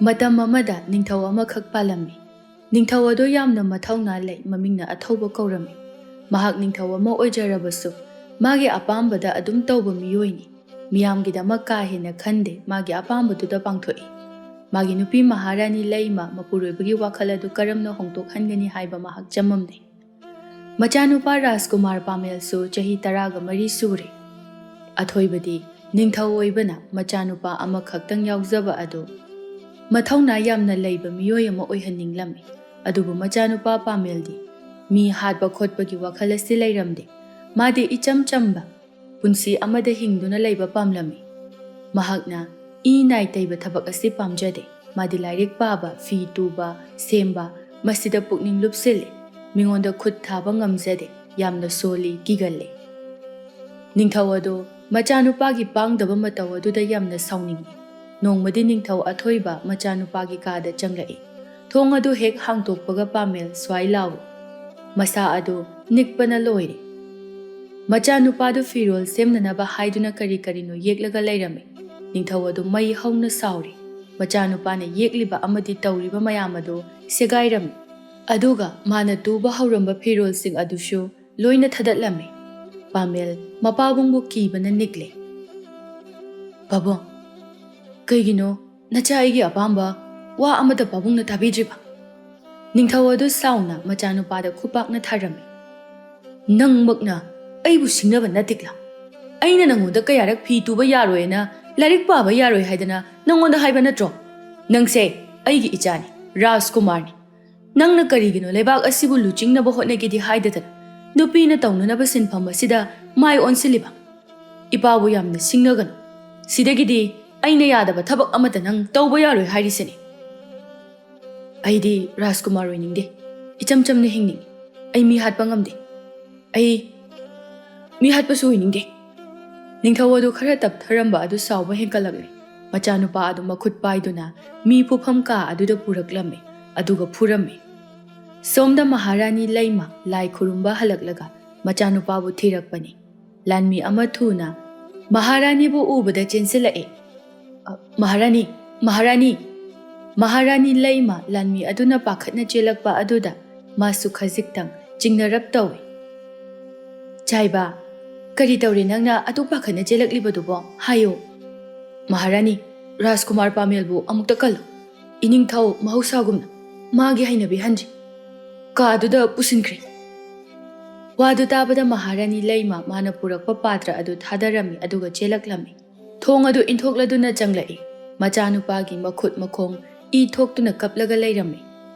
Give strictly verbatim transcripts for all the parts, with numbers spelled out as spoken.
ꯃꯇꯝ ꯑꯃꯗ ꯅꯤꯡꯊꯧ ꯑꯃꯈꯛ ꯄꯥꯜꯂꯝꯃꯤ꯫ ꯅꯤꯡꯊꯧ ꯑꯗꯨ ꯌꯥꯝꯅ ꯃꯊꯧꯅꯥ ꯂꯩ, ꯃꯃꯤꯡꯅ ꯑꯊꯧꯕ ꯀꯧꯔꯝꯃꯤ꯫ ꯃꯍꯥꯛ ꯅꯤꯡꯊꯧ ꯑꯃ ꯑꯣꯏꯖꯔꯕꯁꯨ, ꯃꯥꯒꯤ ꯑꯄꯥꯝꯕꯗ ꯑꯗꯨꯝ ꯇꯧꯕ ꯃꯤꯑꯣꯏꯅꯤ꯫ ꯃꯤꯌꯥꯝꯒꯤꯗꯃꯛ ꯀꯥ ꯍꯦꯟꯅ ꯈꯟꯗꯦ, ꯃꯥꯒꯤ ꯑꯄꯥꯝꯕꯗꯨꯗ ꯄꯥꯡꯊꯣꯛꯏ꯫ ꯃꯥꯒꯤ ꯅꯨꯄꯤ ꯃꯍꯥꯔꯥꯅꯤ ꯂꯩꯃ ꯃꯄꯨꯔꯣꯏꯕꯒꯤ ꯋꯥꯈꯜ ꯑꯗꯨ ꯀꯔꯝꯅ ꯍꯣꯡꯗꯣꯛꯍꯟꯒꯅꯤ ꯍꯥꯏꯕ ꯃꯍꯥꯛ ꯆꯃꯝꯅꯩ꯫ ꯃꯆꯥꯅꯨꯄꯥ ꯔꯥꯖꯀꯨꯃꯥꯔ ꯄꯥꯃꯦꯜꯁꯨ ꯆꯍꯤ ꯇꯔꯥꯒ ꯃꯔꯤ ꯁꯨꯔꯦ꯫ ꯑꯊꯣꯏꯕꯗꯤ ꯅꯤꯡꯊꯧ ꯑꯣꯏꯕꯅ ꯃꯆꯥꯅꯨꯄꯥ ꯑꯃꯈꯛꯇꯪ ꯌꯥꯎꯖꯕ ꯑꯗꯨ ꯃꯊꯧꯅꯥ ꯌꯥꯝꯅ ꯂꯩꯕ ꯃꯤꯑꯣꯏ ꯑꯃ ꯑꯣꯏꯍꯟꯅꯤꯡꯂꯝꯃꯤ꯫ ꯑꯗꯨꯕꯨ ꯃꯆꯥꯅꯨꯄꯥ ꯄꯥꯃꯦꯜꯗꯤ ꯃꯤ ꯍꯥꯠꯄ ꯈꯣꯠꯄꯒꯤ ꯋꯥꯈꯜ ꯑꯁꯤ ꯂꯩꯔꯝꯗꯦ꯫ ꯃꯥꯗꯤ ꯏꯆꯝ ꯆꯝꯕ ꯄꯨꯟꯁꯤ ꯑꯃꯗ ꯍꯤꯡꯗꯨꯅ ꯂꯩꯕ ꯄꯥꯝꯂꯝꯃꯤ꯫ ꯃꯍꯥꯛꯅ ꯏ ꯅꯥꯏ ꯇꯩꯕ ꯊꯕꯛ ꯑꯁꯤ ꯄꯥꯝꯖꯗꯦ꯫ ꯃꯥꯗꯤ ꯂꯥꯏꯔꯤꯛ ꯄꯥꯕ, ꯐꯤ ꯇꯨꯕ, ꯁꯦꯝꯕ, ꯃꯁꯤꯗ ꯄꯨꯛꯅꯤꯡ ꯂꯨꯞꯁꯤꯜꯂꯤ꯫ ꯃꯤꯉꯣꯟꯗ ꯈꯨꯠ ꯊꯥꯕ ꯉꯝꯖꯗꯦ꯫ ꯌꯥꯝꯅ ꯁꯣꯜꯂꯤ, ꯀꯤꯒꯜꯂꯤ꯫ ꯅꯤꯡꯊꯧ ꯑꯗꯨ ꯃꯆꯥꯅꯨꯄꯥꯒꯤ ꯄꯥꯡꯗꯕ ꯃꯇꯧ ꯑꯗꯨꯗ ꯌꯥꯝꯅ ꯁꯥꯎꯅꯤꯡꯏ꯫ ꯅꯣꯡꯃꯗꯤ ꯅꯤꯡꯊꯧ ꯑꯊꯣꯏꯕ ꯃꯆꯥꯅꯨꯄꯥꯒꯤ ꯀꯥꯗ ꯆꯪꯂꯛꯏ꯫ ꯊꯣꯡ ꯑꯗꯨ ꯍꯦꯛ ꯍꯥꯡꯇꯣꯛꯄꯒ ꯄꯥꯃꯦꯜ ꯁ꯭ꯋꯥꯏ ꯂꯥꯎꯏ꯫ ꯃꯁꯥ ꯑꯗꯨ ꯅꯤꯛꯄꯅ ꯂꯣꯏꯔꯦ꯫ ꯃꯆꯥꯅꯨꯄꯥꯗꯨ ꯐꯤꯔꯣꯜ ꯁꯦꯝꯅꯅꯕ ꯍꯥꯏꯗꯨꯅ ꯀꯔꯤ ꯀꯔꯤꯅꯣ ꯌꯦꯛꯂꯒ ꯂꯩꯔꯝꯃꯤ꯫ ꯅꯤꯡꯊꯧ ꯑꯗꯨ ꯃꯩ ꯍꯧꯅ ꯁꯥꯎꯔꯤ꯫ ꯃꯆꯥꯅꯨꯄꯥꯅ ꯌꯦꯛꯂꯤꯕ ꯑꯃꯗꯤ ꯇꯧꯔꯤꯕ ꯃꯌꯥꯝ ꯑꯗꯨ ꯁꯦꯒꯥꯏꯔꯝꯃꯤ꯫ ꯑꯗꯨꯒ ꯃꯥꯅ ꯇꯨꯕ ꯍꯧꯔꯝꯕ ꯐꯤꯔꯣꯜꯁꯤꯡ ꯑꯗꯨꯁꯨ ꯂꯣꯏꯅ ꯊꯗꯠꯂꯝꯃꯤ꯫ ꯄꯥꯃꯦꯜ ꯃꯄꯥꯕꯨꯡꯕꯨ ꯀꯤꯕꯅ ꯅꯤꯛꯂꯦ꯫ "ꯄꯥꯕꯨꯡ, ꯀꯩꯒꯤꯅꯣ ꯅꯆꯥ ꯑꯩꯒꯤ ꯑꯄꯥꯝꯕ ꯋꯥ ꯑꯃꯠꯇ ꯄꯥꯕꯨꯡꯅ ꯇꯥꯕꯤꯗ꯭ꯔꯤꯕ?" ꯅꯤꯡꯊꯧ ꯑꯗꯨ ꯁꯥꯎꯅ ꯃꯆꯥꯅꯨꯄꯥꯗ ꯈꯨꯄꯥꯛꯅ ꯊꯥꯔꯝꯃꯤ꯫ "ꯅꯪꯃꯛꯅ ꯑꯩꯕꯨ ꯁꯤꯡꯅꯕ ꯅꯠꯇꯤꯛꯂꯥ? ꯑꯩꯅ ꯅꯪꯉꯣꯟꯗ ꯀꯌꯥꯔꯛ ꯐꯤ ꯇꯨꯕ ꯌꯥꯔꯣꯏꯅ, ꯂꯥꯏꯔꯤꯛ ꯄꯥꯕ ꯌꯥꯔꯣꯏ ꯍꯥꯏꯗꯅ ꯅꯪꯉꯣꯟꯗ ꯍꯥꯏꯕ ꯅꯠꯇ꯭ꯔꯣ? ꯅꯪꯁꯦ ꯑꯩꯒꯤ ꯏꯆꯥꯅꯤ, ꯔꯥꯖꯀꯨꯃꯥꯔꯅꯤ꯫ ꯅꯪꯅ ꯀꯔꯤꯒꯤꯅꯣ ꯂꯩꯕꯥꯛ ꯑꯁꯤꯕꯨ ꯂꯨꯆꯤꯡꯅꯕ ꯍꯣꯠꯅꯒꯦꯗꯤ ꯍꯥꯏꯗꯗꯅ ꯅꯨꯄꯤꯅ ꯇꯧꯅꯅꯕ ꯁꯤꯟꯐꯝ ꯑꯁꯤꯗ ꯃꯥꯏ ꯑꯣꯟꯁꯤꯜꯂꯤꯕ? ꯏꯄꯥꯕꯨ ꯌꯥꯝꯅ ꯁꯤꯡꯅꯒꯅꯨ꯫ ꯁꯤꯗꯒꯤꯗꯤ ꯑꯩꯅ ꯌꯥꯗꯕ ꯊꯕꯛ ꯑꯃꯠꯇ ꯅꯪ ꯇꯧꯕ ꯌꯥꯔꯣꯏ ꯍꯥꯏꯔꯤꯁꯤꯅꯤ꯫ ꯑꯩꯗꯤ ꯔꯥꯖꯀꯨꯃꯥꯔ ꯑꯣꯏꯅꯤꯡꯗꯦ꯫ ꯏꯆꯝ ꯆꯝꯅ ꯍꯤꯡꯅꯤꯡꯏ꯫ ꯑꯩ ꯃꯤ ꯍꯥꯠꯄ ꯉꯝꯗꯦ꯫ ꯑꯩ ꯃꯤ ꯍꯥꯠꯄꯁꯨ ꯑꯣꯏꯅꯤꯡꯗꯦ꯫" ꯅꯤꯡꯊꯧ ꯑꯗꯨ ꯈꯔ ꯇꯞꯊꯔꯝꯕ ꯑꯗꯨ ꯁꯥꯎꯕ ꯍꯦꯟꯀꯠꯂꯛꯂꯦ꯫ ꯃꯆꯥꯅꯨꯄꯥ ꯑꯗꯨ ꯃꯈꯨꯠ ꯄꯥꯏꯗꯨꯅ ꯃꯤ ꯐꯨꯐꯝ ꯀꯥ ꯑꯗꯨꯗ ꯄꯨꯔꯛꯂꯝꯃꯤ, ꯑꯗꯨꯒ ꯐꯨꯔꯝꯃꯤ꯫ ꯁꯣꯝꯗ ꯃꯍꯥꯔꯥꯅꯤ ꯂꯩꯃ ꯂꯥꯏ ꯈꯨꯔꯨꯝꯕ ꯍꯜꯂꯛꯂꯒ ꯃꯆꯥꯅꯨꯄꯥꯕꯨ ꯊꯤꯔꯛꯄꯅꯤ꯫ ꯂꯥꯟꯃꯤ ꯑꯃ ꯊꯨꯅ ꯃꯍꯥꯔꯥꯅꯤꯕꯨ ꯎꯕꯗ ꯆꯦꯟꯁꯤꯜꯂꯛꯏ꯫ "ꯑ, ꯃꯍꯥꯔꯥꯅꯤ, ꯃꯍꯥꯔꯥꯅꯤ!" ꯃꯍꯥꯔꯥꯅꯤ ꯂꯩꯃ ꯂꯥꯟꯃꯤ ꯑꯗꯨꯅ ꯄꯥꯈꯠꯅ ꯆꯦꯜꯂꯛꯄ ꯑꯗꯨꯗ ꯃꯥꯁꯨ ꯈꯖꯤꯛꯇꯪ ꯆꯤꯡꯅꯔꯞ ꯇꯧꯏ꯫ "ꯆꯥꯏꯕ, ꯀꯔꯤ ꯇꯧꯔꯦ ꯅꯪꯅ ꯑꯗꯨꯛ ꯄꯥꯈꯠꯅ ꯆꯦꯜꯂꯛꯂꯤꯕꯗꯨꯕꯣ? ꯍꯥꯏꯌꯨ꯫" "ꯃꯍꯥꯔꯥꯅꯤ, ꯔꯥꯖꯀꯨꯃꯥꯔ ꯄꯥꯃꯦꯜꯕꯨ ꯑꯃꯨꯛꯇ ꯀꯜꯂꯨ꯫ ꯏꯅꯤꯡꯊꯧ ꯃꯍꯧꯁꯥꯒꯨꯝꯅ ꯃꯥꯒꯤ ꯍꯩꯅꯕꯤ ꯍꯟꯖꯤ꯫ ꯀꯥꯗꯨꯗ ꯄꯨꯁꯤꯟꯈ꯭ꯔꯦ꯫" ꯋꯥꯗꯨ ꯇꯥꯕꯗ ꯃꯍꯥꯔꯥꯅꯤ ꯂꯩꯃ ꯃꯥꯅ ꯄꯨꯔꯛꯄ ꯄꯥꯇ꯭ꯔ ꯑꯗꯨ ꯊꯥꯗꯔꯝꯃꯤ, ꯑꯗꯨꯒ ꯆꯦꯜꯂꯛꯂꯝꯃꯤ꯫ ꯊꯣꯡ ꯑꯗꯨ ꯏꯟꯊꯣꯛꯂꯗꯨꯅ ꯆꯪꯂꯛꯏ꯫ ꯃꯆꯥꯅꯨꯄꯥꯒꯤ ꯃꯈꯨꯠ ꯃꯈꯣꯡ ꯏ ꯊꯣꯛꯇꯨꯅ ꯀꯞꯂꯒ ꯂꯩꯔꯝꯃꯤ꯫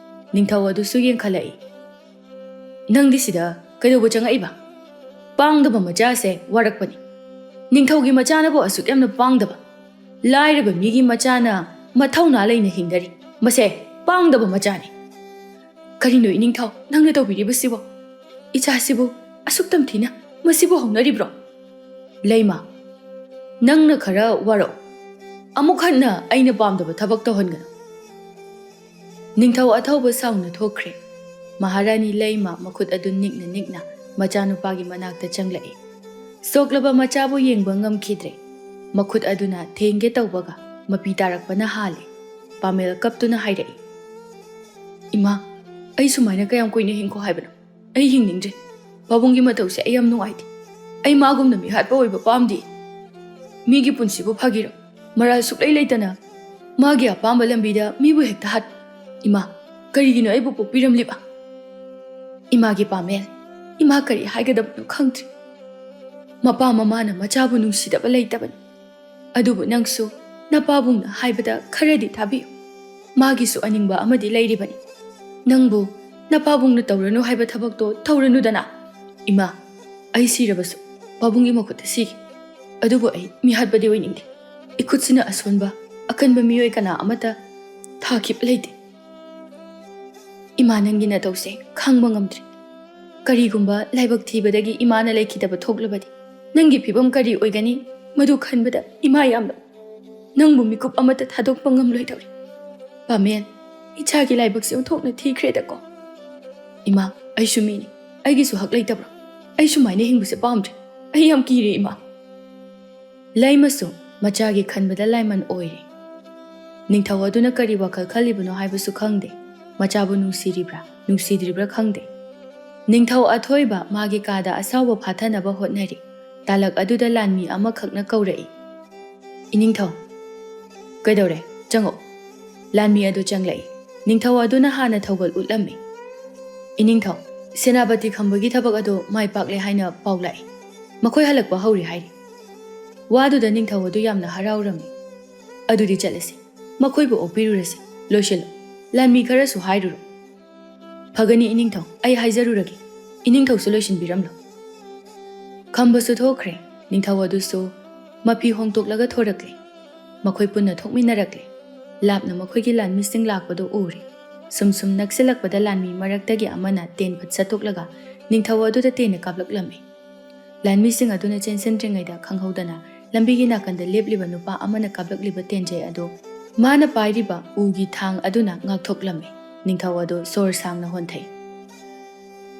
ꯅꯤꯡꯊꯧ ꯑꯗꯨꯁꯨ ꯌꯦꯡꯈꯠꯂꯛꯏ꯫ "ꯅꯪꯗꯤ ꯁꯤꯗ ꯀꯩꯗꯧꯕ ꯆꯪꯉꯛꯏꯕ? ꯄꯥꯡꯗꯕ ꯃꯆꯥꯁꯦ ꯋꯥꯔꯛꯄꯅꯤ꯫ ꯅꯤꯡꯊꯧꯒꯤ ꯃꯆꯥꯅꯕꯨ ꯑꯁꯨꯛ ꯌꯥꯝꯅ ꯄꯥꯡꯗꯕ? ꯂꯥꯏꯔꯕ ꯃꯤꯒꯤ ꯃꯆꯥꯅ ꯃꯊꯧꯅꯥ ꯂꯩꯅ ꯍꯤꯡꯗꯔꯤ꯫ ꯃꯁꯦ ꯄꯥꯡꯗꯕ ꯃꯆꯥꯅꯤ꯫" "ꯀꯔꯤꯅꯣ ꯏꯅꯤꯡꯊꯧ ꯅꯪꯅ ꯇꯧꯕꯤꯔꯤꯕꯁꯤꯕꯣ? ꯏꯆꯥꯁꯤꯕꯨ ꯑꯁꯨꯛ ꯇꯝꯊꯤꯅ ꯃꯁꯤꯕꯨ ꯍꯧꯅꯔꯤꯕ꯭ꯔꯣ?" "ꯂꯩꯃ, ꯅꯪꯅ ꯈꯔ ꯋꯥꯔꯛꯎ꯫ ꯑꯃꯨꯛ ꯍꯟꯅ ꯑꯩꯅ ꯄꯥꯝꯗꯕ ꯊꯕꯛ ꯇꯧꯍꯟꯒꯅꯨ꯫" ꯅꯤꯡꯊꯧ ꯑꯊꯧꯕ ꯁꯥꯎꯅ ꯊꯣꯛꯈ꯭ꯔꯦ꯫ ꯃꯍꯥꯔꯥꯅꯤ ꯂꯩꯃ ꯃꯈꯨꯠ ꯑꯗꯨ ꯅꯤꯛꯅ ꯅꯤꯛꯅ ꯃꯆꯥꯅꯨꯄꯥꯒꯤ ꯃꯅꯥꯛꯇ ꯆꯪꯂꯛꯏ꯫ ꯁꯣꯛꯂꯕ ꯃꯆꯥꯕꯨ ꯌꯦꯡꯕ ꯉꯝꯈꯤꯗ꯭ꯔꯦ꯫ ꯃꯈꯨꯠ ꯑꯗꯨꯅ ꯊꯦꯡꯒꯦ ꯇꯧꯕꯒ ꯃꯄꯤ ꯇꯥꯔꯛꯄꯅ ꯍꯥꯜꯂꯦ꯫ ꯄꯥꯃꯦꯜ ꯀꯞꯇꯨꯅ ꯍꯥꯏꯔꯛꯏ, "ꯏꯃꯥ, ꯑꯩ ꯁꯨꯃꯥꯏꯅ ꯀꯌꯥꯝ ꯀꯨꯏꯅ ꯍꯤꯡꯈꯣ ꯍꯥꯏꯕꯅꯣ? ꯑꯩ ꯍꯤꯡꯅꯤꯡꯗ꯭ꯔꯦ꯫ ꯄꯥꯕꯨꯡꯒꯤ ꯃꯇꯧꯁꯦ ꯑꯩ ꯌꯥꯝ ꯅꯨꯡꯉꯥꯏꯇꯦ꯫ ꯑꯩ ꯃꯥꯒꯨꯝꯅ ꯃꯤꯍꯥꯠꯄ ꯑꯣꯏꯕ ꯄꯥꯝꯗꯦ꯫ ꯃꯤꯒꯤ ꯄꯨꯟꯁꯤꯕꯨ ꯐꯥꯒꯤꯔꯣ? ꯃꯔꯥꯜ ꯁꯨꯛꯂꯩ ꯂꯩꯇꯅ ꯃꯥꯒꯤ ꯑꯄꯥꯝꯕ ꯂꯝꯕꯤꯗ ꯃꯤꯕꯨ ꯍꯦꯛꯇ ꯍꯥꯠ꯫ ꯏꯃꯥ, ꯀꯔꯤꯒꯤꯅꯣ ꯑꯩꯕꯨ ꯄꯣꯛꯄꯤꯔꯝꯂꯤꯕ?" ꯏꯃꯥꯒꯤ ꯄꯥꯃꯦꯜ, ꯏꯃꯥ ꯀꯔꯤ ꯍꯥꯏꯒꯗꯕꯅꯣ ꯈꯪꯗ꯭ꯔꯦ꯫ ꯃꯄꯥ ꯃꯃꯥꯅ ꯃꯆꯥꯕꯨ ꯅꯨꯡꯁꯤꯗꯕ ꯂꯩꯇꯕꯅꯤ꯫ ꯑꯗꯨꯕꯨ ꯅꯪꯁꯨ ꯅꯄꯥꯕꯨꯡꯅ ꯍꯥꯏꯕꯗ ꯈꯔꯗꯤ ꯊꯥꯕꯤꯌꯨ꯫ ꯃꯥꯒꯤꯁꯨ ꯑꯅꯤꯡꯕ ꯑꯃꯗꯤ ꯂꯩꯔꯤꯕꯅꯤ꯫ ꯅꯪꯕꯨ ꯅꯄꯥꯕꯨꯡꯅ ꯇꯧꯔꯅꯨ ꯍꯥꯏꯕ ꯊꯕꯛꯇꯣ ꯇꯧꯔꯅꯨꯗꯅ꯫ ꯏꯃꯥ, ꯑꯩ ꯁꯤꯔꯕꯁꯨ ꯄꯥꯕꯨꯡꯒꯤ ꯃꯈꯨꯠꯇ ꯁꯤꯒꯦ꯫ ꯑꯗꯨꯕꯨ ꯑꯩ ꯃꯤꯍꯥꯠꯄꯗꯤ ꯑꯣꯏꯅꯤꯡꯗꯦ꯫ ꯏꯈꯨꯠꯁꯤꯅ ꯑꯁꯣꯟꯕ, ꯑꯀꯟꯕ ꯃꯤꯑꯣꯏ ꯀꯅꯥ ꯑꯃꯠꯇ ꯊꯥꯈꯤꯕ ꯂꯩꯇꯦ꯫ ꯏꯃꯥ, ꯅꯪꯒꯤ ꯅꯇꯧꯁꯦ ꯈꯪꯕ ꯉꯝꯗ꯭ꯔꯦ꯫ ꯀꯔꯤꯒꯨꯝꯕ ꯂꯥꯏꯕꯛ ꯊꯤꯕꯗꯒꯤ ꯏꯃꯥꯅ ꯂꯩꯈꯤꯗꯕ ꯊꯣꯛꯂꯕꯗꯤ ꯅꯪꯒꯤ ꯐꯤꯕꯝ ꯀꯔꯤ ꯑꯣꯏꯒꯅꯤ? ꯃꯗꯨ ꯈꯟꯕꯗ ꯏꯃꯥ ꯌꯥꯝꯅ, ꯅꯪꯕꯨ ꯃꯤꯀꯨꯞ ꯑꯃꯠꯇ ꯊꯥꯗꯣꯛꯄ ꯉꯝꯂꯣꯏꯗꯧꯔꯦ꯫ ꯄꯥꯃꯦꯜ, ꯏꯆꯥꯒꯤ ꯂꯥꯏꯕꯛꯁꯦ ꯑꯣꯟꯊꯣꯛꯅ ꯊꯤꯈ꯭ꯔꯦꯗꯀꯣ꯫ ꯏꯃꯥ, ꯑꯩꯁꯨ ꯃꯤꯅꯤ꯫ ꯑꯩꯒꯤꯁꯨ ꯍꯛ ꯂꯩꯇꯕ꯭ꯔꯣ? ꯑꯩ ꯁꯨꯃꯥꯏꯅ ꯍꯤꯡꯕꯁꯦ ꯄꯥꯝꯗ꯭ꯔꯦ꯫ ꯑꯩ ꯌꯥꯝ ꯀꯤꯔꯦ, ꯏꯃꯥ꯫ ꯂꯩꯃꯁꯨ ꯃꯆꯥꯒꯤ ꯈꯟꯕꯗ ꯂꯥꯏꯃꯟ ꯑꯣꯏꯔꯦ꯫ ꯅꯤꯡꯊꯧ ꯑꯗꯨꯅ ꯀꯔꯤ ꯋꯥꯈꯜ ꯈꯜꯂꯤꯕꯅꯣ ꯍꯥꯏꯕꯁꯨ ꯈꯪꯗꯦ꯫ ꯃꯆꯥꯕꯨ ꯅꯨꯡꯁꯤꯔꯤꯕ꯭ꯔꯥ, ꯅꯨꯡꯁꯤꯗ꯭ꯔꯤꯕ꯭ꯔꯥ ꯈꯪꯗꯦ꯫ ꯅꯤꯡꯊꯧ ꯑꯊꯣꯏꯕ ꯃꯥꯒꯤ ꯀꯥꯗ ꯑꯁꯥꯎꯕ ꯐꯥꯊꯅꯕ ꯍꯣꯠꯅꯔꯤ꯫ ꯇꯥꯂꯛ ꯑꯗꯨꯗ ꯂꯥꯟꯃꯤ ꯑꯃꯈꯛꯅ ꯀꯧꯔꯛꯏ, "ꯏꯅꯤꯡꯊꯧ!" "ꯀꯩꯗꯧꯔꯦ? ꯆꯪꯉꯛꯎ!" ꯂꯥꯟꯃꯤ ꯑꯗꯨ ꯆꯪꯂꯛꯏ꯫ ꯅꯤꯡꯊꯧ ꯑꯗꯨꯅ ꯍꯥꯟꯅ ꯊꯧꯒꯜ ꯎꯠꯂꯝꯃꯤ꯫ "ꯏꯅꯤꯡꯊꯧ, ꯁꯦꯅꯥꯄꯇꯤ ꯈꯝꯕꯒꯤ ꯊꯕꯛ ꯑꯗꯨ ꯃꯥꯏ ꯄꯥꯛꯂꯦ ꯍꯥꯏꯅ ꯄꯥꯎ ꯂꯥꯛꯏ꯫ ꯃꯈꯣꯏ ꯍꯜꯂꯛꯄ ꯍꯧꯔꯦ ꯍꯥꯏꯔꯤ꯫" ꯋꯥꯗꯨꯗ ꯅꯤꯡꯊꯧ ꯑꯗꯨ ꯌꯥꯝꯅ ꯍꯔꯥꯎꯔꯝꯃꯤ꯫ "ꯑꯗꯨꯗꯤ ꯆꯠꯂꯁꯤ, ꯃꯈꯣꯏꯕꯨ ꯑꯣꯛꯄꯤꯔꯨꯔꯁꯤ꯫ ꯂꯣꯏꯁꯤꯜꯂꯨ, ꯂꯥꯟꯃꯤ ꯈꯔꯁꯨ ꯍꯥꯏꯔꯨꯔꯣ꯫" "ꯐꯒꯅꯤ ꯏꯅꯤꯡꯊꯧ, ꯑꯩ ꯍꯥꯏꯖꯔꯨꯔꯒꯦ꯫ ꯏꯅꯤꯡꯊꯧꯁꯨ ꯂꯣꯏꯁꯤꯟꯕꯤꯔꯝꯂꯣ꯫" ꯈꯝꯕꯁꯨ ꯊꯣꯛꯈ꯭ꯔꯦ꯫ ꯅꯤꯡꯊꯧ ꯑꯗꯨꯁꯨ ꯃꯐꯤ ꯍꯣꯡꯗꯣꯛꯂꯒ ꯊꯣꯔꯛꯂꯦ꯫ ꯃꯈꯣꯏ ꯄꯨꯟꯅ ꯊꯣꯛꯃꯤꯟꯅꯔꯛꯂꯦ꯫ ꯂꯥꯞꯅ ꯃꯈꯣꯏꯒꯤ ꯂꯥꯟꯃꯤꯁꯤꯡ ꯂꯥꯛꯄꯗꯨ ꯎꯔꯦ꯫ ꯁꯨꯝ ꯁꯨꯝ ꯅꯛꯁꯤꯜꯂꯛꯄꯗ ꯂꯥꯟꯃꯤ ꯃꯔꯛꯇꯒꯤ ꯑꯃꯅ ꯇꯦꯟ ꯐꯠ ꯁꯠꯇꯣꯛꯂꯒ ꯅꯤꯡꯊꯧ ꯑꯗꯨꯗ ꯇꯦꯟꯅ ꯀꯥꯞꯂꯛꯂꯝꯃꯤ꯫ ꯂꯥꯟꯃꯤꯁꯤꯡ ꯑꯗꯨꯅ ꯆꯦꯟꯁꯤꯟꯗ꯭ꯔꯤꯉꯩꯗ ꯈꯪꯍꯧꯗꯅ ꯂꯝꯕꯤꯒꯤ ꯅꯥꯀꯟꯗ ꯂꯦꯞꯂꯤꯕ ꯅꯨꯄꯥ ꯑꯃꯅ ꯀꯥꯞꯂꯛꯂꯤꯕ ꯇꯦꯟꯖꯩ ꯑꯗꯨ ꯃꯥꯅ ꯄꯥꯏꯔꯤꯕ ꯎꯒꯤ ꯊꯥꯡ ꯑꯗꯨꯅ ꯉꯥꯛꯊꯣꯛꯂꯝꯃꯤ꯫ ꯅꯤꯡꯊꯧ ꯑꯗꯨ ꯁꯣꯔ ꯁꯥꯡꯅ ꯍꯣꯟꯊꯩ꯫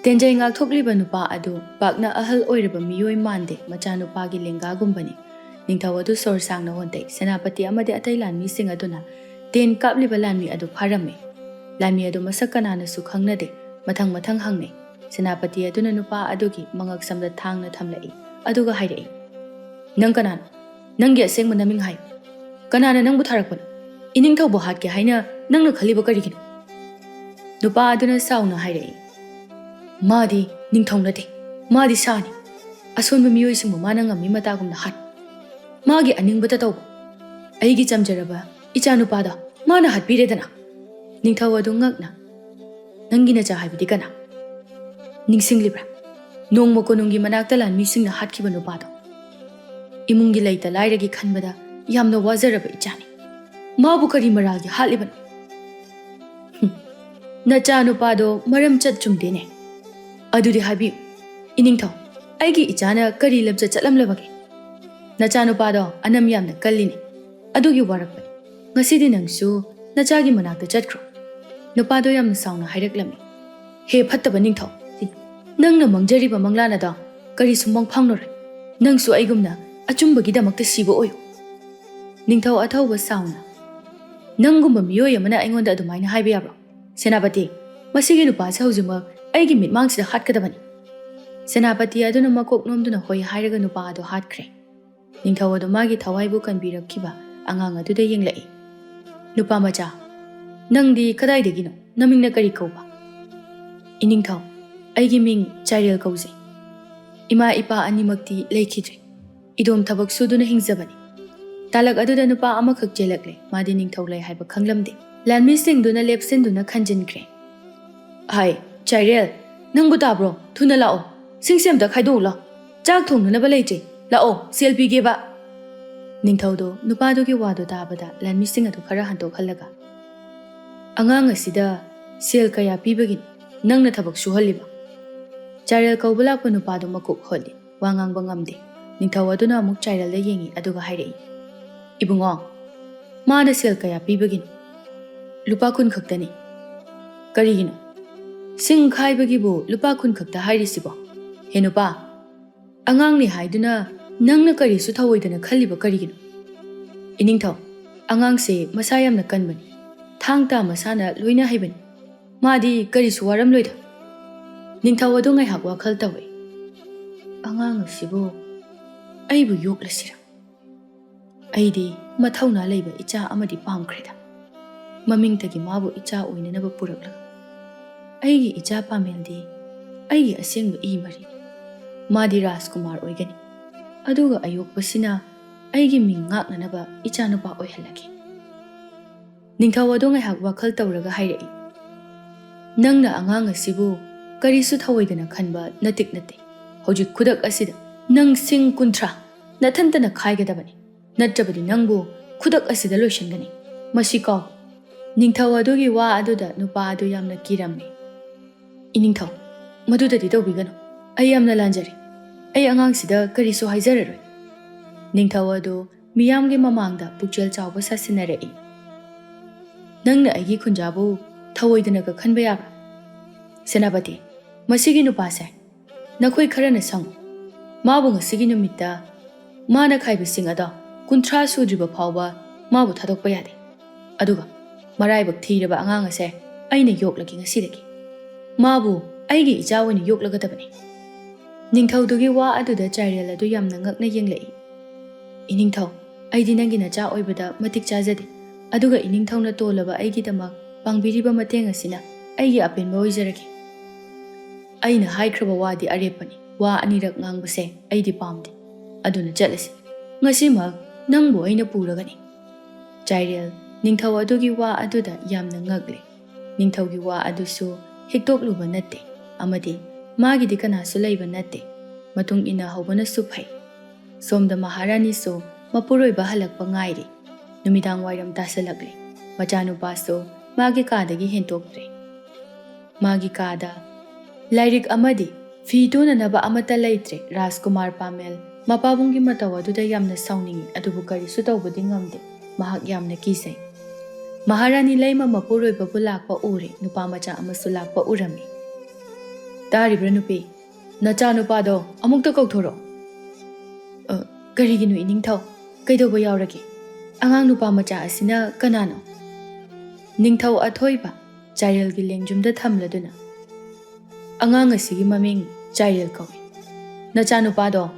ꯇꯦꯟꯖꯩ ꯉꯥꯛꯊꯣꯛꯂꯤꯕ ꯅꯨꯄꯥ ꯑꯗꯨ ꯄꯥꯛꯅ ꯑꯍꯜ ꯑꯣꯏꯔꯕ ꯃꯤꯑꯣꯏ ꯃꯥꯟꯗꯦ, ꯃꯆꯥꯅꯨꯄꯥꯒꯤ ꯂꯦꯡꯒꯥꯒꯨꯝꯕꯅꯤ꯫ ꯅꯤꯡꯊꯧ ꯑꯗꯨ ꯁꯣꯔ ꯁꯥꯡꯅ ꯍꯣꯟꯊꯩ꯫ ꯁꯦꯅꯥꯄꯇꯤ ꯑꯃꯗꯤ ꯑꯇꯩ ꯂꯥꯟꯃꯤꯁꯤꯡ ꯑꯗꯨꯅ ꯇꯦꯟ ꯀꯥꯞꯂꯤꯕ ꯂꯥꯟꯃꯤ ꯑꯗꯨ ꯐꯥꯔꯝꯃꯤ꯫ ꯂꯥꯟꯃꯤ ꯑꯗꯨ ꯃꯁꯛ ꯀꯅꯥꯅꯁꯨ ꯈꯪꯅꯗꯦ꯫ ꯃꯊꯪ ꯃꯊꯪ ꯍꯪꯅꯩ꯫ ꯁꯦꯅꯥꯄꯇꯤ ꯑꯗꯨꯅ ꯅꯨꯄꯥ ꯑꯗꯨꯒꯤ ꯃꯉꯛꯁꯝꯗ ꯊꯥꯡꯅ ꯊꯝꯂꯛꯏ, ꯑꯗꯨꯒ ꯍꯥꯏꯔꯛꯏ, "ꯅꯪ ꯀꯅꯥꯅꯣ? ꯅꯪꯒꯤ ꯑꯁꯦꯡꯕ ꯅꯃꯤꯡ ꯍꯥꯏꯌꯨ꯫ ꯀꯅꯥꯅ ꯅꯪꯕꯨ ꯊꯥꯔꯛꯄꯅꯣ? ꯏꯅꯤꯡꯊꯧꯕꯨ ꯍꯥꯠꯀꯦ ꯍꯥꯏꯅ ꯅꯪꯅ ꯈꯜꯂꯤꯕ ꯀꯔꯤꯒꯤꯅꯣ?" ꯅꯨꯄꯥ ꯑꯗꯨꯅ ꯁꯥꯎꯅ ꯍꯥꯏꯔꯛꯏ, "ꯃꯥꯗꯤ ꯅꯤꯡꯊꯧ ꯅꯠꯇꯦ, ꯃꯥꯗꯤ ꯁꯥꯅꯤ꯫ ꯑꯁꯣꯟꯕ ꯃꯤꯑꯣꯏꯁꯤꯡꯕꯨ ꯃꯥꯅ ꯉꯝꯃꯤ ꯃꯇꯥꯒꯨꯝꯅ ꯍꯥꯠ꯫ ꯃꯥꯒꯤ ꯑꯅꯤꯡꯕꯇ ꯇꯧꯕ꯫ ꯑꯩꯒꯤ ꯆꯝꯖꯔꯕ ꯏꯆꯥꯅꯨꯄꯥꯗꯣ ꯃꯥꯅ ꯍꯥꯠꯄꯤꯔꯦꯗꯅ꯫" ꯅꯤꯡꯊꯧ ꯑꯗꯨ ꯉꯛꯅ, "ꯅꯪꯒꯤ ꯅꯆꯥ ꯍꯥꯏꯕꯗꯤ ꯀꯅꯥ? ꯅꯤꯡꯁꯤꯡꯂꯤꯕ꯭ꯔꯥ? ꯅꯣꯡꯃ ꯀꯣꯅꯨꯡꯒꯤ ꯃꯅꯥꯛꯇ ꯂꯥꯟꯃꯤꯁꯤꯡꯅ ꯍꯥꯠꯈꯤꯕ ꯅꯨꯄꯥꯗꯣ꯫ ꯏꯃꯨꯡꯒꯤ ꯂꯩꯇ ꯂꯥꯏꯔꯒꯤ ꯈꯟꯕꯗ ꯌꯥꯝꯅ ꯋꯥꯖꯔꯕ ꯏꯆꯥꯅꯤ꯫ ꯃꯥꯕꯨ ꯀꯔꯤ ꯃꯔꯥꯜꯒꯤ ꯍꯥꯠꯂꯤꯕꯅꯣ?" "ꯍꯨꯝ, ꯅꯆꯥꯅꯨꯄꯥꯗꯣ ꯃꯔꯝ ꯆꯠ ꯆꯨꯝꯗꯦꯅꯦ꯫ ꯑꯗꯨꯗꯤ ꯍꯥꯏꯕꯤꯌꯨ, ꯏꯅꯤꯡꯊꯧ, ꯑꯩꯒꯤ ꯏꯆꯥꯅ ꯀꯔꯤ ꯂꯝꯆꯠ ꯆꯠꯂꯝꯂꯕꯒꯦ? ꯅꯆꯥꯅꯨꯄꯥꯗꯣ ꯑꯅꯝ ꯌꯥꯝꯅ ꯀꯜꯂꯤꯅꯦ꯫ ꯑꯗꯨꯒꯤ ꯋꯥꯔꯛꯄꯅꯤ꯫ ꯉꯁꯤꯗꯤ ꯅꯪꯁꯨ ꯅꯆꯥꯒꯤ ꯃꯅꯥꯛꯇ ꯆꯠꯈ꯭ꯔꯣ꯫" ꯅꯨꯄꯥꯗꯣ ꯌꯥꯝꯅ ꯁꯥꯎꯅ ꯍꯥꯏꯔꯛꯂꯝꯃꯤ꯫ "ꯍꯦ ꯐꯠꯇꯕ ꯅꯤꯡꯊꯧ, ꯅꯪꯅ ꯃꯪꯖꯔꯤꯕ ꯃꯪꯂꯥꯟ ꯑꯗꯣ ꯀꯔꯤꯁꯨ ꯃꯪ ꯐꯪꯂꯔꯣꯏ꯫ ꯅꯪꯁꯨ ꯑꯩꯒꯨꯝꯅ ꯑꯆꯨꯝꯕꯒꯤꯗꯃꯛꯇ ꯁꯤꯕ ꯑꯣꯏꯌꯨ꯫" ꯅꯤꯡꯊꯧ ꯑꯊꯧꯕ ꯁꯥꯎꯅ, "ꯅꯪꯒꯨꯝꯕ ꯃꯤꯑꯣꯏ ꯑꯃꯅ ꯑꯩꯉꯣꯟꯗ ꯑꯗꯨꯃꯥꯏꯅ ꯍꯥꯏꯕ ꯌꯥꯕ꯭ꯔꯣ? ꯁꯦꯅꯥꯄꯇꯤ, ꯃꯁꯤꯒꯤ ꯅꯨꯄꯥꯁꯦ ꯍꯧꯖꯤꯛꯃꯛ ꯑꯩꯒꯤ ꯃꯤꯠꯃꯥꯡꯁꯤꯗ ꯍꯥꯠꯀꯗꯕꯅꯤ!" ꯁꯦꯅꯥꯄꯇꯤ ꯑꯗꯨꯅ ꯃꯀꯣꯛ ꯅꯣꯝꯗꯨꯅ ꯍꯣꯏ ꯍꯥꯏꯔꯒ ꯅꯨꯄꯥ ꯑꯗꯨ ꯍꯥꯠꯈ꯭ꯔꯦ꯫ ꯅꯤꯡꯊꯧ ꯑꯗꯨ ꯃꯥꯒꯤ ꯊꯋꯥꯏꯕꯨ ꯀꯟꯕꯤꯔꯛꯈꯤꯕ ꯑꯉꯥꯡ ꯑꯗꯨꯗ ꯌꯦꯡꯂꯛꯏ꯫ "ꯅꯨꯄꯥ ꯃꯆꯥ, ꯅꯪꯗꯤ ꯀꯗꯥꯏꯗꯒꯤꯅꯣ? ꯅꯃꯤꯡꯅ ꯀꯔꯤ ꯀꯧꯕ?" "ꯏꯅꯤꯡꯊꯧ, ꯑꯩꯒꯤ ꯃꯤꯡ ꯆꯥꯏꯔꯦꯜ ꯀꯧꯖꯩ꯫ ꯏꯃꯥ ꯏꯄꯥ ꯑꯅꯤꯃꯛꯇꯤ ꯂꯩꯈꯤꯗ꯭ꯔꯦ꯫ ꯏꯗꯣꯝ ꯊꯕꯛ ꯁꯨꯗꯨꯅ ꯍꯤꯡꯖꯕꯅꯤ꯫" ꯇꯥꯂꯛ ꯑꯗꯨꯗ ꯅꯨꯄꯥ ꯑꯃꯈꯛ ꯆꯦꯜꯂꯛꯂꯦ꯫ ꯃꯥꯗꯤ ꯅꯤꯡꯊꯧ ꯂꯩ ꯍꯥꯏꯕ ꯈꯪꯂꯝꯗꯦ꯫ ꯂꯥꯟꯃꯤꯁꯤꯡꯗꯨꯅ ꯂꯦꯞꯁꯤꯟꯗꯨꯅ ꯈꯟꯖꯤꯟꯈ꯭ꯔꯦ꯫ "ꯍꯥꯏ, ꯆꯥꯏꯔꯦꯜ, ꯅꯪꯕꯨ ꯇꯥꯕ꯭ꯔꯣ? ꯊꯨꯅ ꯂꯥꯛꯑꯣ꯫ ꯁꯤꯡꯁꯦ ꯑꯝꯇ ꯈꯥꯏꯗꯣꯛꯎ ꯂꯥꯎ꯫ ꯆꯥꯛ ꯊꯣꯡꯅꯅꯕ ꯂꯩꯇ꯭ꯔꯦ꯫ ꯂꯥꯛꯑꯣ, ꯁꯦꯜ ꯄꯤꯒꯦꯕ꯫" ꯅꯤꯡꯊꯧꯗꯣ ꯅꯨꯄꯥꯗꯨꯒꯤ ꯋꯥꯗꯣ ꯇꯥꯕꯗ ꯂꯥꯟꯃꯤꯁꯤꯡ ꯑꯗꯨ ꯈꯔ ꯍꯟꯗꯣꯛꯍꯜꯂꯒ, "ꯑꯉꯥꯡ ꯑꯁꯤꯗ ꯁꯦꯜ ꯀꯌꯥ ꯄꯤꯕꯒꯤꯅꯣ ꯅꯪꯅ ꯊꯕꯛ ꯁꯨꯍꯜꯂꯤꯕ?" ꯆꯥꯏꯔꯦꯜ ꯀꯧꯕ ꯂꯥꯛꯄ ꯅꯨꯄꯥꯗꯨ ꯃꯀꯣꯛ ꯍꯣꯠꯂꯤ꯫ ꯋꯥ ꯉꯥꯡꯕ ꯉꯝꯗꯦ꯫ ꯅꯤꯡꯊꯧ ꯑꯗꯨꯅ ꯑꯃꯨꯛ ꯆꯥꯏꯔꯦꯜꯗ ꯌꯦꯡꯉꯤ, ꯑꯗꯨꯒ ꯍꯥꯏꯔꯛꯏ, "ꯏꯕꯨꯡꯉꯣ, ꯃꯥꯅ ꯁꯦꯜ ꯀꯌꯥ ꯄꯤꯕꯒꯤꯅꯣ?" "ꯂꯨꯄꯥ ꯀꯨꯟ ꯈꯛꯇꯅꯤ꯫" "ꯀꯔꯤꯒꯤꯅꯣ ꯁꯤꯡ ꯈꯥꯏꯕꯒꯤꯕꯨ ꯂꯨꯄꯥ ꯀꯨꯟ ꯈꯛꯇ ꯍꯥꯏꯔꯤꯁꯤꯕꯣ? ꯍꯦ ꯅꯨꯄꯥ, ꯑꯉꯥꯡꯅꯤ ꯍꯥꯏꯗꯨꯅ ꯅꯪꯅ ꯀꯔꯤꯁꯨ ꯊꯧꯑꯣꯏꯗꯅ ꯈꯜꯂꯤꯕ ꯀꯔꯤꯒꯤꯅꯣ?" "ꯏꯅꯤꯡꯊꯧ, ꯑꯉꯥꯡꯁꯦ ꯃꯁꯥ ꯌꯥꯝꯅ ꯀꯟꯕꯅꯤ꯫ ꯊꯥꯡ ꯇꯥ ꯃꯁꯥꯅ ꯂꯣꯏꯅ ꯍꯩꯕꯅꯤ꯫ ꯃꯥꯗꯤ ꯀꯔꯤꯁꯨ ꯋꯥꯔꯝꯂꯣꯏꯗ꯫" ꯅꯤꯡꯊꯧ ꯑꯗꯨ ꯉꯥꯏꯍꯥꯛ ꯋꯥꯈꯜ ꯇꯧꯏ꯫ "ꯑꯉꯥꯡ ꯑꯁꯤꯕꯨ ꯑꯩꯕꯨ ꯌꯣꯛꯂꯁꯤꯔ? ꯑꯩꯗꯤ ꯃꯊꯧꯅꯥ ꯂꯩꯕ ꯏꯆꯥ ꯑꯃꯗꯤ ꯄꯥꯝꯈ꯭ꯔꯦꯗ꯫ ꯃꯃꯤꯡꯇꯒꯤ ꯃꯥꯕꯨ ꯏꯆꯥ ꯑꯣꯏꯅꯅꯕ ꯄꯨꯔꯛꯂꯒ꯫ ꯑꯩꯒꯤ ꯏꯆꯥ ꯄꯥꯃꯦꯜꯗꯤ ꯑꯩꯒꯤ ꯑꯁꯦꯡꯕ ꯏ ꯃꯔꯤꯅꯤ꯫ ꯃꯥꯗꯤ ꯔꯥꯖꯀꯨꯃꯥꯔ ꯑꯣꯏꯒꯅꯤ, ꯑꯗꯨꯒ ꯑꯌꯣꯛꯄꯁꯤꯅ ꯑꯩꯒꯤ ꯃꯤꯡ ꯉꯥꯛꯅꯅꯕ ꯏꯆꯥꯅꯨꯄꯥ ꯑꯣꯏꯍꯜꯂꯒꯦ꯫" ꯅꯤꯡꯊꯧ ꯑꯗꯨ ꯉꯥꯏꯍꯥꯛ ꯋꯥꯈꯜ ꯇꯧꯔꯒ ꯍꯥꯏꯔꯛꯏ, "ꯅꯪꯅ ꯑꯉꯥꯡ ꯑꯁꯤꯕꯨ ꯀꯔꯤꯁꯨ ꯊꯧꯑꯣꯏꯗꯅ ꯈꯟꯕ ꯅꯇꯤꯛ ꯅꯠꯇꯦ꯫ ꯍꯧꯖꯤꯛ ꯈꯨꯗꯛ ꯑꯁꯤꯗ ꯅꯪ ꯁꯤꯡ ꯀꯨꯟꯊ꯭ꯔꯥ ꯅꯊꯟꯇꯅ ꯈꯥꯏꯒꯗꯕꯅꯤ, ꯅꯠꯇ꯭ꯔꯕꯗꯤ ꯅꯪꯕꯨ ꯈꯨꯗꯛ ꯑꯁꯤꯗ ꯂꯣꯏꯁꯤꯟꯒꯅꯤ꯫ ꯃꯁꯤ ꯀꯥꯎ꯫" ꯅꯤꯡꯊꯧ ꯑꯗꯨꯒꯤ ꯋꯥ ꯑꯗꯨꯗ ꯅꯨꯄꯥ ꯑꯗꯨ ꯌꯥꯝꯅ ꯀꯤꯔꯝꯃꯤ꯫ "ꯏꯅꯤꯡꯊꯧ, ꯃꯗꯨꯗꯗꯤ ꯇꯧꯕꯤꯒꯅꯨ꯫ ꯑꯩ ꯌꯥꯝꯅ ꯂꯥꯟꯖꯔꯦ꯫ ꯑꯩ ꯑꯉꯥꯡꯁꯤꯗ ꯀꯔꯤꯁꯨ ꯍꯥꯏꯖꯔꯔꯣꯏ꯫" ꯅꯤꯡꯊꯧ ꯑꯗꯨ ꯃꯤꯌꯥꯝꯒꯤ ꯃꯃꯥꯡꯗ ꯄꯨꯛꯆꯦꯜ ꯆꯥꯎꯕ ꯁꯥꯁꯤꯟꯅꯔꯛꯏ꯫ "ꯅꯪꯅ ꯑꯩꯒꯤ ꯈꯨꯟꯖꯥꯕꯨ ꯊꯧꯑꯣꯏꯗꯅꯒ ꯈꯟꯕ ꯌꯥꯕ꯭ꯔꯥ? ꯁꯦꯅꯥꯄꯇꯤ, ꯃꯁꯤꯒꯤ ꯅꯨꯄꯥꯁꯦ ꯅꯈꯣꯏ ꯈꯔꯅ ꯁꯪꯉꯨ꯫ ꯃꯥꯕꯨ ꯉꯁꯤꯒꯤ ꯅꯨꯃꯤꯠꯇ ꯃꯥꯅ ꯈꯥꯏꯕꯁꯤꯡ ꯑꯗꯣ ꯀꯨꯟꯊ꯭ꯔꯥ ꯁꯨꯗ꯭ꯔꯤꯕ ꯐꯥꯎꯕ ꯃꯥꯕꯨ ꯊꯥꯗꯣꯛꯄ ꯌꯥꯗꯦ꯫ ꯑꯗꯨꯒ ꯃꯔꯥꯏꯕꯛ ꯊꯤꯔꯕ ꯑꯉꯥꯡ ꯑꯁꯦ ꯑꯩꯅ ꯌꯣꯛꯂꯒꯦ ꯉꯁꯤꯗꯒꯤ꯫ ꯃꯥꯕꯨ ꯑꯩꯒꯤ ꯏꯆꯥ ꯑꯣꯏꯅ ꯌꯣꯛꯂꯒꯗꯕꯅꯤ꯫ ꯅꯤꯡꯊꯧꯗꯨꯒꯤ ꯋꯥ ꯑꯗꯨꯗ ꯆꯥꯏꯔꯦꯜ ꯑꯗꯨ ꯌꯥꯝꯅ ꯉꯛꯅ ꯌꯦꯡꯂꯛꯏ꯫ "ꯏꯅꯤꯡꯊꯧ, ꯑꯩꯗꯤ ꯅꯪꯒꯤ ꯅꯆꯥ ꯑꯣꯏꯕꯗ ꯃꯇꯤꯛ ꯆꯥꯖꯗꯦ, ꯑꯗꯨꯒ ꯏꯅꯤꯡꯊꯧꯅ ꯇꯣꯜꯂꯕ ꯑꯩꯒꯤꯗꯃꯛ ꯄꯥꯡꯕꯤꯔꯤꯕ ꯃꯇꯦꯡ ꯑꯁꯤꯅ ꯑꯩꯒꯤ ꯑꯄꯦꯟꯕ ꯑꯣꯏꯖꯔꯒꯦ꯫" "ꯑꯩꯅ ꯍꯥꯏꯈ꯭ꯔꯕ ꯋꯥꯗꯤ ꯑꯔꯦꯞꯄꯅꯤ, ꯋꯥ ꯑꯅꯤꯔꯛ ꯉꯥꯡꯕꯁꯦ ꯑꯩꯗꯤ ꯄꯥꯝꯗꯦ꯫ ꯑꯗꯨꯅ ꯆꯠꯂꯁꯤ, ꯉꯁꯤꯃꯛ ꯅꯪꯕꯨ ꯑꯩꯅ ꯄꯨꯔꯒꯅꯤ꯫" ꯆꯥꯏꯔꯦꯜ ꯅꯤꯡꯊꯧ ꯑꯗꯨꯒꯤ ꯋꯥ ꯑꯗꯨꯗ ꯌꯥꯝꯅ ꯉꯛꯂꯦ꯫ ꯅꯤꯡꯊꯧꯒꯤ ꯋꯥ ꯑꯗꯨꯁꯨ ꯍꯤꯛꯇꯣꯛꯂꯨꯕ ꯅꯠꯇꯦ, ꯑꯃꯗꯤ ꯃꯥꯒꯤꯗꯤ ꯀꯅꯥꯁꯨ ꯂꯩꯕ ꯅꯠꯇꯦ꯫ ꯃꯇꯨꯡ ꯏꯟꯅꯍꯧꯕꯅꯁꯨ ꯐꯩ꯫ ꯁꯣꯝꯗ ꯃꯍꯥꯔꯥꯅꯤꯁꯨ ꯃꯄꯨꯔꯣꯏꯕ ꯍꯜꯂꯛꯄ ꯉꯥꯏꯔꯤ꯫ ꯅꯨꯃꯤꯗꯥꯡ ꯋꯥꯏꯔꯝ ꯇꯥꯁꯜꯂꯛꯂꯦ꯫ ꯃꯆꯥꯅꯨꯄꯥꯁꯨ ꯃꯥꯒꯤ ꯀꯥꯗꯒꯤ ꯍꯦꯟꯇꯣꯛꯇ꯭ꯔꯦ꯫ ꯃꯥꯒꯤ ꯀꯥꯗ ꯂꯥꯏꯔꯤꯛ ꯑꯃꯗꯤ ꯐꯤ ꯇꯨꯅꯅꯕ ꯑꯃꯠꯇ ꯂꯩꯇ꯭ꯔꯦ꯫ ꯔꯥꯖꯀꯨꯃꯥꯔ ꯄꯥꯃꯦꯜ ꯃꯄꯥꯕꯨꯡꯒꯤ ꯃꯇꯧ ꯑꯗꯨꯗ ꯌꯥꯝꯅ ꯁꯥꯎꯅꯤꯡꯏ, ꯑꯗꯨꯕꯨ ꯀꯔꯤꯁꯨ ꯇꯧꯕꯗꯤ ꯉꯝꯗꯦ꯫ ꯃꯍꯥꯛ ꯌꯥꯝꯅ ꯀꯤꯖꯩ꯫ ꯃꯍꯥꯔꯥꯅꯤ ꯂꯩꯃ ꯃꯄꯨꯔꯣꯏꯕꯕꯨ ꯂꯥꯛꯄ ꯎꯔꯦ꯫ ꯅꯨꯄꯥ ꯃꯆꯥ ꯑꯃꯁꯨ ꯂꯥꯛꯄ ꯎꯔꯝꯃꯤ꯫ "ꯇꯥꯔꯤꯕ꯭ꯔꯥ ꯅꯨꯄꯤ? ꯅꯆꯥꯅꯨꯄꯥꯗꯣ ꯑꯃꯨꯛꯇ ꯀꯧꯊꯣꯔꯛꯑꯣ꯫" "ꯑ, ꯀꯔꯤꯒꯤꯅꯣ ꯏꯅꯤꯡꯊꯧ? ꯀꯩꯗꯧꯕ ꯌꯥꯎꯔꯒꯦ? ꯑꯉꯥꯡ ꯅꯨꯄꯥ ꯃꯆꯥ ꯑꯁꯤꯅ ꯀꯅꯥꯅꯣ?" ꯅꯤꯡꯊꯧ ꯑꯊꯣꯏꯕ ꯆꯥꯏꯔꯦꯜꯒꯤ ꯂꯦꯡꯖꯨꯝꯗ ꯊꯝꯂꯗꯨꯅ, "ꯑꯉꯥꯡ ꯑꯁꯤꯒꯤ ꯃꯃꯤꯡ ꯆꯥꯏꯔꯦꯜ ꯀꯧꯏ꯫ ꯅꯆꯥꯅꯨꯄꯥꯗꯣ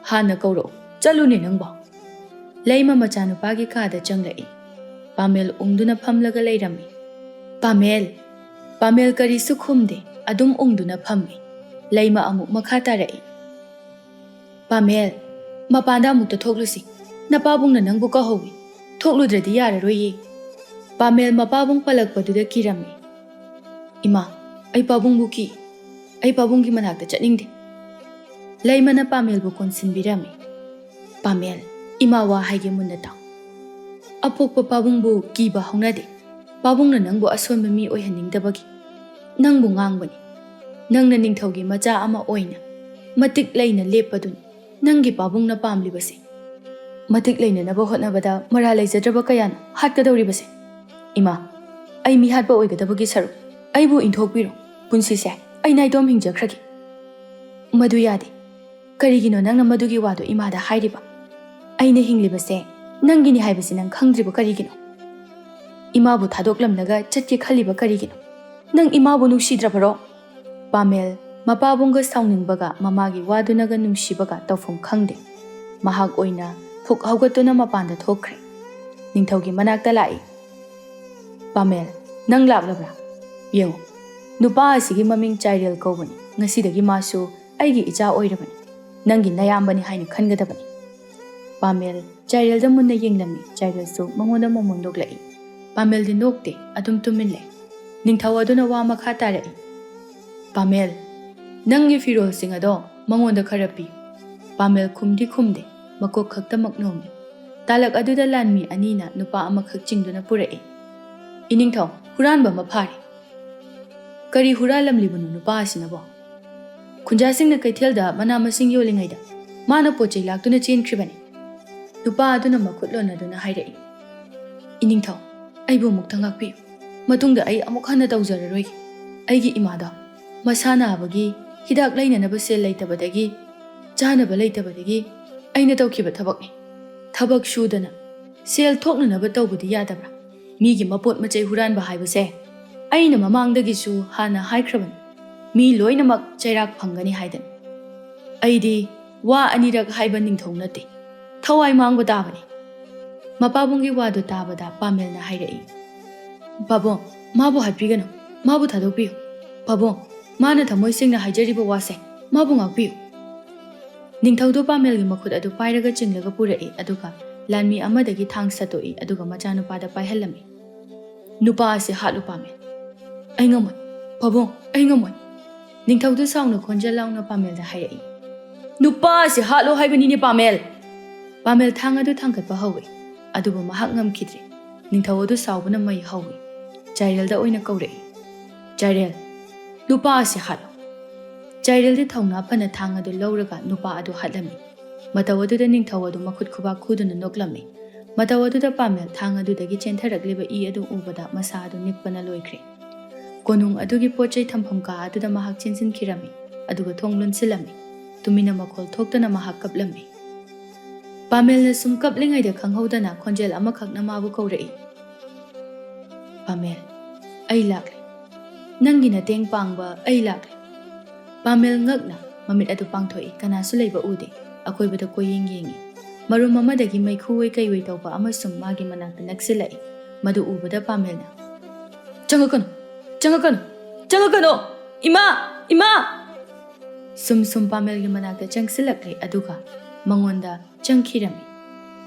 ꯍꯥꯟꯅ ꯀꯧꯔꯛꯎ꯫ ꯆꯠꯂꯨꯅꯦ ꯅꯪꯕꯣ꯫" ꯂꯩꯃ ꯃꯆꯥꯅꯨꯄꯥꯒꯤ ꯀꯥꯗ ꯆꯪꯂꯛꯏ꯫ ꯄꯥꯃꯦꯜ ꯎꯪꯗꯨꯅ ꯐꯝꯂꯒ ꯂꯩꯔꯝꯃꯤ꯫ "ꯄꯥꯃꯦꯜ!" ꯄꯥꯃꯦꯜ ꯀꯔꯤꯁꯨ ꯈꯨꯝꯗꯦ, ꯑꯗꯨꯝ ꯎꯪꯗꯨꯅ ꯐꯝꯃꯤ꯫ ꯂꯩꯃ ꯑꯃꯨꯛ ꯃꯈꯥ ꯇꯥꯔꯛꯏ꯫ "ꯄꯥꯃꯦꯜ, ꯃꯄꯥꯟꯗ ꯑꯃꯨꯛꯇ ꯊꯣꯛꯂꯨꯁꯤ꯫ ꯅꯄꯥꯕꯨꯡꯅ ꯅꯪꯕꯨ ꯀꯧꯍꯧꯏ꯫ ꯊꯣꯛꯂꯨꯗ꯭ꯔꯗꯤ ꯌꯥꯔꯔꯣꯏꯌꯦ꯫" ꯄꯥꯃꯦꯜ ꯃꯄꯥꯕꯨꯡ ꯄꯜꯂꯛꯄꯗꯨꯗ ꯀꯤꯔꯝꯃꯤ꯫ "ꯏꯃꯥ, ꯑꯩ ꯄꯥꯕꯨꯡꯕꯨ ꯀꯤ꯫ ꯑꯩ ꯄꯥꯕꯨꯡꯒꯤ ꯃꯅꯥꯛꯇ ꯆꯠꯅꯤꯡꯗꯦ꯫" ꯂꯩꯃꯅ ꯄꯥꯃꯦꯜꯕꯨ ꯀꯣꯟꯁꯤꯟꯕꯤꯔꯝꯃꯤ꯫ "ꯄꯥꯃꯦꯜ, ꯏꯃꯥ ꯋꯥ ꯍꯥꯏꯒꯦ ꯃꯨꯟꯅ ꯇꯥꯎ꯫ ꯑꯄꯣꯛꯄ ꯄꯥꯕꯨꯡꯕꯨ ꯀꯤꯕ ꯍꯧꯅꯗꯦ꯫ ꯄꯥꯕꯨꯡꯅ ꯅꯪꯕꯨ ꯑꯁꯣꯟꯕ ꯃꯤ ꯑꯣꯏꯍꯟꯅꯤꯡꯗꯕꯒꯤ ꯅꯪꯕꯨ ꯉꯥꯡꯕꯅꯤ꯫ ꯅꯪꯅ ꯅꯤꯡꯊꯧꯒꯤ ꯃꯆꯥ ꯑꯃ ꯑꯣꯏꯅ ꯃꯇꯤꯛ ꯂꯩꯅ ꯂꯦꯞꯄꯗꯨꯅꯤ ꯅꯪꯒꯤ ꯄꯥꯕꯨꯡꯅ ꯄꯥꯝꯂꯤꯕꯁꯦ꯫ ꯃꯇꯤꯛ ꯂꯩꯅꯅꯕ ꯍꯣꯠꯅꯕꯗ ꯃꯔꯥ ꯂꯩꯖꯗ꯭ꯔꯕ ꯀꯌꯥꯅ ꯍꯥꯠꯀꯗꯧꯔꯤꯕꯁꯦ꯫ ꯏꯃꯥ, ꯑꯩ ꯃꯤꯍꯥꯠꯄ ꯑꯣꯏꯒꯗꯕꯒꯤ ꯁꯔꯨꯛ ꯑꯩꯕꯨ ꯏꯟꯊꯣꯛꯄꯤꯔꯣ꯫ ꯄꯨꯟꯁꯤꯁꯦ ꯑꯩ ꯅꯥꯏꯇꯣꯝ ꯍꯤꯡꯖꯈ꯭ꯔꯒꯦ꯫" "ꯃꯗꯨ ꯌꯥꯗꯦ꯫ ꯀꯔꯤꯒꯤꯅꯣ ꯅꯪꯅ ꯃꯗꯨꯒꯤ ꯋꯥꯗꯣ ꯏꯃꯥꯗ ꯍꯥꯏꯔꯤꯕ? ꯑꯩꯅ ꯍꯤꯡꯂꯤꯕꯁꯦ ꯅꯪꯒꯤꯅꯤ ꯍꯥꯏꯕꯁꯤ ꯅꯪ ꯈꯪꯗ꯭ꯔꯤꯕ ꯀꯔꯤꯒꯤꯅꯣ?" ꯏꯃꯥꯕꯨ ꯊꯥꯗꯣꯛꯂꯝꯂꯒ ꯆꯠꯀꯦ ꯈꯜꯂꯤꯕ ꯀꯔꯤꯒꯤꯅꯣ? ꯅꯪ ꯏꯃꯥꯕꯨ ꯅꯨꯡꯁꯤꯗ꯭ꯔꯕꯔꯣ?" ꯄꯥꯃꯦꯜ ꯃꯄꯥꯕꯨꯡꯒ ꯁꯥꯎꯅꯤꯡꯕꯒ ꯃꯃꯥꯒꯤ ꯋꯥꯗꯨꯅꯒ ꯅꯨꯡꯁꯤꯕꯒ ꯇꯧꯐꯝ ꯈꯪꯗꯦ꯫ ꯃꯍꯥꯛ ꯑꯣꯏꯅ ꯐꯨꯛ ꯍꯧꯒꯠꯇꯨꯅ ꯃꯄꯥꯟꯗ ꯊꯣꯛꯈ꯭ꯔꯦ꯫ ꯅꯤꯡꯊꯧꯒꯤ ꯃꯅꯥꯛꯇ ꯂꯥꯛꯏ꯫ "ꯄꯥꯃꯦꯜ, ꯅꯪ ꯂꯥꯛꯂꯕ꯭ꯔꯥ? ꯌꯦꯡꯉꯨ, ꯅꯨꯄꯥ ꯑꯁꯤꯒꯤ ꯃꯃꯤꯡ ꯆꯥꯏꯔꯦꯜ ꯀꯧꯕꯅꯤ꯫ ꯉꯁꯤꯗꯒꯤ ꯃꯥꯁꯨ ꯑꯩꯒꯤ ꯏꯆꯥ ꯑꯣꯏꯔꯕꯅꯤ꯫ ꯅꯪꯒꯤ ꯅꯌꯥꯝꯕꯅꯤ ꯍꯥꯏꯅ ꯈꯟꯒꯗꯕꯅꯤ꯫" ꯄꯥꯃꯦꯜ ꯆꯥꯏꯔꯦꯜꯗ ꯃꯨꯟꯅ ꯌꯦꯡꯂꯝꯃꯤ꯫ ꯆꯥꯏꯔꯦꯜꯁꯨ ꯃꯉꯣꯟꯗ ꯃꯃꯣꯟ ꯅꯣꯛꯂꯛꯏ꯫ ꯄꯥꯃꯦꯜꯗꯤ ꯅꯣꯛꯇꯦ, ꯑꯗꯨꯝ ꯇꯨꯃꯤꯟ ꯂꯩ꯫ ꯅꯤꯡꯊꯧ ꯑꯗꯨꯅ ꯋꯥ ꯃꯈꯥ ꯇꯥꯔꯛꯏ꯫ "ꯄꯥꯃꯦꯜ, ꯅꯪꯒꯤ ꯐꯤꯔꯣꯜꯁꯤꯡ ꯑꯗꯣ ꯃꯉꯣꯟꯗ ꯈꯔ ꯄꯤ꯫" ꯄꯥꯃꯦꯜ ꯈꯨꯝꯗꯤ ꯈꯨꯝꯗꯦ, ꯃꯀꯣꯛ ꯈꯛꯇꯃꯛ ꯅꯣꯝꯃꯤ꯫ ꯇꯥꯂꯛ ꯑꯗꯨꯗ ꯂꯥꯟꯃꯤ ꯑꯅꯤꯅ ꯅꯨꯄꯥ ꯑꯃꯈꯛ ꯆꯤꯡꯗꯨꯅ ꯄꯨꯔꯛꯏ꯫ "ꯏꯅꯤꯡꯊꯧ, ꯍꯨꯔꯥꯟꯕ ꯑꯃ ꯐꯥꯔꯦ꯫" "ꯀꯔꯤ ꯍꯨꯔꯥꯜꯂꯝꯂꯤꯕꯅꯣ ꯅꯨꯄꯥ ꯑꯁꯤꯅꯕꯣ?" "ꯈꯨꯟꯖꯥꯁꯤꯡꯅ ꯀꯩꯊꯦꯜꯗ ꯃꯅꯥ ꯃꯁꯤꯡ ꯌꯣꯜꯂꯤꯉꯩꯗ ꯃꯥꯅ ꯄꯣꯠ ꯆꯩ ꯂꯥꯛꯇꯨꯅ ꯆꯦꯟꯈ꯭ꯔꯤꯕꯅꯤ꯫" ꯅꯨꯄꯥ ꯑꯗꯨꯅ ꯃꯈꯨꯠ ꯂꯣꯟꯅꯗꯨꯅ ꯍꯥꯏꯔꯛꯏ꯫ "ꯏꯅꯤꯡꯊꯧ, ꯑꯩꯕꯨ ꯑꯃꯨꯛꯇ ꯉꯥꯛꯄꯤꯌꯨ꯫ ꯃꯇꯨꯡꯗ ꯑꯩ ꯑꯃꯨꯛ ꯍꯟꯅ ꯇꯧꯖꯔꯔꯣꯏꯒꯦ꯫ ꯑꯩꯒꯤ ꯏꯃꯥꯗꯣ ꯃꯁꯥ ꯅꯥꯕꯒꯤ ꯍꯤꯗꯥꯛ ꯂꯩꯅꯅꯕ ꯁꯦꯜ ꯂꯩꯇꯕꯗꯒꯤ, ꯆꯥꯅꯕ ꯂꯩꯇꯕꯗꯒꯤ ꯑꯩꯅ ꯇꯧꯈꯤꯕ ꯊꯕꯛꯅꯤ꯫ ꯊꯕꯛ ꯁꯨꯗꯅ ꯁꯦꯜ ꯊꯣꯛꯅꯅꯕ ꯇꯧꯕꯗꯤ ꯌꯥꯗꯕ꯭ꯔꯥ? ꯃꯤꯒꯤ ꯃꯄꯣꯠ ꯃꯆꯩ ꯍꯨꯔꯥꯟꯕ ꯍꯥꯏꯕꯁꯦ ꯑꯩꯅ ꯃꯃꯥꯡꯗꯒꯤꯁꯨ ꯍꯥꯟꯅ ꯍꯥꯏꯈ꯭ꯔꯕꯅꯤ꯫ ꯃꯤ ꯂꯣꯏꯅꯃꯛ ꯆꯩꯔꯥꯛ ꯐꯪꯒꯅꯤ ꯍꯥꯏꯗꯅ꯫ ꯑꯩꯗꯤ ꯋꯥ ꯑꯅꯤꯔꯛ ꯍꯥꯏꯕ ꯅꯤꯡꯊꯧ ꯅꯠꯇꯦ꯫ ꯊꯋꯥꯏ ꯃꯥꯡꯕ ꯇꯥꯕꯅꯤ꯫" ꯃꯄꯥꯕꯨꯡꯒꯤ ꯋꯥꯗꯨ ꯇꯥꯕꯗ ꯄꯥꯃꯦꯜꯅ ꯍꯥꯏꯔꯛꯏ꯫ "ꯄꯥꯕꯨꯡ, ꯃꯥꯕꯨ ꯍꯥꯠꯄꯤꯒꯅꯨ꯫ ꯃꯥꯕꯨ ꯊꯥꯗꯣꯛꯄꯤꯌꯨ꯫ ꯄꯥꯕꯨꯡ, ꯃꯥꯅ ꯊꯃꯣꯏ ꯁꯦꯡꯅ ꯍꯥꯏꯖꯔꯤꯕ ꯋꯥꯁꯦ, ꯃꯥꯕꯨ ꯉꯥꯛꯄꯤꯌꯨ꯫" ꯅꯤꯡꯊꯧꯗꯨ ꯄꯥꯃꯦꯜꯒꯤ ꯃꯈꯨꯠ ꯑꯗꯨ ꯄꯥꯏꯔꯒ ꯆꯤꯡꯂꯒ ꯄꯨꯔꯛꯏ, ꯑꯗꯨꯒ ꯂꯥꯟꯃꯤ ꯑꯃꯗꯒꯤ ꯊꯥꯡ ꯁꯠꯇꯣꯛꯏ, ꯑꯗꯨꯒ ꯃꯆꯥꯅꯨꯄꯥꯗ ꯄꯥꯏꯍꯜꯂꯝꯃꯤ꯫ "ꯅꯨꯄꯥ ꯑꯁꯤ ꯍꯥꯠꯂꯨ ꯄꯥꯃꯦꯜ꯫" "ꯑꯩ ꯉꯝꯃꯣꯏ, ꯄꯥꯕꯨꯡ, ꯑꯩ ꯉꯝꯃꯣꯏ꯫" ꯅꯤꯡꯊꯧꯗꯨ ꯁꯥꯎꯅ ꯈꯣꯟꯖꯦꯜ ꯂꯥꯎꯅ ꯄꯥꯃꯦꯜꯗ ꯍꯥꯏꯔꯛꯏ꯫ "ꯅꯨꯄꯥ ꯑꯁꯤ ꯍꯥꯠꯂꯣ ꯍꯥꯏꯕꯅꯤꯅꯦ ꯄꯥꯃꯦꯜ!" ꯄꯥꯃꯦꯜ ꯊꯥꯡ ꯑꯗꯨ ꯊꯥꯡꯒꯠꯄ ꯍꯧꯏ, ꯑꯗꯨꯕꯨ ꯃꯍꯥꯛ ꯉꯝꯈꯤꯗ꯭ꯔꯦ꯫ ꯅꯤꯡꯊꯧ ꯑꯗꯨ ꯁꯥꯎꯕꯅ ꯃꯩ ꯍꯧꯏ꯫ ꯆꯥꯏꯔꯦꯜꯗ ꯑꯣꯏꯅ ꯀꯧꯔꯛꯏ꯫ "ꯆꯥꯏꯔꯦꯜ, ꯅꯨꯄꯥ ꯑꯁꯤ ꯍꯥꯠꯂꯣ!" ꯆꯥꯏꯔꯦꯜꯗꯤ ꯊꯧꯅꯥ ꯐꯅ ꯊꯥꯡ ꯑꯗꯨ ꯂꯧꯔꯒ ꯅꯨꯄꯥ ꯑꯗꯨ ꯍꯥꯠꯂꯝꯃꯤ꯫ ꯃꯇꯧ ꯑꯗꯨꯗ ꯅꯤꯡꯊꯧ ꯑꯗꯨ ꯃꯈꯨꯠ ꯈꯨꯕꯥꯛ ꯈꯨꯗꯨꯅ ꯅꯣꯛꯂꯝꯃꯤ꯫ ꯃꯇꯧ ꯑꯗꯨꯗ ꯄꯥꯃꯦꯜ ꯊꯥꯡ ꯑꯗꯨꯗꯒꯤ ꯆꯦꯟꯊꯔꯛꯂꯤꯕ ꯏ ꯑꯗꯨ ꯎꯕꯗ ꯃꯁꯥ ꯑꯗꯨ ꯅꯤꯛꯄꯅ ꯂꯣꯏꯈ꯭ꯔꯦ꯫ ꯀꯣꯅꯨꯡ ꯑꯗꯨꯒꯤ ꯄꯣꯠ ꯆꯩ ꯊꯝꯐꯝ ꯀꯥ ꯑꯗꯨꯗ ꯃꯍꯥꯛ ꯆꯦꯟꯁꯤꯟꯈꯤꯔꯝꯃꯤ, ꯑꯗꯨꯒ ꯊꯣꯡ ꯂꯣꯟꯁꯤꯜꯂꯝꯃꯤ꯫ ꯇꯨꯃꯤꯟꯅ ꯃꯈꯣꯜ ꯊꯣꯛꯇꯅ ꯃꯍꯥꯛ ꯀꯞꯂꯝꯃꯤ꯫ ꯄꯥꯃꯦꯜꯅ ꯁꯨꯝ ꯀꯞꯂꯤꯉꯩꯗ ꯈꯪꯍꯧꯗꯅ ꯈꯣꯟꯖꯦꯜ ꯑꯃꯈꯛꯅ ꯃꯥꯕꯨ ꯀꯧꯔꯛꯏ꯫ "ꯄꯥꯃꯦꯜ, ꯑꯩ ꯂꯥꯛꯂꯦ꯫ ꯅꯪꯒꯤ ꯃꯇꯦꯡ ꯄꯥꯡꯕ ꯑꯩ ꯂꯥꯛꯂꯦ꯫" ꯄꯥꯃꯦꯜ ꯉꯛꯅ ꯃꯃꯤꯠ ꯑꯗꯨ ꯄꯥꯡꯊꯣꯛꯏ꯫ ꯀꯅꯥꯁꯨ ꯂꯩꯕ ꯎꯗꯦ꯫ ꯑꯀꯣꯏꯕꯗ ꯀꯣꯏꯌꯦꯡ ꯌꯦꯡꯏ꯫ ꯃꯔꯨꯝ ꯑꯃꯗꯒꯤ ꯃꯩꯈꯨ ꯑꯣꯏ ꯀꯩ ꯑꯣꯏ ꯇꯧꯕ ꯑꯃꯁꯨꯡ ꯃꯥꯒꯤ ꯃꯅꯥꯛꯇ ꯅꯛꯁꯤꯜꯂꯛꯏ꯫ ꯃꯗꯨ ꯎꯕꯗ ꯄꯥꯃꯦꯜꯅ, "ꯆꯪꯉꯛꯀꯅꯨ! ꯆꯪꯉꯛꯀꯅꯨ! ꯆꯪꯉꯛꯀꯅꯨ! ꯏꯃꯥ! ꯏꯃꯥ!" ꯁꯨꯝ ꯁꯨꯝ ꯄꯥꯃꯦꯜꯒꯤ ꯃꯅꯥꯛꯇ ꯆꯪꯁꯤꯜꯂꯛꯂꯦ, ꯑꯗꯨꯒ ꯃꯉꯣꯟꯗ ꯆꯪꯈꯤꯔꯝꯃꯤ꯫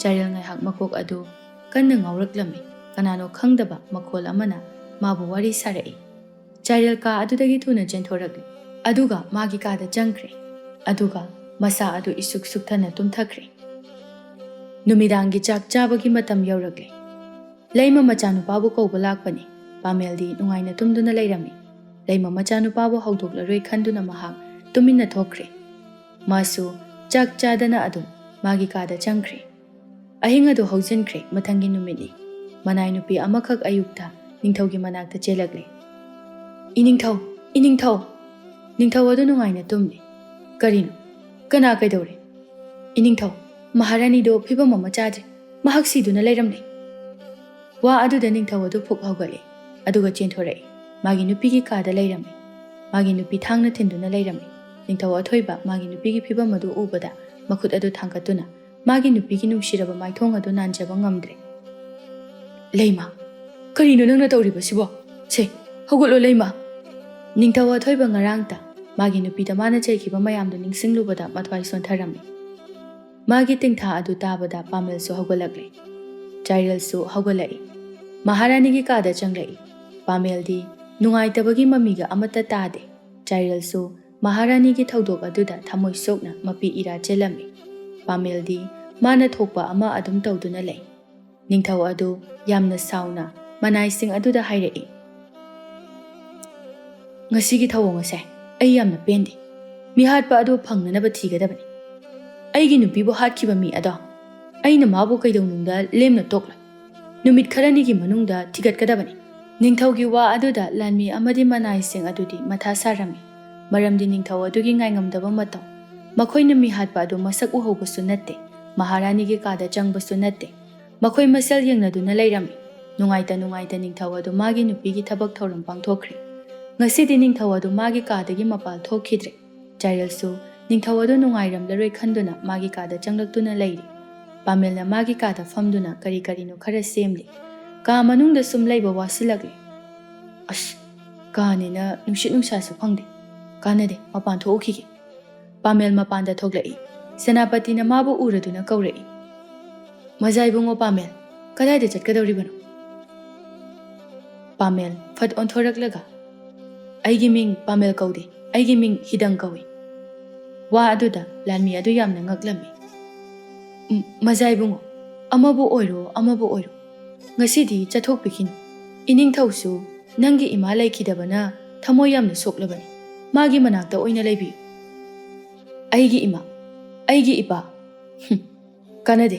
ꯆꯥꯏꯔꯦꯜ ꯉꯥꯏꯍꯥꯛ ꯃꯀꯣꯛ ꯑꯗꯨ ꯀꯟꯅ ꯉꯥꯎꯔꯛꯂꯝꯃꯤ꯫ ꯀꯅꯥꯅꯣ ꯈꯪꯗꯕ ꯃꯈꯣꯜ ꯑꯃꯅ ꯃꯥꯕꯨ ꯋꯥꯔꯤ ꯁꯥꯔꯛꯏ꯫ ꯆꯥꯏꯔꯦꯜ ꯀꯥ ꯑꯗꯨꯗꯒꯤ ꯊꯨꯅ ꯆꯦꯟꯊꯣꯔꯛꯂꯦ, ꯑꯗꯨꯒ ꯃꯥꯒꯤ ꯀꯥꯗ ꯆꯪꯈ꯭ꯔꯦ, ꯑꯗꯨꯒ ꯃꯁꯥ ꯑꯗꯨ ꯏꯁꯨꯛ ꯁꯨꯛꯊꯅ ꯇꯨꯝꯊꯈ꯭ꯔꯦ꯫ ꯅꯨꯃꯤꯗꯥꯡꯒꯤ ꯆꯥꯛ ꯆꯥꯕꯒꯤ ꯃꯇꯝ ꯌꯧꯔꯛꯂꯦ꯫ ꯂꯩꯃ ꯃꯆꯥꯅꯨꯄꯥꯕꯨ ꯀꯧꯕ ꯂꯥꯛꯄꯅꯤ꯫ ꯄꯥꯃꯦꯜꯗꯤ ꯅꯨꯡꯉꯥꯏꯅ ꯇꯨꯝꯗꯨꯅ ꯂꯩꯔꯝꯃꯤ꯫ ꯂꯩꯃ ꯃꯆꯥꯅꯨꯄꯥꯕꯨ ꯍꯧꯗꯣꯛꯂꯔꯣꯏ ꯈꯟꯗꯨꯅ ꯃꯍꯥꯛ ꯇꯨꯃꯤꯟꯅ ꯊꯣꯛꯈ꯭ꯔꯦ꯫ ꯃꯥꯁꯨ ꯆꯥꯛ ꯆꯥꯗꯅ ꯑꯗꯨꯝ ꯃꯥꯒꯤ ꯀꯥꯗ ꯆꯪꯈ꯭ꯔꯦ꯫ ꯑꯍꯤꯡ ꯑꯗꯨ ꯍꯧꯖꯤꯟꯈ꯭ꯔꯦ꯫ ꯃꯊꯪꯒꯤ ꯅꯨꯃꯤꯠꯅꯤ꯫ ꯃꯅꯥꯏ ꯅꯨꯄꯤ ꯑꯃꯈꯛ ꯑꯌꯨꯛꯇ ꯅꯤꯡꯊꯧꯒꯤ ꯃꯅꯥꯛꯇ ꯆꯦꯜꯂꯛꯂꯦ꯫ "ꯏꯅꯤꯡꯊꯧ! ꯏꯅꯤꯡꯊꯧ!" ꯅꯤꯡꯊꯧ ꯑꯗꯨ ꯅꯨꯡꯉꯥꯏꯅ ꯇꯨꯝꯂꯤ꯫ "ꯀꯔꯤꯅꯣ? ꯀꯅꯥ ꯀꯩꯗꯧꯔꯦ?" "ꯏꯅꯤꯡꯊꯧ, ꯃꯍꯥꯔꯥꯅꯤꯗꯣ ꯐꯤꯕꯝ ꯑꯃ ꯆꯥꯗ꯭ꯔꯦ꯫ ꯃꯍꯥꯛ ꯁꯤꯗꯨꯅ ꯂꯩꯔꯝꯂꯦ꯫" ꯋꯥ ꯑꯗꯨꯗ ꯅꯤꯡꯊꯧ ꯑꯗꯨ ꯐꯨꯛ ꯍꯧꯒꯠꯂꯦ, ꯑꯗꯨꯒ ꯆꯦꯟꯊꯣꯔꯛꯏ꯫ ꯃꯥꯒꯤ ꯅꯨꯄꯤꯒꯤ ꯀꯥꯗ ꯂꯩꯔꯝꯃꯤ꯫ ꯃꯥꯒꯤ ꯅꯨꯄꯤ ꯊꯥꯡꯅ ꯊꯤꯟꯗꯨꯅ ꯂꯩꯔꯝꯃꯤ꯫ ꯅꯤꯡꯊꯧ ꯑꯊꯣꯏꯕ ꯃꯥꯒꯤ ꯅꯨꯄꯤꯒꯤ ꯐꯤꯕꯝ ꯑꯗꯨ ꯎꯕꯗ ꯃꯈꯨꯠ ꯑꯗꯨ ꯊꯥꯡꯒꯠꯇꯨꯅ ꯃꯥꯒꯤ ꯅꯨꯄꯤꯒꯤ ꯅꯨꯡꯁꯤꯔꯕ ꯃꯥꯏꯊꯣꯡ ꯑꯗꯨ ꯅꯥꯟꯖꯕ ꯉꯝꯗ꯭ꯔꯦ꯫ "ꯂꯩꯃ, ꯀꯔꯤꯅꯣ ꯅꯪꯅ ꯇꯧꯔꯤꯕꯁꯤꯕꯣ? ꯁꯦ, ꯍꯧꯒꯠꯂꯣ ꯂꯩꯃ!" ꯅꯤꯡꯊꯧ ꯑꯊꯣꯏꯕ ꯉꯔꯥꯡꯇ ꯃꯥꯒꯤ ꯅꯨꯄꯤꯗ ꯃꯥꯅ ꯆꯩꯈꯤꯕ ꯃꯌꯥꯝꯗꯨ ꯅꯤꯡꯁꯤꯡꯂꯨꯕꯗ ꯃꯊ꯭ꯋꯥꯏ ꯁꯣꯟꯊꯔꯝꯃꯤ꯫ ꯃꯥꯒꯤ ꯇꯤꯡꯊꯥ ꯑꯗꯨ ꯇꯥꯕꯗ ꯄꯥꯃꯦꯜꯁꯨ ꯍꯧꯒꯠꯂꯛꯂꯦ꯫ ꯆꯥꯏꯔꯦꯜꯁꯨ ꯍꯧꯒꯠꯂꯛꯏ꯫ ꯃꯍꯥꯔꯥꯅꯤꯒꯤ ꯀꯥꯗ ꯆꯪꯂꯛꯏ꯫ ꯄꯥꯃꯦꯜꯗꯤ ꯅꯨꯡꯉꯥꯏꯇꯕꯒꯤ ꯃꯃꯤꯒ ꯑꯃꯠꯇ ꯇꯥꯗꯦ꯫ ꯆꯥꯏꯔꯦꯜꯁꯨ ꯃꯍꯥꯔꯥꯅꯤꯒꯤ ꯊꯧꯗꯣꯛ ꯑꯗꯨꯗ ꯊꯃꯣꯏ ꯁꯣꯛꯅ ꯃꯄꯤ ꯏꯔꯥ ꯆꯦꯜꯂꯝꯃꯤ꯫ ꯄꯥꯃꯦꯜꯗꯤ ꯃꯥꯅ ꯊꯣꯛꯄ ꯑꯃ ꯑꯗꯨꯝ ꯇꯧꯗꯨꯅ ꯂꯩ꯫ ꯅꯤꯡꯊꯧ ꯑꯗꯨ ꯌꯥꯝꯅ ꯁꯥꯎꯅ ꯃꯅꯥꯏꯁꯤꯡ ꯑꯗꯨꯗ ꯍꯥꯏꯔꯛꯏ, "ꯉꯁꯤꯒꯤ ꯊꯧꯑꯣꯡ ꯑꯁꯦ ꯑꯩ ꯌꯥꯝꯅ ꯄꯦꯟꯗꯦ꯫ ꯃꯤꯍꯥꯠꯄ ꯑꯗꯨ ꯐꯪꯅꯅꯕ ꯊꯤꯒꯗꯕꯅꯤ꯫ ꯑꯩꯒꯤ ꯅꯨꯄꯤꯕꯨ ꯍꯥꯠꯈꯤꯕ ꯃꯤ ꯑꯗꯣ ꯑꯩꯅ ꯃꯥꯕꯨ ꯀꯩꯗꯧꯅꯨꯡꯗ ꯂꯦꯝꯅ ꯇꯣꯛꯂꯣꯏ꯫ ꯅꯨꯃꯤꯠ ꯈꯔꯅꯤꯒꯤ ꯃꯅꯨꯡꯗ ꯊꯤꯒꯠꯀꯗꯕꯅꯤ꯫" ꯅꯤꯡꯊꯧꯒꯤ ꯋꯥ ꯑꯗꯨꯗ ꯂꯥꯟꯃꯤ ꯑꯃꯗꯤ ꯃꯅꯥꯏꯁꯤꯡ ꯑꯗꯨꯗꯤ ꯃꯊꯥ ꯁꯥꯔꯝꯃꯤ, ꯃꯔꯝꯗꯤ ꯅꯤꯡꯊꯧ ꯑꯗꯨꯒꯤ ꯉꯥꯏꯉꯝꯗꯕ ꯃꯇꯧ꯫ ꯃꯈꯣꯏꯅ ꯃꯤꯍꯥꯠꯄ ꯑꯗꯨ ꯃꯁꯛ ꯎꯍꯧꯕꯁꯨ ꯅꯠꯇꯦ, ꯃꯍꯥꯔꯥꯅꯤꯒꯤ ꯀꯥꯗ ꯆꯪꯕꯁꯨ ꯅꯠꯇꯦ꯫ ꯃꯈꯣꯏ ꯃꯁꯦꯜ ꯌꯦꯡꯅꯗꯨꯅ ꯂꯩꯔꯝꯃꯤ꯫ ꯅꯨꯡꯉꯥꯏꯇ ꯅꯨꯡꯉꯥꯏꯇ ꯅꯤꯡꯊꯧ ꯑꯗꯨ ꯃꯥꯒꯤ ꯅꯨꯄꯤꯒꯤ ꯊꯕꯛ ꯊꯧꯔꯝ ꯄꯥꯡꯊꯣꯛꯈ꯭ꯔꯦ꯫ ꯉꯁꯤꯗꯤ ꯅꯤꯡꯊꯧ ꯑꯗꯨ ꯃꯥꯒꯤ ꯀꯥꯗꯒꯤ ꯃꯄꯥꯟ ꯊꯣꯛꯈꯤꯗ꯭ꯔꯦ꯫ ꯆꯥꯏꯔꯦꯜꯁꯨ ꯅꯤꯡꯊꯧ ꯑꯗꯨ ꯅꯨꯡꯉꯥꯏꯔꯝꯂꯔꯣꯏ ꯈꯟꯗꯨꯅ ꯃꯥꯒꯤ ꯀꯥꯗ ꯆꯪꯂꯛꯇꯨꯅ ꯂꯩꯔꯦ꯫ ꯄꯥꯃꯦꯜꯅ ꯃꯥꯒꯤ ꯀꯥꯗ ꯐꯝꯗꯨꯅ ꯀꯔꯤ ꯀꯔꯤꯅꯣ ꯈꯔ ꯁꯦꯝꯂꯤ꯫ ꯀꯥ ꯃꯅꯨꯡꯗ ꯁꯨꯝ ꯂꯩꯕ ꯋꯥꯁꯤꯜꯂꯛꯂꯦ꯫ "ꯑꯁ, ꯀꯥꯅꯤꯅ ꯅꯨꯡꯁꯤꯠ ꯅꯨꯡꯁꯥꯁꯨ ꯐꯪꯗꯦ꯫ ꯀꯥꯟꯅꯗꯦ, ꯃꯄꯥꯟ ꯊꯣꯛꯎꯈꯤꯒꯦ꯫" ꯄꯥꯃꯦꯜ ꯃꯄꯥꯟꯗ ꯊꯣꯛꯂꯛꯏ꯫ ꯁꯦꯅꯥꯄꯇꯤꯅ ꯃꯥꯕꯨ ꯎꯔꯗꯨꯅ ꯀꯧꯔꯛꯏ, "ꯃꯖꯥ ꯏꯕꯨꯡꯉꯣ ꯄꯥꯃꯦꯜ, ꯀꯗꯥꯏꯗ ꯆꯠꯀꯗꯧꯔꯤꯕꯅꯣ?" ꯄꯥꯃꯦꯜ ꯐꯠ ꯑꯣꯟꯊꯣꯔꯛꯂꯒ, "ꯑꯩꯒꯤ ꯃꯤꯡ ꯄꯥꯃꯦꯜ ꯀꯧꯗꯦ, ꯑꯩꯒꯤ ꯃꯤꯡ ꯍꯤꯗꯪ ꯀꯧꯏ꯫" ꯋꯥ ꯑꯗꯨꯗ ꯂꯥꯟꯃꯤ ꯑꯗꯨ ꯌꯥꯝꯅ ꯉꯛꯂꯝꯃꯤ꯫ "ꯎꯝ, ꯃꯖꯥ ꯏꯕꯨꯡꯉꯣ, ꯑꯃꯕꯨ ꯑꯣꯏꯔꯣ, ꯑꯃꯕꯨ ꯑꯣꯏꯔꯣ, ꯉꯁꯤꯗꯤ ꯆꯠꯊꯣꯛꯄꯤꯈꯤꯅꯨ꯫ ꯏꯅꯤꯡꯊꯧꯁꯨ ꯅꯪꯒꯤ ꯏꯃꯥ ꯂꯩꯈꯤꯗꯕꯅ ꯊꯃꯣꯏ ꯌꯥꯝꯅ ꯁꯣꯛꯂꯕꯅꯤ꯫ ꯃꯥꯒꯤ ꯃꯅꯥꯛꯇ ꯑꯣꯏꯅ ꯂꯩꯕꯤꯌꯨ꯫" "ꯑꯩꯒꯤ ꯏꯃꯥ, ꯑꯩꯒꯤ ꯏꯄꯥ, ꯍꯨꯝ, ꯀꯥꯟꯅꯗꯦ꯫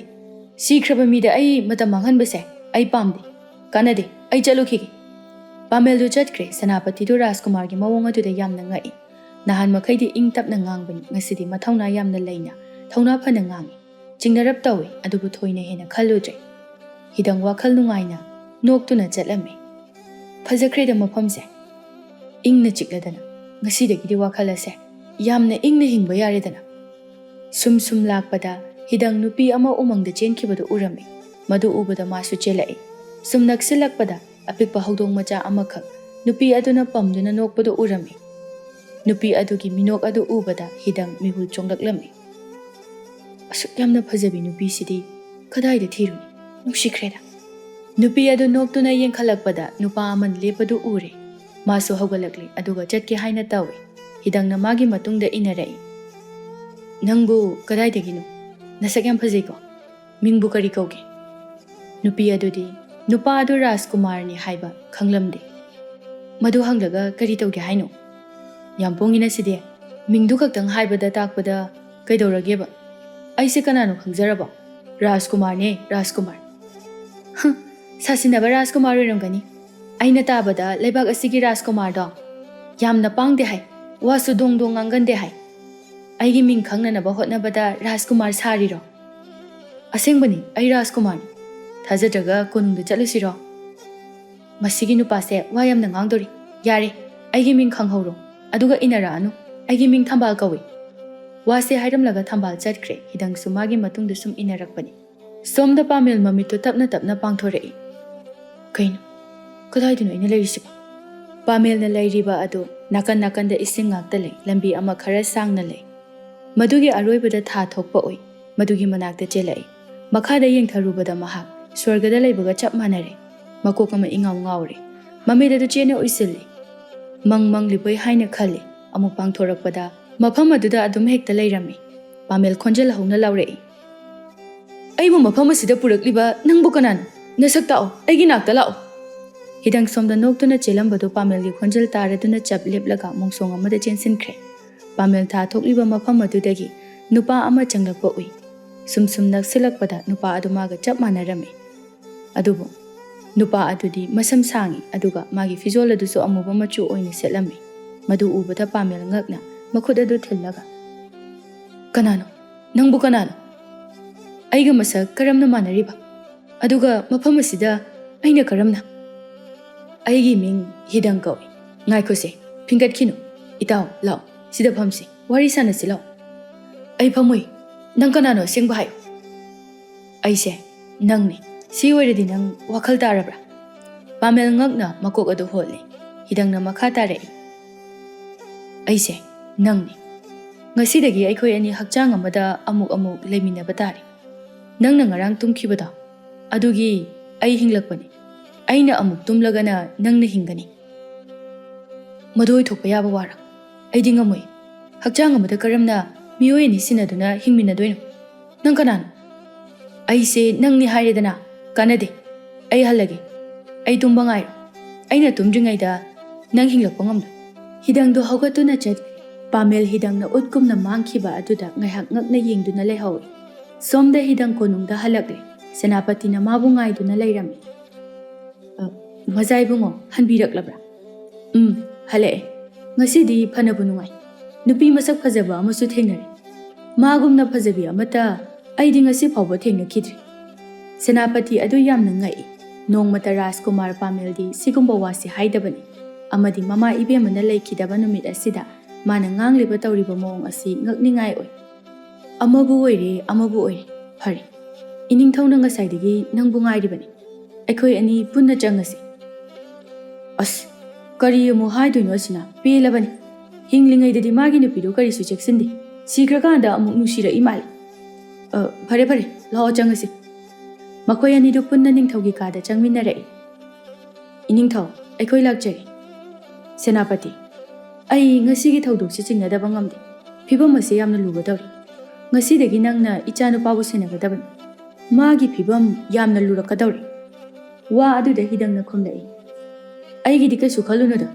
ꯁꯤꯈ꯭ꯔꯕ ꯃꯤꯗ ꯑꯩ ꯃꯇꯝ ꯃꯥꯡꯍꯟꯕꯁꯦ ꯑꯩ ꯄꯥꯝꯗꯦ꯫ ꯀꯥꯟꯅꯗꯦ, ꯑꯩ ꯆꯠꯂꯨꯈꯤꯒꯦ꯫" ꯄꯥꯃꯦꯜꯗꯨ ꯆꯠꯈ꯭ꯔꯦ꯫ ꯁꯦꯅꯥꯄꯇꯤꯗꯨ ꯔꯥꯖꯀꯨꯃꯥꯔꯒꯤ ꯃꯑꯣꯡ ꯑꯗꯨꯗ ꯌꯥꯝꯅ ꯉꯛꯏ꯫ ꯅꯍꯥꯟ ꯃꯈꯩꯗꯤ ꯏꯪ ꯇꯞꯅ ꯉꯥꯡꯕꯅꯤ, ꯉꯁꯤꯗꯤ ꯃꯊꯧꯅꯥ ꯌꯥꯝꯅ ꯂꯩꯅ, ꯊꯧꯅꯥ ꯐꯅ ꯉꯥꯡꯏ꯫ ꯆꯤꯡꯅꯔꯞ ꯇꯧꯏ, ꯑꯗꯨꯕꯨ ꯊꯣꯏꯅ ꯍꯦꯟꯅ ꯈꯜꯂꯨꯗ꯭ꯔꯦ꯫ ꯍꯤꯗꯪ ꯋꯥꯈꯜ ꯅꯨꯡꯉꯥꯏꯅ ꯅꯣꯛꯇꯨꯅ ꯆꯠꯂꯝꯃꯤ꯫ "ꯐꯖꯈ꯭ꯔꯦꯗ ꯃꯐꯝꯁꯦ, ꯏꯪꯅ ꯆꯤꯛꯂꯗꯅ꯫ ꯉꯁꯤꯗꯒꯤꯗꯤ ꯋꯥꯈꯜ ꯑꯁꯦ ꯌꯥꯝꯅ ꯏꯪꯅ ꯍꯤꯡꯕ ꯌꯥꯔꯦꯗꯅ꯫" ꯁꯨꯝ ꯁꯨꯝ ꯂꯥꯛꯄꯗ ꯍꯤꯗꯪ ꯅꯨꯄꯤ ꯑꯃ ꯎꯃꯪꯗ ꯆꯦꯟꯈꯤꯕꯗꯨ ꯎꯔꯝꯃꯤ꯫ ꯃꯗꯨ ꯎꯕꯗ ꯃꯥꯁꯨ ꯆꯦꯜꯂꯛꯏ꯫ ꯁꯨꯝ ꯅꯛꯁꯤꯜꯂꯛꯄꯗ ꯑꯄꯤꯛꯄ ꯍꯧꯗꯣꯡ ꯃꯆꯥ ꯑꯃꯈꯛ ꯅꯨꯄꯤ ꯑꯗꯨꯅ ꯄꯝꯗꯨꯅ ꯅꯣꯛꯄꯗꯨ ꯎꯔꯝꯃꯤ꯫ ꯅꯨꯄꯤ ꯑꯗꯨꯒꯤ ꯃꯤꯅꯣꯛ ꯑꯗꯨ ꯎꯕꯗ ꯍꯤꯗꯪ ꯃꯤꯍꯨ ꯆꯣꯡꯂꯛꯂꯝꯃꯤ꯫ "ꯑꯁꯨꯛ ꯌꯥꯝꯅ ꯐꯖꯕꯤ ꯅꯨꯄꯤꯁꯤꯗꯤ ꯀꯗꯥꯏꯗ ꯊꯤꯔꯨꯅꯤ? ꯅꯨꯡꯁꯤꯈ꯭ꯔꯦꯗ꯫" ꯅꯨꯄꯤ ꯑꯗꯨ ꯅꯣꯛꯇꯨꯅ ꯌꯦꯡꯈꯠꯂꯛꯄꯗ ꯅꯨꯄꯥ ꯑꯃꯅ ꯂꯦꯞꯄꯗꯨ ꯎꯔꯦ꯫ ꯃꯥꯁꯨ ꯍꯧꯒꯠꯂꯛꯂꯦ, ꯑꯗꯨꯒ ꯆꯠꯀꯦ ꯍꯥꯏꯅ ꯇꯧꯏ꯫ ꯍꯤꯗꯪꯅ ꯃꯥꯒꯤ ꯃꯇꯨꯡꯗ ꯏꯟꯅꯔꯛꯏ꯫ "ꯅꯪꯕꯨ ꯀꯗꯥꯏꯗꯒꯤꯅꯣ? ꯅꯁꯛ ꯌꯥꯝ ꯐꯖꯩꯀꯣ꯫ ꯃꯤꯡꯕꯨ ꯀꯔꯤ ꯀꯧꯒꯦ?" ꯅꯨꯄꯤ ꯑꯗꯨꯗꯤ ꯅꯨꯄꯥ ꯑꯗꯨ ꯔꯥꯖꯀꯨꯃꯥꯔꯅꯤ ꯍꯥꯏꯕ ꯈꯪꯂꯝꯗꯦ꯫ "ꯃꯗꯨ ꯍꯪꯂꯒ ꯀꯔꯤ ꯇꯧꯒꯦ ꯍꯥꯏꯅꯣ? ꯌꯥꯝ ꯄꯣꯡꯉꯤꯅ ꯁꯤꯗꯤ꯫ ꯃꯤꯡꯗꯨ ꯈꯛꯇꯪ ꯍꯥꯏꯕꯗ ꯇꯥꯛꯄꯗ ꯀꯩꯗꯧꯔꯒꯦꯕ? ꯑꯩꯁꯦ ꯀꯅꯥꯅꯣ ꯈꯪꯖꯔꯕꯣ? ꯔꯥꯖꯀꯨꯃꯥꯔꯅꯦ, ꯔꯥꯖꯀꯨꯃꯥꯔ꯫" "ꯍꯝ, ꯁꯥꯁꯤꯟꯅꯕ ꯔꯥꯖꯀꯨꯃꯥꯔ ꯑꯣꯏꯔꯝꯒꯅꯤ꯫ ꯑꯩꯅ ꯇꯥꯕꯗ ꯂꯩꯕꯥꯛ ꯑꯁꯤꯒꯤ ꯔꯥꯖꯀꯨꯃꯥꯔꯗꯣ ꯌꯥꯝꯅ ꯄꯥꯡꯗꯦ ꯍꯥꯏ, ꯋꯥꯁꯨ ꯗꯣꯡ ꯗꯣꯡ ꯉꯥꯡꯒꯟꯗꯦ ꯍꯥꯏ꯫ ꯑꯩꯒꯤ ꯃꯤꯡ ꯈꯪꯅꯅꯕ ꯍꯣꯠꯅꯕꯗ ꯔꯥꯖꯀꯨꯃꯥꯔ ꯁꯥꯔꯤꯔꯣ?" "ꯑꯁꯦꯡꯕꯅꯤ, ꯑꯩ ꯔꯥꯖꯀꯨꯃꯥꯔꯅꯤ꯫ ꯊꯥꯖꯗ꯭ꯔꯒ ꯀꯣꯅꯨꯡꯗ ꯆꯠꯂꯨꯁꯤꯔꯣ? "ꯃꯁꯤꯒꯤ ꯅꯨꯄꯥꯁꯦ ꯋꯥ ꯌꯥꯝꯅ ꯉꯥꯡꯗꯣꯔꯤ꯫ ꯌꯥꯔꯦ, ꯑꯩꯒꯤ ꯃꯤꯡ ꯈꯪꯍꯧꯔꯣ꯫ ꯑꯗꯨꯒ ꯏꯟꯅꯔꯛꯑꯅꯨ꯫ ꯑꯩꯒꯤ ꯃꯤꯡ ꯊꯝꯕꯥꯜ ꯀꯧꯏ꯫" ꯋꯥꯁꯦ ꯍꯥꯏꯔꯝꯂꯒ ꯊꯝꯕꯥꯜ ꯆꯠꯈ꯭ꯔꯦ꯫ ꯍꯤꯗꯪꯁꯨ ꯃꯥꯒꯤ ꯃꯇꯨꯡꯗ ꯁꯨꯝ ꯏꯟꯅꯔꯛꯄꯅꯤ꯫ ꯁꯣꯝꯗ ꯄꯥꯃꯦꯜ ꯃꯃꯤꯠꯇꯨ ꯇꯞꯅ ꯇꯞꯅ ꯄꯥꯡꯊꯣꯔꯛꯏ꯫ "ꯀꯩꯅꯣ? ꯀꯗꯥꯏꯗꯅꯣ ꯑꯩꯅ ꯂꯩꯔꯤꯁꯤꯕꯣ?" ꯄꯥꯃꯦꯜꯅ ꯂꯩꯔꯤꯕ ꯑꯗꯨ ꯅꯥꯀꯟ ꯅꯥꯀꯟꯗ ꯏꯁꯤꯡ ꯉꯥꯛꯇ ꯂꯩ, ꯂꯝꯕꯤ ꯑꯃ ꯈꯔ ꯁꯥꯡꯅ ꯂꯩ꯫ ꯃꯗꯨꯒꯤ ꯑꯔꯣꯏꯕꯗ ꯊꯥ ꯊꯣꯛꯄ ꯎꯏ꯫ ꯃꯗꯨꯒꯤ ꯃꯅꯥꯛꯇ ꯆꯦꯜꯂꯛꯏ꯫ ꯃꯈꯥꯗ ꯌꯦꯡꯊꯔꯨꯕꯗ ꯃꯍꯥꯛ ꯁ꯭ꯋꯔꯒꯗ ꯂꯩꯕꯒ ꯆꯞ ꯃꯥꯟꯅꯔꯦ꯫ ꯃꯀꯣꯛ ꯑꯃ ꯏꯉꯥꯎ ꯉꯥꯎꯔꯦ꯫ ꯃꯃꯤꯠ ꯑꯗꯨ ꯆꯦꯠꯅ ꯎꯏꯁꯤꯜꯂꯤ꯫ ꯃꯪ ꯃꯪꯂꯤꯕꯣꯏ ꯍꯥꯏꯅ ꯈꯜꯂꯤ꯫ ꯑꯃꯨꯛ ꯄꯥꯡꯊꯣꯔꯛꯄꯗ ꯃꯐꯝ ꯑꯗꯨꯗ ꯑꯗꯨꯝ ꯍꯦꯛꯇ ꯂꯩꯔꯝꯃꯤ꯫ ꯄꯥꯃꯦꯜ ꯈꯣꯟꯖꯦꯜ ꯍꯧꯅ ꯂꯥꯎꯔꯛꯏ꯫ "ꯑꯩꯕꯨ ꯃꯐꯝ ꯑꯁꯤꯗ ꯄꯨꯔꯛꯂꯤꯕ ꯅꯪꯕꯨ ꯀꯅꯥꯅꯣ? ꯅꯁꯛ ꯇꯥꯛꯑꯣ, ꯑꯩꯒꯤ ꯅꯥꯛꯇ ꯂꯥꯛꯑꯣ꯫" ꯍꯤꯗꯪ ꯁꯣꯝꯗ ꯅꯣꯛꯇꯨꯅ ꯆꯦꯜꯂꯝꯕꯗꯨ ꯄꯥꯃꯦꯜꯒꯤ ꯈꯣꯟꯖꯦꯜ ꯇꯥꯔꯗꯨꯅ ꯆꯞ ꯂꯦꯞꯂꯒ ꯃꯣꯡꯁꯣꯡ ꯑꯃꯗ ꯆꯦꯟꯁꯤꯟꯈ꯭ꯔꯦ꯫ ꯄꯥꯃꯦꯜ ꯊꯥ ꯊꯣꯛꯂꯤꯕ ꯃꯐꯝ ꯑꯗꯨꯗꯒꯤ ꯅꯨꯄꯥ ꯑꯃ ꯆꯪꯂꯛꯄ ꯎꯏ꯫ ꯁꯨꯝ ꯁꯨꯝ ꯅꯛꯁꯤꯜꯂꯛꯄꯗ ꯅꯨꯄꯥ ꯑꯗꯨ ꯃꯥꯒ ꯆꯞ ꯃꯥꯟꯅꯔꯝꯃꯤ꯫ ꯑꯗꯨꯕꯨ ꯅꯨꯄꯥ ꯑꯗꯨꯗꯤ ꯃꯁꯝ ꯁꯥꯡꯏ, ꯑꯗꯨꯒ ꯃꯥꯒꯤ ꯐꯤꯖꯣꯜ ꯑꯗꯨꯁꯨ ꯑꯃꯨꯕ ꯃꯆꯨ ꯑꯣꯏꯅ ꯁꯦꯠꯂꯝꯃꯤ꯫ ꯃꯗꯨ ꯎꯕꯗ ꯄꯥꯃꯦꯜ ꯉꯛꯅ ꯃꯈꯨꯠ ꯑꯗꯨ ꯊꯤꯜꯂꯒ, "ꯀꯅꯥꯅꯣ? ꯅꯪꯕꯨ ꯀꯅꯥꯅꯣ? ꯑꯩꯒ ꯃꯁꯛ ꯀꯔꯝꯅ ꯃꯥꯟꯅꯔꯤꯕ? ꯑꯗꯨꯒ ꯃꯐꯝ ꯑꯁꯤꯗ ꯑꯩꯅ ꯀꯔꯝꯅ?" "ꯑꯩꯒꯤ ꯃꯤꯡ ꯍꯤꯗꯪ ꯀꯧꯏ꯫ ꯉꯥꯏꯈꯣꯁꯦ, ꯐꯤꯡꯒꯠꯈꯤꯅꯨ꯫ ꯏꯇꯥꯎ, ꯂꯥꯛꯑꯣ, ꯁꯤꯗ ꯐꯝꯁꯤ, ꯋꯥꯔꯤ ꯁꯥꯟꯅꯁꯤ ꯂꯥꯛꯑꯣ꯫" "ꯑꯩ ꯐꯝꯃꯣꯏ꯫ ꯅꯪ ꯀꯅꯥꯅꯣ ꯑꯁꯦꯡꯕ ꯍꯥꯏꯌꯨ꯫" "ꯑꯩꯁꯦ ꯅꯪꯅꯤ꯫ ꯁꯤ ꯑꯣꯏꯔꯗꯤ ꯅꯪ ꯋꯥꯈꯜ ꯇꯥꯔꯕ꯭ꯔꯥ?" ꯄꯥꯃꯦꯜ ꯉꯛꯅ ꯃꯀꯣꯛ ꯑꯗꯨ ꯍꯣꯠꯂꯤ꯫ ꯍꯤꯗꯪꯅ ꯃꯈꯥ ꯇꯥꯔꯛꯏ, "ꯑꯩꯁꯦ ꯅꯪꯅꯤ꯫ ꯉꯁꯤꯗꯒꯤ ꯑꯩꯈꯣꯏ ꯑꯅꯤ ꯍꯛꯆꯥꯡ ꯑꯃꯗ ꯑꯃꯨꯛ ꯑꯃꯨꯛ ꯂꯩꯃꯤꯟꯅꯕ ꯇꯥꯔꯦ꯫ ꯅꯪꯅ ꯉꯔꯥꯡ ꯇꯨꯝꯈꯤꯕꯗꯣ, ꯑꯗꯨꯒꯤ ꯑꯩ ꯍꯤꯡꯂꯛꯄꯅꯤ꯫ ꯑꯩꯅ ꯑꯃꯨꯛ ꯇꯨꯝꯂꯒꯅ ꯅꯪꯅ ꯍꯤꯡꯒꯅꯤ꯫ ꯃꯗꯨ ꯑꯣꯏꯊꯣꯛꯄ ꯌꯥꯕ ꯋꯥꯔ? ꯑꯩꯗꯤ ꯉꯝꯃꯣꯏ꯫ ꯍꯛꯆꯥꯡ ꯑꯃꯗ ꯀꯔꯝꯅ ꯃꯤꯑꯣꯏ ꯑꯅꯤ ꯁꯤꯟꯅꯗꯨꯅ ꯍꯤꯡꯃꯤꯟꯅꯗꯣꯏꯅꯣ? ꯅꯪ ꯀꯅꯥꯅꯣ?" "ꯑꯩꯁꯦ ꯅꯪꯅꯤ ꯍꯥꯏꯔꯦꯗꯅ, ꯀꯥꯟꯅꯗꯦ꯫ ꯑꯩ ꯍꯜꯂꯒꯦ꯫ ꯑꯩ ꯇꯨꯝꯕ ꯉꯥꯏꯔꯣ꯫ ꯑꯩꯅ ꯇꯨꯝꯗ꯭ꯔꯤꯉꯩꯗ ꯅꯪ ꯍꯤꯡꯂꯛꯄ ꯉꯝꯂꯣꯏ꯫" ꯍꯤꯗꯪꯗꯣ ꯍꯧꯒꯠꯇꯨꯅ ꯆꯠꯈ꯭ꯔꯦ꯫ ꯄꯥꯃꯦꯜ ꯍꯤꯗꯪꯅ ꯎꯠꯀꯨꯝꯅ ꯃꯥꯡꯈꯤꯕ ꯑꯗꯨꯗ ꯉꯥꯏꯍꯥꯛ ꯉꯛꯅ ꯌꯦꯡꯗꯨꯅ ꯂꯩꯍꯧꯏ꯫ ꯁꯣꯝꯗ ꯍꯤꯗꯪ ꯀꯣꯅꯨꯡꯗ ꯍꯜꯂꯛꯂꯦ꯫ ꯁꯦꯅꯥꯄꯇꯤꯅ ꯃꯥꯕꯨ ꯉꯥꯏꯗꯨꯅ ꯂꯩꯔꯝꯃꯤ꯫ "ꯑ, ꯃꯖꯥ ꯏꯕꯨꯡꯉꯣ, ꯍꯟꯕꯤꯔꯛꯂꯕ꯭ꯔꯥ?" "ꯎꯝ, ꯍꯜꯂꯛꯑꯦ꯫ ꯉꯁꯤꯗꯤ ꯐꯅꯕꯨ ꯅꯨꯡꯉꯥꯏ꯫ ꯅꯨꯄꯤ ꯃꯁꯛ ꯐꯖꯕ ꯑꯃꯁꯨ ꯊꯦꯡꯅꯔꯦ꯫ ꯃꯥꯒꯨꯝꯅ ꯐꯖꯕꯤ ꯑꯃꯠꯇ ꯑꯩꯗꯤ ꯉꯁꯤ ꯐꯥꯎꯕ ꯊꯦꯡꯅꯈꯤꯗ꯭ꯔꯤ꯫" ꯁꯦꯅꯥꯄꯇꯤ ꯑꯗꯨ ꯌꯥꯝꯅ ꯉꯛꯏ꯫ ꯅꯣꯡꯃꯇ ꯔꯥꯖꯀꯨꯃꯥꯔ ꯄꯥꯃꯦꯜꯗꯤ ꯁꯤꯒꯨꯝꯕ ꯋꯥꯁꯤ ꯍꯥꯏꯗꯕꯅꯤ, ꯑꯃꯗꯤ ꯃꯃꯥ ꯏꯕꯦꯝꯃꯅ ꯂꯩꯈꯤꯗꯕ ꯅꯨꯃꯤꯠ ꯑꯁꯤꯗ ꯃꯥꯅ ꯉꯥꯡꯂꯤꯕ ꯇꯧꯔꯤꯕ ꯃꯑꯣꯡ ꯑꯁꯤ ꯉꯛꯅꯤꯡꯉꯥꯏ ꯑꯣꯏ꯫ "ꯑꯃꯕꯨ ꯑꯣꯏꯔꯦ, ꯑꯃꯕꯨ ꯑꯣꯏꯔꯦ꯫ ꯐꯔꯦ, ꯏꯅꯤꯡꯊꯧꯅ ꯉꯁꯥꯏꯗꯒꯤ ꯅꯪꯕꯨ ꯉꯥꯏꯔꯤꯕꯅꯤ꯫ ꯑꯩꯈꯣꯏ ꯑꯅꯤ ꯄꯨꯟꯅ ꯆꯪꯉꯁꯤ꯫" "ꯑꯁ, ꯀꯔꯤ ꯑꯃꯨꯛ ꯍꯥꯏꯗꯣꯏꯅꯣ ꯑꯁꯤꯅ? ꯄꯦꯜꯂꯕꯅꯤ꯫ ꯍꯤꯡꯂꯤꯉꯩꯗꯗꯤ ꯃꯥꯒꯤ ꯅꯨꯄꯤꯗꯨ ꯀꯔꯤꯁꯨ ꯆꯦꯛꯁꯤꯟꯗꯦ꯫ ꯁꯤꯈ꯭ꯔꯀꯥꯟꯗ ꯑꯃꯨꯛ ꯅꯨꯡꯁꯤꯔꯛꯏ ꯃꯥꯜꯂꯤ꯫ ꯑ, ꯐꯔꯦ, ꯐꯔꯦ, ꯂꯥꯛꯑꯣ ꯆꯪꯉꯁꯤ꯫" ꯃꯈꯣꯏ ꯑꯅꯤꯗꯨ ꯄꯨꯟꯅ ꯅꯤꯡꯊꯧꯒꯤ ꯀꯥꯗ ꯆꯪꯃꯤꯟꯅꯔꯛꯏ꯫ "ꯏꯅꯤꯡꯊꯧ, ꯑꯩꯈꯣꯏ ꯂꯥꯛꯆꯔꯤ꯫" "ꯁꯦꯅꯥꯄꯇꯤ, ꯑꯩ ꯉꯁꯤꯒꯤ ꯊꯧꯗꯣꯛꯁꯤ ꯆꯤꯡꯅꯗꯕ ꯉꯝꯗꯦ꯫ ꯐꯤꯕꯝ ꯑꯁꯤ ꯌꯥꯝꯅ ꯂꯨꯒꯗꯧꯔꯤ꯫ ꯉꯁꯤꯗꯒꯤ ꯅꯪꯅ ꯏꯆꯥꯅꯨꯄꯥꯕꯨ ꯁꯦꯟꯅꯒꯗꯕꯅꯤ꯫ ꯃꯥꯒꯤ ꯐꯤꯕꯝ ꯌꯥꯝꯅ ꯂꯨꯔꯛꯀꯗꯧꯔꯤ꯫" ꯋꯥ ꯑꯗꯨꯗ ꯍꯤꯗꯪꯅ ꯈꯨꯝꯂꯛꯏ, "ꯑꯩꯒꯤꯗꯤ ꯀꯩꯁꯨ ꯈꯜꯂꯨꯅꯨꯗ,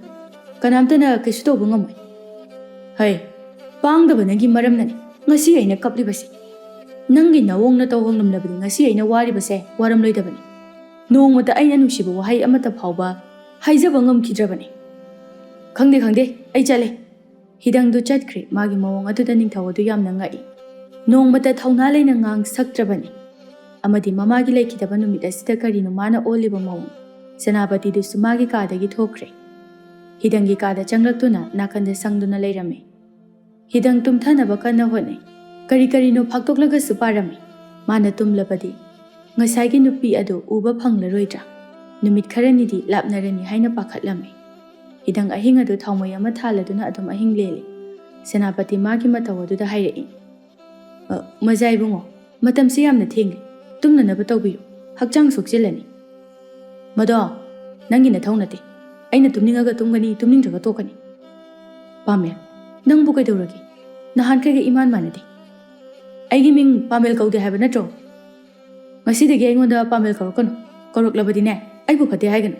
ꯀꯅꯥꯝꯇꯅ ꯀꯩꯁꯨ ꯇꯧꯕ ꯉꯝꯃꯣꯏ꯫" "ꯍꯩ, ꯄꯥꯡꯗꯕ ꯅꯪꯒꯤ ꯃꯔꯝꯅꯅꯤ ꯉꯁꯤ ꯑꯩꯅ ꯀꯞꯂꯤꯕꯁꯤ꯫ ꯅꯪꯒꯤ ꯅꯋꯣꯡ ꯅꯇꯧ ꯍꯣꯡꯂꯝꯂꯕꯗꯤ ꯉꯁꯤ ꯑꯩꯅ ꯋꯥꯔꯤꯕꯁꯦ ꯋꯥꯔꯝꯂꯣꯏꯗꯕꯅꯤ꯫ ꯅꯣꯡꯃꯇ ꯑꯩꯅ ꯅꯨꯡꯁꯤꯕ ꯋꯥꯍꯩ ꯑꯃꯠꯇ ꯐꯥꯎꯕ ꯍꯥꯏꯖꯕ ꯉꯝꯈꯤꯗ꯭ꯔꯕꯅꯤ꯫" "ꯈꯪꯗꯦ, ꯈꯪꯗꯦ, ꯑꯩ ꯆꯠꯂꯦ꯫" ꯍꯤꯗꯪꯗꯨ ꯆꯠꯈ꯭ꯔꯦ꯫ ꯃꯥꯒꯤ ꯃꯑꯣꯡ ꯑꯗꯨꯗ ꯅꯤꯡꯊꯧ ꯑꯗꯨ ꯌꯥꯝꯅ ꯉꯛꯏ꯫ ꯅꯣꯡꯃꯇ ꯊꯧꯅꯥ ꯂꯩꯅ ꯉꯥꯡ ꯁꯛꯇ꯭ꯔꯕꯅꯤ꯫ ꯑꯃꯗꯤ ꯃꯃꯥꯒꯤ ꯂꯩꯈꯤꯗꯕ ꯅꯨꯃꯤꯠ ꯑꯁꯤꯗ ꯀꯔꯤꯅꯣ ꯃꯥꯅ ꯑꯣꯜꯂꯤꯕ ꯃꯑꯣꯡ? ꯁꯦꯅꯥꯄꯇꯤꯗꯨꯁꯨ ꯃꯥꯒꯤ ꯀꯥꯗꯒꯤ ꯊꯣꯛꯈ꯭ꯔꯦ꯫ ꯍꯤꯗꯪꯒꯤ ꯀꯥꯗ ꯆꯪꯂꯛꯇꯨꯅ ꯅꯥꯀꯟꯗ ꯁꯪꯗꯨꯅ ꯂꯩꯔꯝꯃꯤ꯫ ꯍꯤꯗꯪ ꯇꯨꯝꯊꯅꯕ ꯀꯟꯅ ꯍꯣꯠꯅꯩ꯫ ꯀꯔꯤ ꯀꯔꯤꯅꯣ ꯐꯥꯛꯇꯣꯛꯂꯒꯁꯨ ꯄꯥꯔꯝꯃꯤ꯫ ꯃꯥꯅ ꯇꯨꯝꯂꯕꯗꯤ ꯉꯁꯥꯏꯒꯤ ꯅꯨꯄꯤ ꯑꯗꯨ ꯎꯕ ꯐꯪꯂꯔꯣꯏꯗ꯭ꯔꯥ? ꯅꯨꯃꯤꯠ ꯈꯔꯅꯤꯗꯤ ꯂꯥꯞꯅꯔꯅꯤ ꯍꯥꯏꯅ ꯄꯥꯈꯠꯂꯝꯃꯤ꯫ ꯍꯤꯗꯪ ꯑꯍꯤꯡ ꯑꯗꯨ ꯊꯥꯎꯃꯩ ꯑꯃ ꯊꯥꯜꯂꯗꯨꯅ ꯑꯗꯨꯝ ꯑꯍꯤꯡ ꯂꯦꯜꯂꯤ꯫ ꯁꯦꯅꯥꯄꯇꯤ ꯃꯥꯒꯤ ꯃꯇꯧ ꯑꯗꯨꯗ ꯍꯥꯏꯔꯛꯏ, "ꯑ, ꯃꯖꯥ ꯏꯕꯨꯡꯉꯣ, ꯃꯇꯝꯁꯤ ꯌꯥꯝꯅ ꯊꯦꯡꯂꯦ꯫ ꯇꯨꯝꯅꯅꯕ ꯇꯧꯕꯤꯌꯨ꯫ ꯍꯛꯆꯥꯡ ꯁꯣꯛꯆꯤꯜꯂꯅꯤ꯫" "ꯃꯗꯣ, ꯅꯪꯒꯤ ꯅꯊꯧ ꯅꯠꯇꯦ꯫ ꯑꯩꯅ ꯇꯨꯝꯅꯤꯡꯉꯒ ꯇꯨꯝꯒꯅꯤ, ꯇꯨꯝꯅꯤꯡꯗ꯭ꯔꯒ ꯇꯣꯛꯀꯅꯤ꯫" "ꯄꯥꯃꯦꯜ, ꯅꯪꯕꯨ ꯀꯩꯗꯧꯔꯒꯦ? ꯅꯍꯥꯟꯈꯩꯒ ꯏꯃꯥꯟ ꯃꯥꯟꯅꯗꯦ꯫ ꯑꯩꯒꯤ ꯃꯤꯡ ꯄꯥꯃꯦꯜ ꯀꯧꯗꯦ ꯍꯥꯏꯕ ꯅꯠꯇ꯭ꯔꯣ? ꯉꯁꯤꯗꯒꯤ ꯑꯩꯉꯣꯟꯗ ꯄꯥꯃꯦꯜ ꯀꯧꯔꯛꯀꯅꯨ꯫ ꯀꯧꯔꯛꯂꯕꯗꯤꯅꯦ, ꯑꯩꯕꯨ ꯐꯠꯇꯦ ꯍꯥꯏꯒꯅꯨ꯫"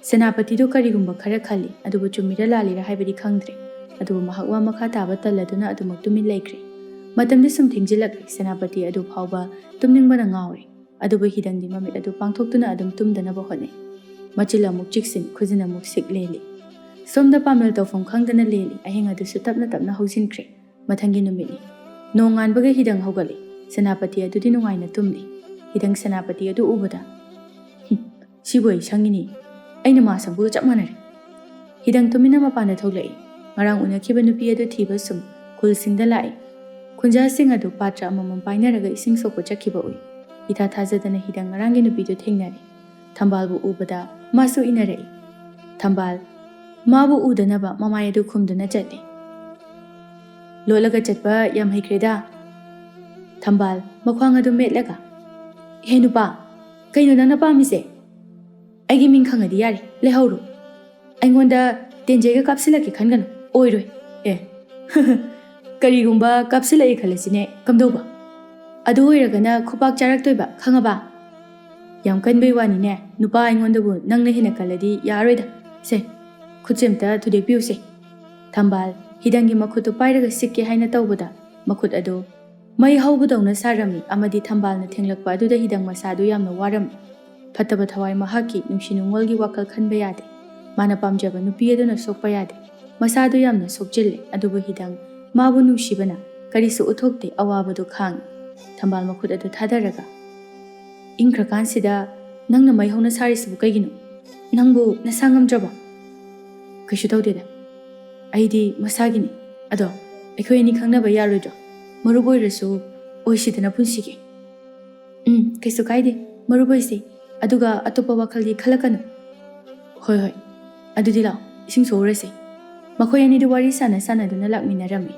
ꯁꯦꯅꯥꯄꯇꯤꯗꯨ ꯀꯔꯤꯒꯨꯝꯕ ꯈꯔ ꯈꯜꯂꯤ, ꯑꯗꯨꯕꯨ ꯆꯨꯝꯃꯤꯔ ꯂꯥꯜꯂꯤꯔ ꯍꯥꯏꯕꯗꯤ ꯈꯪꯗ꯭ꯔꯦ꯫ ꯑꯗꯨꯕꯨ ꯃꯍꯥꯛ ꯋꯥ ꯃꯈꯥ ꯇꯥꯕ ꯇꯜꯂꯗꯨꯅ ꯑꯗꯨꯃꯛ ꯇꯨꯃꯤꯟ ꯂꯩꯈ꯭ꯔꯦ꯫ ꯃꯇꯝꯗꯤ ꯁꯨꯝ ꯊꯦꯡꯖꯤꯜꯂꯛꯂꯦ꯫ ꯁꯦꯅꯥꯄꯇꯤ ꯑꯗꯨ ꯐꯥꯎꯕ ꯇꯨꯝꯅꯤꯡꯕꯅ ꯉꯥꯎꯔꯦ꯫ ꯑꯗꯨꯕꯨ ꯍꯤꯗꯪꯗꯤ ꯃꯃꯤꯠ ꯑꯗꯨ ꯄꯥꯡꯊꯣꯛꯇꯨꯅ ꯑꯗꯨꯝ ꯇꯨꯝꯗꯅꯕ ꯍꯣꯠꯅꯩ꯫ ꯃꯆꯤꯜ ꯑꯃꯨꯛ ꯆꯤꯛꯁꯤꯟ, ꯈꯨꯖꯤꯟ ꯑꯃꯨꯛ ꯁꯤꯛ ꯂꯦꯜꯂꯤ꯫ ꯁꯣꯝꯗ ꯄꯥꯃꯦꯜ ꯇꯧꯐꯝ ꯈꯪꯗꯅ ꯂꯦꯜꯂꯤ꯫ ꯑꯍꯤꯡ ꯑꯗꯨꯁꯨ ꯇꯞꯅ ꯇꯞꯅ ꯍꯧꯖꯤꯟꯈ꯭ꯔꯦ꯫ ꯃꯊꯪꯒꯤ ꯅꯨꯃꯤꯠꯅꯤ꯫ ꯅꯣꯡꯉꯥꯟꯕꯒ ꯍꯤꯗꯪ ꯍꯧꯒꯠꯂꯤ꯫ ꯁꯦꯅꯥꯄꯇꯤ ꯑꯗꯨꯗꯤ ꯅꯨꯡꯉꯥꯏꯅ ꯇꯨꯝꯂꯤ꯫ ꯍꯤꯗꯪ ꯁꯦꯅꯥꯄꯇꯤ ꯑꯗꯨ ꯎꯕꯗ, ꯁꯤꯕꯨ ꯑꯩ ꯁꯪꯉꯤꯅꯤ꯫ ꯑꯩꯅ ꯃꯥ ꯁꯪꯕꯒ ꯆꯞ ꯃꯥꯟꯅꯔꯦ꯫ ꯍꯤꯗꯪ ꯇꯨꯃꯤꯟꯅ ꯃꯄꯥꯟꯗ ꯊꯣꯛꯂꯛꯏ꯫ ꯉꯔꯥꯡ ꯎꯅꯈꯤꯕ ꯅꯨꯄꯤ ꯑꯗꯨ ꯊꯤꯕ ꯁꯨꯝ ꯈꯨꯜꯁꯤꯡꯗ ꯂꯥꯛꯏ꯫ ꯈꯨꯟꯖꯥꯁꯤꯡ ꯑꯗꯨ ꯄꯥꯇ꯭ꯔ ꯑꯃꯃꯝ ꯄꯥꯏꯅꯔꯒ ꯏꯁꯤꯡ ꯁꯣꯛꯄ ꯆꯠꯈꯤꯕ ꯎꯏ꯫ ꯏꯊꯥ ꯊꯥꯖꯗꯅ ꯍꯤꯗꯪ ꯉꯔꯥꯡꯒꯤ ꯅꯨꯄꯤꯗꯨ ꯊꯦꯡꯅꯔꯦ꯫ ꯊꯝꯕꯥꯜꯕꯨ ꯎꯕꯗ ꯃꯥꯁꯨ ꯏꯟꯅꯔꯛꯏ꯫ ꯊꯝꯕꯥꯜ ꯃꯥꯕꯨ ꯎꯗꯅꯕ ꯃꯃꯥꯏ ꯑꯗꯨ ꯈꯨꯝꯗꯨꯅ ꯆꯠꯂꯤ꯫ ꯂꯣꯠꯂꯒ ꯆꯠꯄ ꯌꯥꯝ ꯍꯩꯈ꯭ꯔꯦꯗ꯫ ꯊꯝꯕꯥꯜ ꯃꯈ꯭ꯋꯥꯡ ꯑꯗꯨ ꯃꯦꯠꯂꯒ, "ꯍꯦ ꯅꯨꯄꯥ, ꯀꯩꯅꯣ ꯅꯪꯅ ꯄꯥꯝꯃꯤꯁꯦ? ꯑꯩꯒꯤ ꯃꯤꯡ ꯈꯪꯉꯗꯤ ꯌꯥꯔꯦ, ꯂꯩꯍꯧꯔꯣ꯫ ꯑꯩꯉꯣꯟꯗ ꯇꯦꯟꯖꯩꯒ ꯀꯥꯞꯁꯤꯜꯂꯛꯀꯦ ꯈꯟꯒꯅꯨ, ꯑꯣꯏꯔꯣꯏ꯫ ꯑꯦ, ꯀꯔꯤꯒꯨꯝꯕ ꯀꯥꯞꯁꯤꯜꯂꯛꯑꯦ ꯈꯜꯂꯁꯤꯅꯦ, ꯀꯝꯗꯧꯕ? ꯑꯗꯨ ꯑꯣꯏꯔꯒꯅ ꯈꯨꯄꯥꯛ ꯆꯥꯔꯛꯇꯣꯏꯕ, ꯈꯪꯉꯕ? ꯌꯥꯝ ꯀꯟꯕꯩ ꯋꯥꯅꯤꯅꯦ, ꯅꯨꯄꯥ ꯑꯩꯉꯣꯟꯗꯕꯨ ꯅꯪꯅ ꯍꯦꯟꯅ ꯀꯜꯂꯗꯤ ꯌꯥꯔꯣꯏꯗ꯫ ꯁꯦ, ꯈꯨꯠꯁꯦ ꯑꯝꯇ ꯊꯨꯗꯦꯛꯄꯤꯌꯨꯁꯦ꯫" ꯊꯝꯕꯥꯜ ꯍꯤꯗꯪꯒꯤ ꯃꯈꯨꯠꯇꯨ ꯄꯥꯏꯔꯒ ꯁꯤꯛꯀꯦ ꯍꯥꯏꯅ ꯇꯧꯕꯗ, ꯃꯈꯨꯠ ꯑꯗꯨ ꯃꯩ ꯍꯧꯕꯗꯧꯅ ꯁꯥꯔꯝꯃꯤ ꯑꯃꯗꯤ ꯊꯝꯕꯥꯜꯅ ꯊꯦꯡꯂꯛꯄ ꯑꯗꯨꯗ ꯍꯤꯗꯪ ꯃꯁꯥꯗꯨ ꯌꯥꯝꯅ ꯋꯥꯔꯝꯃꯤ꯫ ꯐꯠꯇꯕ ꯊꯋꯥꯏ ꯃꯍꯥꯛꯀꯤ ꯅꯨꯡꯁꯤ ꯅꯨꯡꯉꯣꯜꯒꯤ ꯋꯥꯈꯜ ꯈꯟꯕ ꯌꯥꯗꯦ꯫ ꯃꯥꯅ ꯄꯥꯝꯖꯕ ꯅꯨꯄꯤ ꯑꯗꯨꯅ ꯁꯣꯛꯄ ꯌꯥꯗꯦ꯫ ꯃꯁꯥꯗꯨ ꯌꯥꯝꯅ ꯁꯣꯛꯆꯤꯜꯂꯦ, ꯑꯗꯨꯕꯨ ꯍꯤꯗꯪ ꯃꯥꯕꯨ ꯅꯨꯡꯁꯤꯕꯅ ꯀꯔꯤꯁꯨ ꯎꯠꯊꯣꯛꯇꯦ, ꯑꯋꯥꯕꯗꯨ ꯈꯥꯡꯉꯤ꯫ ꯊꯝꯕꯥꯜ ꯃꯈꯨꯠ ꯑꯗꯨ ꯊꯥꯗꯔꯒ, "ꯏꯪꯈ꯭ꯔꯀꯥꯟꯁꯤꯗ ꯅꯪꯅ ꯃꯩ ꯍꯧꯅ ꯁꯥꯔꯤꯁꯤꯕꯨ ꯀꯩꯒꯤꯅꯣ? ꯅꯪꯕꯨ ꯅꯁꯥ ꯉꯝꯗ꯭ꯔꯕꯣ?" "ꯀꯩꯁꯨ ꯇꯧꯗꯦꯗ꯫ ꯑꯩꯗꯤ ꯃꯁꯥꯒꯤꯅꯤ꯫ ꯑꯗꯣ ꯑꯩꯈꯣꯏ ꯑꯅꯤ ꯈꯪꯅꯕ ꯌꯥꯔꯣꯏꯗ꯭ꯔꯣ? ꯃꯔꯨꯞ ꯑꯣꯏꯔꯁꯨ ꯑꯣꯏꯁꯤꯗꯅ ꯄꯨꯟꯁꯤꯒꯤ꯫" "ꯎꯝ, ꯀꯩꯁꯨ ꯀꯥꯏꯗꯦ, ꯃꯔꯨꯞ ꯑꯣꯏꯁꯤ꯫ ꯑꯗꯨꯒ ꯑꯇꯣꯞꯄ ꯋꯥꯈꯜꯗꯤ ꯈꯜꯂꯛꯀꯅꯨ꯫" "ꯍꯣꯏ, ꯍꯣꯏ꯫ ꯑꯗꯨꯗꯤ ꯂꯥꯛꯑꯣ, ꯏꯁꯤꯡ ꯁꯣꯛꯎꯔꯁꯤ꯫" ꯃꯈꯣꯏ ꯑꯅꯤꯗꯨ ꯋꯥꯔꯤ ꯁꯥꯟꯅ ꯁꯥꯟꯅꯗꯨꯅ ꯂꯥꯛꯃꯤꯟꯅꯔꯝꯃꯤ꯫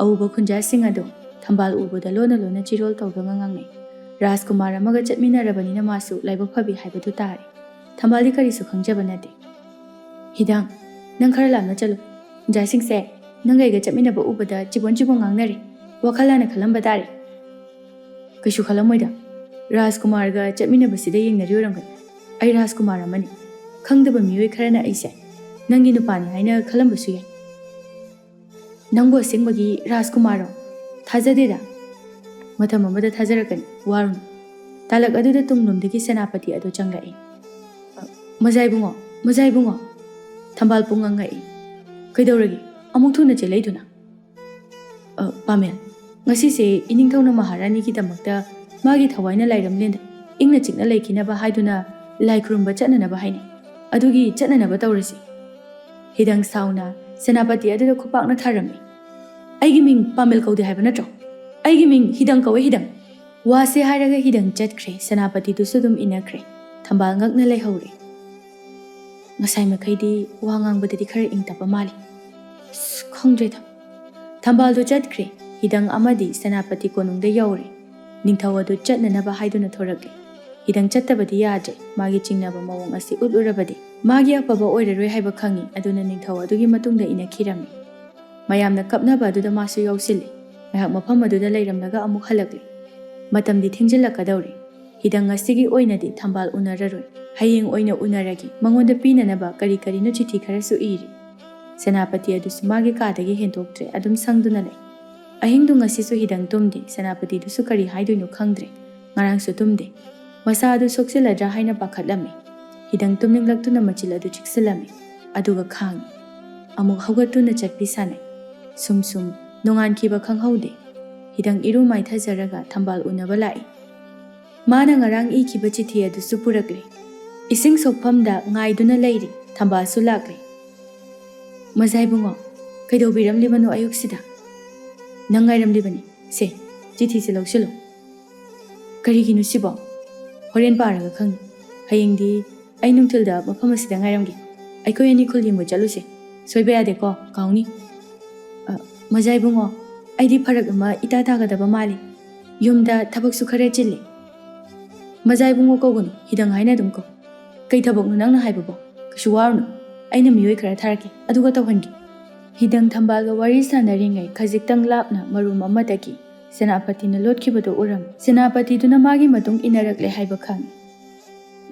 ꯑꯎꯕ ꯈꯨꯟꯖꯥꯁꯤꯡ ꯑꯗꯨ ꯊꯝꯕꯥꯜ ꯎꯕꯗ ꯂꯣꯟꯅ ꯂꯣꯟꯅ ꯆꯤꯔꯣꯜ ꯇꯧꯗꯨꯅ ꯉꯥꯡꯅꯩ꯫ ꯔꯥꯖꯀꯨꯃꯥꯔ ꯑꯃꯒ ꯆꯠꯃꯤꯟꯅꯔꯕꯅꯤꯅ ꯃꯥꯁꯨ ꯂꯥꯏꯕꯛ ꯐꯕꯤ ꯍꯥꯏꯕꯗꯨ ꯇꯥꯔꯦ꯫ ꯊꯝꯕꯥꯜꯗꯤ ꯀꯔꯤꯁꯨ ꯈꯪꯖꯕ ꯅꯠꯇꯦ꯫ "ꯍꯤꯗꯪ, ꯅꯪ ꯈꯔ ꯂꯥꯞꯅ ꯆꯠꯂꯨ꯫ ꯈꯨꯟꯖꯥꯁꯤꯡꯁꯦ ꯅꯪꯒ ꯑꯩꯒ ꯆꯠꯃꯤꯟꯅꯕ ꯎꯕꯗ ꯆꯤꯕꯣꯟ ꯆꯤꯕꯣꯟ ꯉꯥꯡꯅꯔꯦ꯫ ꯋꯥꯈꯜ ꯂꯥꯟꯅ ꯈꯜꯂꯝꯕ ꯇꯥꯔꯦ꯫" "ꯀꯩꯁꯨ ꯈꯜꯂꯝꯃꯣꯏꯗ꯫ ꯔꯥꯖꯀꯨꯃꯥꯔꯒ ꯆꯠꯃꯤꯟꯅꯕꯁꯤꯗ ꯌꯦꯡꯅꯔꯤ ꯑꯣꯏꯔꯝꯒꯅꯤ꯫ ꯑꯩ ꯔꯥꯖꯀꯨꯃꯥꯔ ꯑꯃꯅꯤ꯫ ꯈꯪꯗꯕ ꯃꯤꯑꯣꯏ ꯈꯔꯅ ꯑꯩꯁꯦ ꯅꯪꯒꯤ ꯅꯨꯄꯥꯅꯤ ꯍꯥꯏꯅ ꯈꯜꯂꯝꯕꯁꯨ ꯌꯥꯏ꯫" "ꯅꯪꯕꯨ ꯑꯁꯦꯡꯕꯒꯤ ꯔꯥꯖꯀꯨꯃꯥꯔꯔꯣ? ꯊꯥꯖꯗꯦꯗ꯫" "ꯃꯇꯝ ꯑꯃꯗ ꯊꯥꯖꯔꯛꯀꯅꯤ, ꯋꯥꯔꯨꯅꯨ꯫" ꯇꯥꯂꯛ ꯑꯗꯨꯗ ꯇꯨꯡꯂꯣꯝꯗꯒꯤ ꯁꯦꯅꯥꯄꯇꯤ ꯑꯗꯨ ꯆꯪꯂꯛꯏ꯫ "ꯃꯖꯥ ꯏꯕꯨꯡꯉꯣ, ꯃꯖꯥ ꯏꯕꯨꯡꯉꯣ!" ꯊꯝꯕꯥꯜ ꯄꯨꯡꯉꯪ ꯉꯛꯏ꯫ "ꯀꯩꯗꯧꯔꯒꯦ? ꯑꯃꯨꯛ ꯊꯨꯅ ꯆꯦꯜꯂꯛꯏꯗꯨꯅ?" "ꯑ, ꯄꯥꯃꯦꯜ, ꯉꯁꯤꯁꯦ ꯏꯅꯤꯡꯊꯧꯅ ꯃꯍꯥꯔꯥꯅꯤꯒꯤꯗꯃꯛꯇ ꯃꯥꯒꯤ ꯊꯋꯥꯏꯅ ꯂꯥꯏꯔꯝꯂꯦꯟꯗ ꯏꯪꯅ ꯆꯤꯛꯅ ꯂꯩꯈꯤꯅꯕ ꯍꯥꯏꯗꯨꯅ ꯂꯥꯏ ꯈꯨꯔꯨꯝꯕ ꯆꯠꯅꯅꯕ ꯍꯥꯏꯅꯩ꯫ ꯑꯗꯨꯒꯤ ꯆꯠꯅꯅꯕ ꯇꯧꯔꯁꯤ꯫ ꯍꯤꯗꯪ ꯁꯥꯎꯅ ꯁꯦꯅꯥꯄꯇꯤ ꯑꯗꯨꯗ ꯈꯨꯄꯥꯛꯅ ꯊꯥꯔꯝꯃꯤ꯫ "ꯑꯩꯒꯤ ꯃꯤꯡ ꯄꯥꯃꯦꯜ ꯀꯧꯗꯦ ꯍꯥꯏꯕ ꯅꯠꯇ꯭ꯔꯣ? ꯑꯩꯒꯤ ꯃꯤꯡ ꯍꯤꯗꯪ ꯀꯧꯋꯦ, ꯍꯤꯗꯪ!" ꯋꯥꯁꯦ ꯍꯥꯏꯔꯒ ꯍꯤꯗꯪ ꯆꯠꯈ꯭ꯔꯦ꯫ ꯁꯦꯅꯥꯄꯇꯤꯗꯨꯁꯨ ꯑꯗꯨꯝ ꯏꯟꯅꯈ꯭ꯔꯦ꯫ ꯊꯝꯕꯥꯜ ꯉꯛꯅ ꯂꯩꯍꯧꯔꯦ꯫ ꯉꯁꯥꯏ ꯃꯈꯩꯗꯤ ꯋꯥ ꯉꯥꯡꯕꯗꯗꯤ ꯈꯔ ꯏꯪ ꯇꯞꯄ ꯃꯥꯜꯂꯤ꯫ ꯑꯁ, ꯈꯪꯗ꯭ꯔꯦꯗ꯫ ꯊꯝꯕꯥꯜꯗꯨ ꯆꯠꯈ꯭ꯔꯦ꯫ ꯍꯤꯗꯪ ꯑꯃꯗꯤ ꯁꯦꯅꯥꯄꯇꯤ ꯀꯣꯅꯨꯡꯗ ꯌꯧꯔꯦ꯫ ꯅꯤꯡꯊꯧ ꯑꯗꯨ ꯆꯠꯅꯅꯕ ꯍꯥꯏꯗꯨꯅ ꯊꯣꯔꯛꯂꯦ꯫ ꯍꯤꯗꯪ ꯆꯠꯇꯕꯗꯤ ꯌꯥꯗ꯭ꯔꯦ꯫ ꯃꯥꯒꯤ ꯆꯤꯡꯅꯕ ꯃꯑꯣꯡ ꯑꯁꯤ ꯎꯠꯂꯨꯔꯕꯗꯤ ꯃꯥꯒꯤ ꯑꯐꯕ ꯑꯣꯏꯔꯔꯣꯏ ꯍꯥꯏꯕ ꯈꯪꯏ꯫ ꯑꯗꯨꯅ ꯅꯤꯡꯊꯧ ꯑꯗꯨꯒꯤ ꯃꯇꯨꯡꯗ ꯏꯟꯅꯈꯤꯔꯝꯃꯤ꯫ ꯃꯌꯥꯝꯅ ꯀꯞꯅꯕ ꯑꯗꯨꯗ ꯃꯥꯁꯨ ꯌꯥꯎꯁꯤꯜꯂꯤ꯫ ꯉꯥꯏꯍꯥꯛ ꯃꯐꯝ ꯑꯗꯨꯗ ꯂꯩꯔꯝꯂꯒ ꯑꯃꯨꯛ ꯍꯜꯂꯛꯂꯤ꯫ ꯃꯇꯝꯗꯤ ꯊꯦꯡꯖꯤꯜꯂꯛꯀꯗꯧꯔꯦ꯫ ꯍꯤꯗꯪ ꯉꯁꯤꯒꯤ ꯑꯣꯏꯅꯗꯤ ꯊꯝꯕꯥꯜ ꯎꯅꯔꯔꯣꯏ꯫ ꯍꯌꯦꯡ ꯑꯣꯏꯅ ꯎꯅꯔꯒꯦ꯫ ꯃꯉꯣꯟꯗ ꯄꯤꯅꯅꯕ ꯀꯔꯤ ꯀꯔꯤꯅꯣ ꯆꯤꯊꯤ ꯈꯔꯁꯨ ꯏꯔꯤ꯫ ꯁꯦꯅꯥꯄꯇꯤ ꯑꯗꯨꯁꯨ ꯃꯥꯒꯤ ꯀꯥꯗꯒꯤ ꯍꯦꯟꯗꯣꯛꯇ꯭ꯔꯦ꯫ ꯑꯗꯨꯝ ꯁꯪꯗꯨꯅ ꯂꯩ꯫ ꯑꯍꯤꯡꯗꯨ ꯉꯁꯤꯁꯨ ꯍꯤꯗꯪ ꯇꯨꯝꯗꯦ꯫ ꯁꯦꯅꯥꯄꯇꯤꯗꯨꯁꯨ ꯀꯔꯤ ꯍꯥꯏꯗꯣꯏꯅꯣ ꯈꯪꯗ꯭ꯔꯦ꯫ ꯉꯔꯥꯡꯁꯨ ꯇꯨꯝꯗꯦ꯫ ꯃꯁꯥ ꯑꯗꯨ ꯁꯣꯛꯆꯤꯜꯂꯗ꯭ꯔꯥ ꯍꯥꯏꯅ ꯄꯥꯈꯠꯂꯝꯃꯤ꯫ ꯍꯤꯗꯪ ꯇꯨꯝꯅꯤꯡꯂꯛꯇꯨꯅ ꯃꯆꯤꯜ ꯑꯗꯨ ꯆꯤꯛꯁꯤꯜꯂꯝꯃꯤ꯫ ꯑꯗꯨꯒ ꯈꯥꯡꯉꯤ꯫ ꯑꯃꯨꯛ ꯍꯧꯒꯠꯇꯨꯅ ꯆꯠꯄꯤ ꯁꯥꯟꯅꯩ꯫ ꯁꯨꯝ ꯁꯨꯝ ꯅꯣꯡꯉꯥꯟꯈꯤꯕ ꯈꯪꯍꯧꯗꯦ꯫ ꯍꯤꯗꯪ ꯏꯔꯨ ꯃꯥꯏꯊꯖꯔꯒ ꯊꯝꯕꯥꯜ ꯎꯅꯕ ꯂꯥꯛꯏ꯫ ꯃꯥꯅ ꯉꯔꯥꯡ ꯏꯈꯤꯕ ꯆꯤꯊꯤ ꯑꯗꯨꯁꯨ ꯄꯨꯔꯛꯂꯦ꯫ ꯏꯁꯤꯡ ꯁꯣꯛꯐꯝꯗ ꯉꯥꯏꯗꯨꯅ ꯂꯩꯔꯤ꯫ ꯊꯝꯕꯥꯜꯁꯨ ꯂꯥꯛꯂꯦ꯫ "ꯃꯖꯥ ꯏꯕꯨꯡꯉꯣ, ꯀꯩꯗꯧꯕꯤꯔꯝꯂꯤꯕꯅꯣ ꯑꯌꯨꯛꯁꯤꯗ?" "ꯅꯪ ꯉꯥꯏꯔꯝꯂꯤꯕꯅꯤ꯫ ꯁꯦ, ꯆꯤꯊꯤꯁꯦ ꯂꯧꯁꯤꯜꯂꯨ꯫" "ꯀꯔꯤꯒꯤꯅꯣ ꯁꯤꯕꯣ?" "ꯍꯣꯔꯦꯟ ꯄꯥꯔꯒ ꯈꯪꯅꯤ꯫ ꯍꯌꯦꯡꯗꯤ ꯑꯩ ꯅꯨꯡꯊꯤꯜꯗ ꯃꯐꯝ ꯑꯁꯤꯗ ꯉꯥꯏꯔꯝꯒꯦ꯫ ꯑꯩꯈꯣꯏ ꯑꯅꯤ ꯈꯨꯜ ꯌꯦꯡꯕ ꯆꯠꯂꯨꯁꯦ꯫ ꯁꯣꯏꯕ ꯌꯥꯗꯦꯀꯣ, ꯀꯥꯎꯅꯤ꯫" "ꯑ, ꯃꯖꯥ ꯏꯕꯨꯡꯉꯣ, ꯑꯩꯗꯤ ꯐꯔꯛ ꯑꯃ ꯏꯇꯥ ꯇꯥꯒꯗꯕ ꯃꯥꯜꯂꯤ꯫ ꯌꯨꯝꯗ ꯊꯕꯛꯁꯨ ꯈꯔ ꯆꯤꯜꯂꯤ꯫" "ꯃꯖꯥ ꯏꯕꯨꯡꯉꯣ ꯀꯧꯒꯅꯨ, ꯍꯤꯗꯪ ꯍꯥꯏꯅ ꯑꯗꯨꯝ ꯀꯧ꯫" "ꯀꯩ ꯊꯕꯛꯅꯣ ꯅꯪꯅ ꯍꯥꯏꯕꯕꯣ? ꯀꯩꯁꯨ ꯋꯥꯔꯨꯅꯨ, ꯑꯩꯅ ꯃꯤꯑꯣꯏ ꯈꯔ ꯊꯥꯔꯛꯀꯦ, ꯑꯗꯨꯒ ꯇꯧꯍꯟꯒꯦ꯫" ꯍꯤꯗꯪ ꯊꯝꯕꯥꯜꯒ ꯋꯥꯔꯤ ꯁꯥꯟꯅꯔꯤꯉꯩ ꯈꯖꯤꯛꯇꯪ ꯂꯥꯞꯅ ꯃꯔꯨꯝ ꯑꯃꯗꯒꯤ ꯁꯦꯅꯥꯄꯇꯤꯅ ꯂꯣꯠꯈꯤꯕꯗꯨ ꯎꯔꯝꯃꯤ꯫ ꯁꯦꯅꯥꯄꯇꯤꯗꯨꯅ ꯃꯥꯒꯤ ꯃꯇꯨꯡ ꯏꯟꯅꯔꯛꯂꯦ ꯍꯥꯏꯕ ꯈꯪꯉꯤ꯫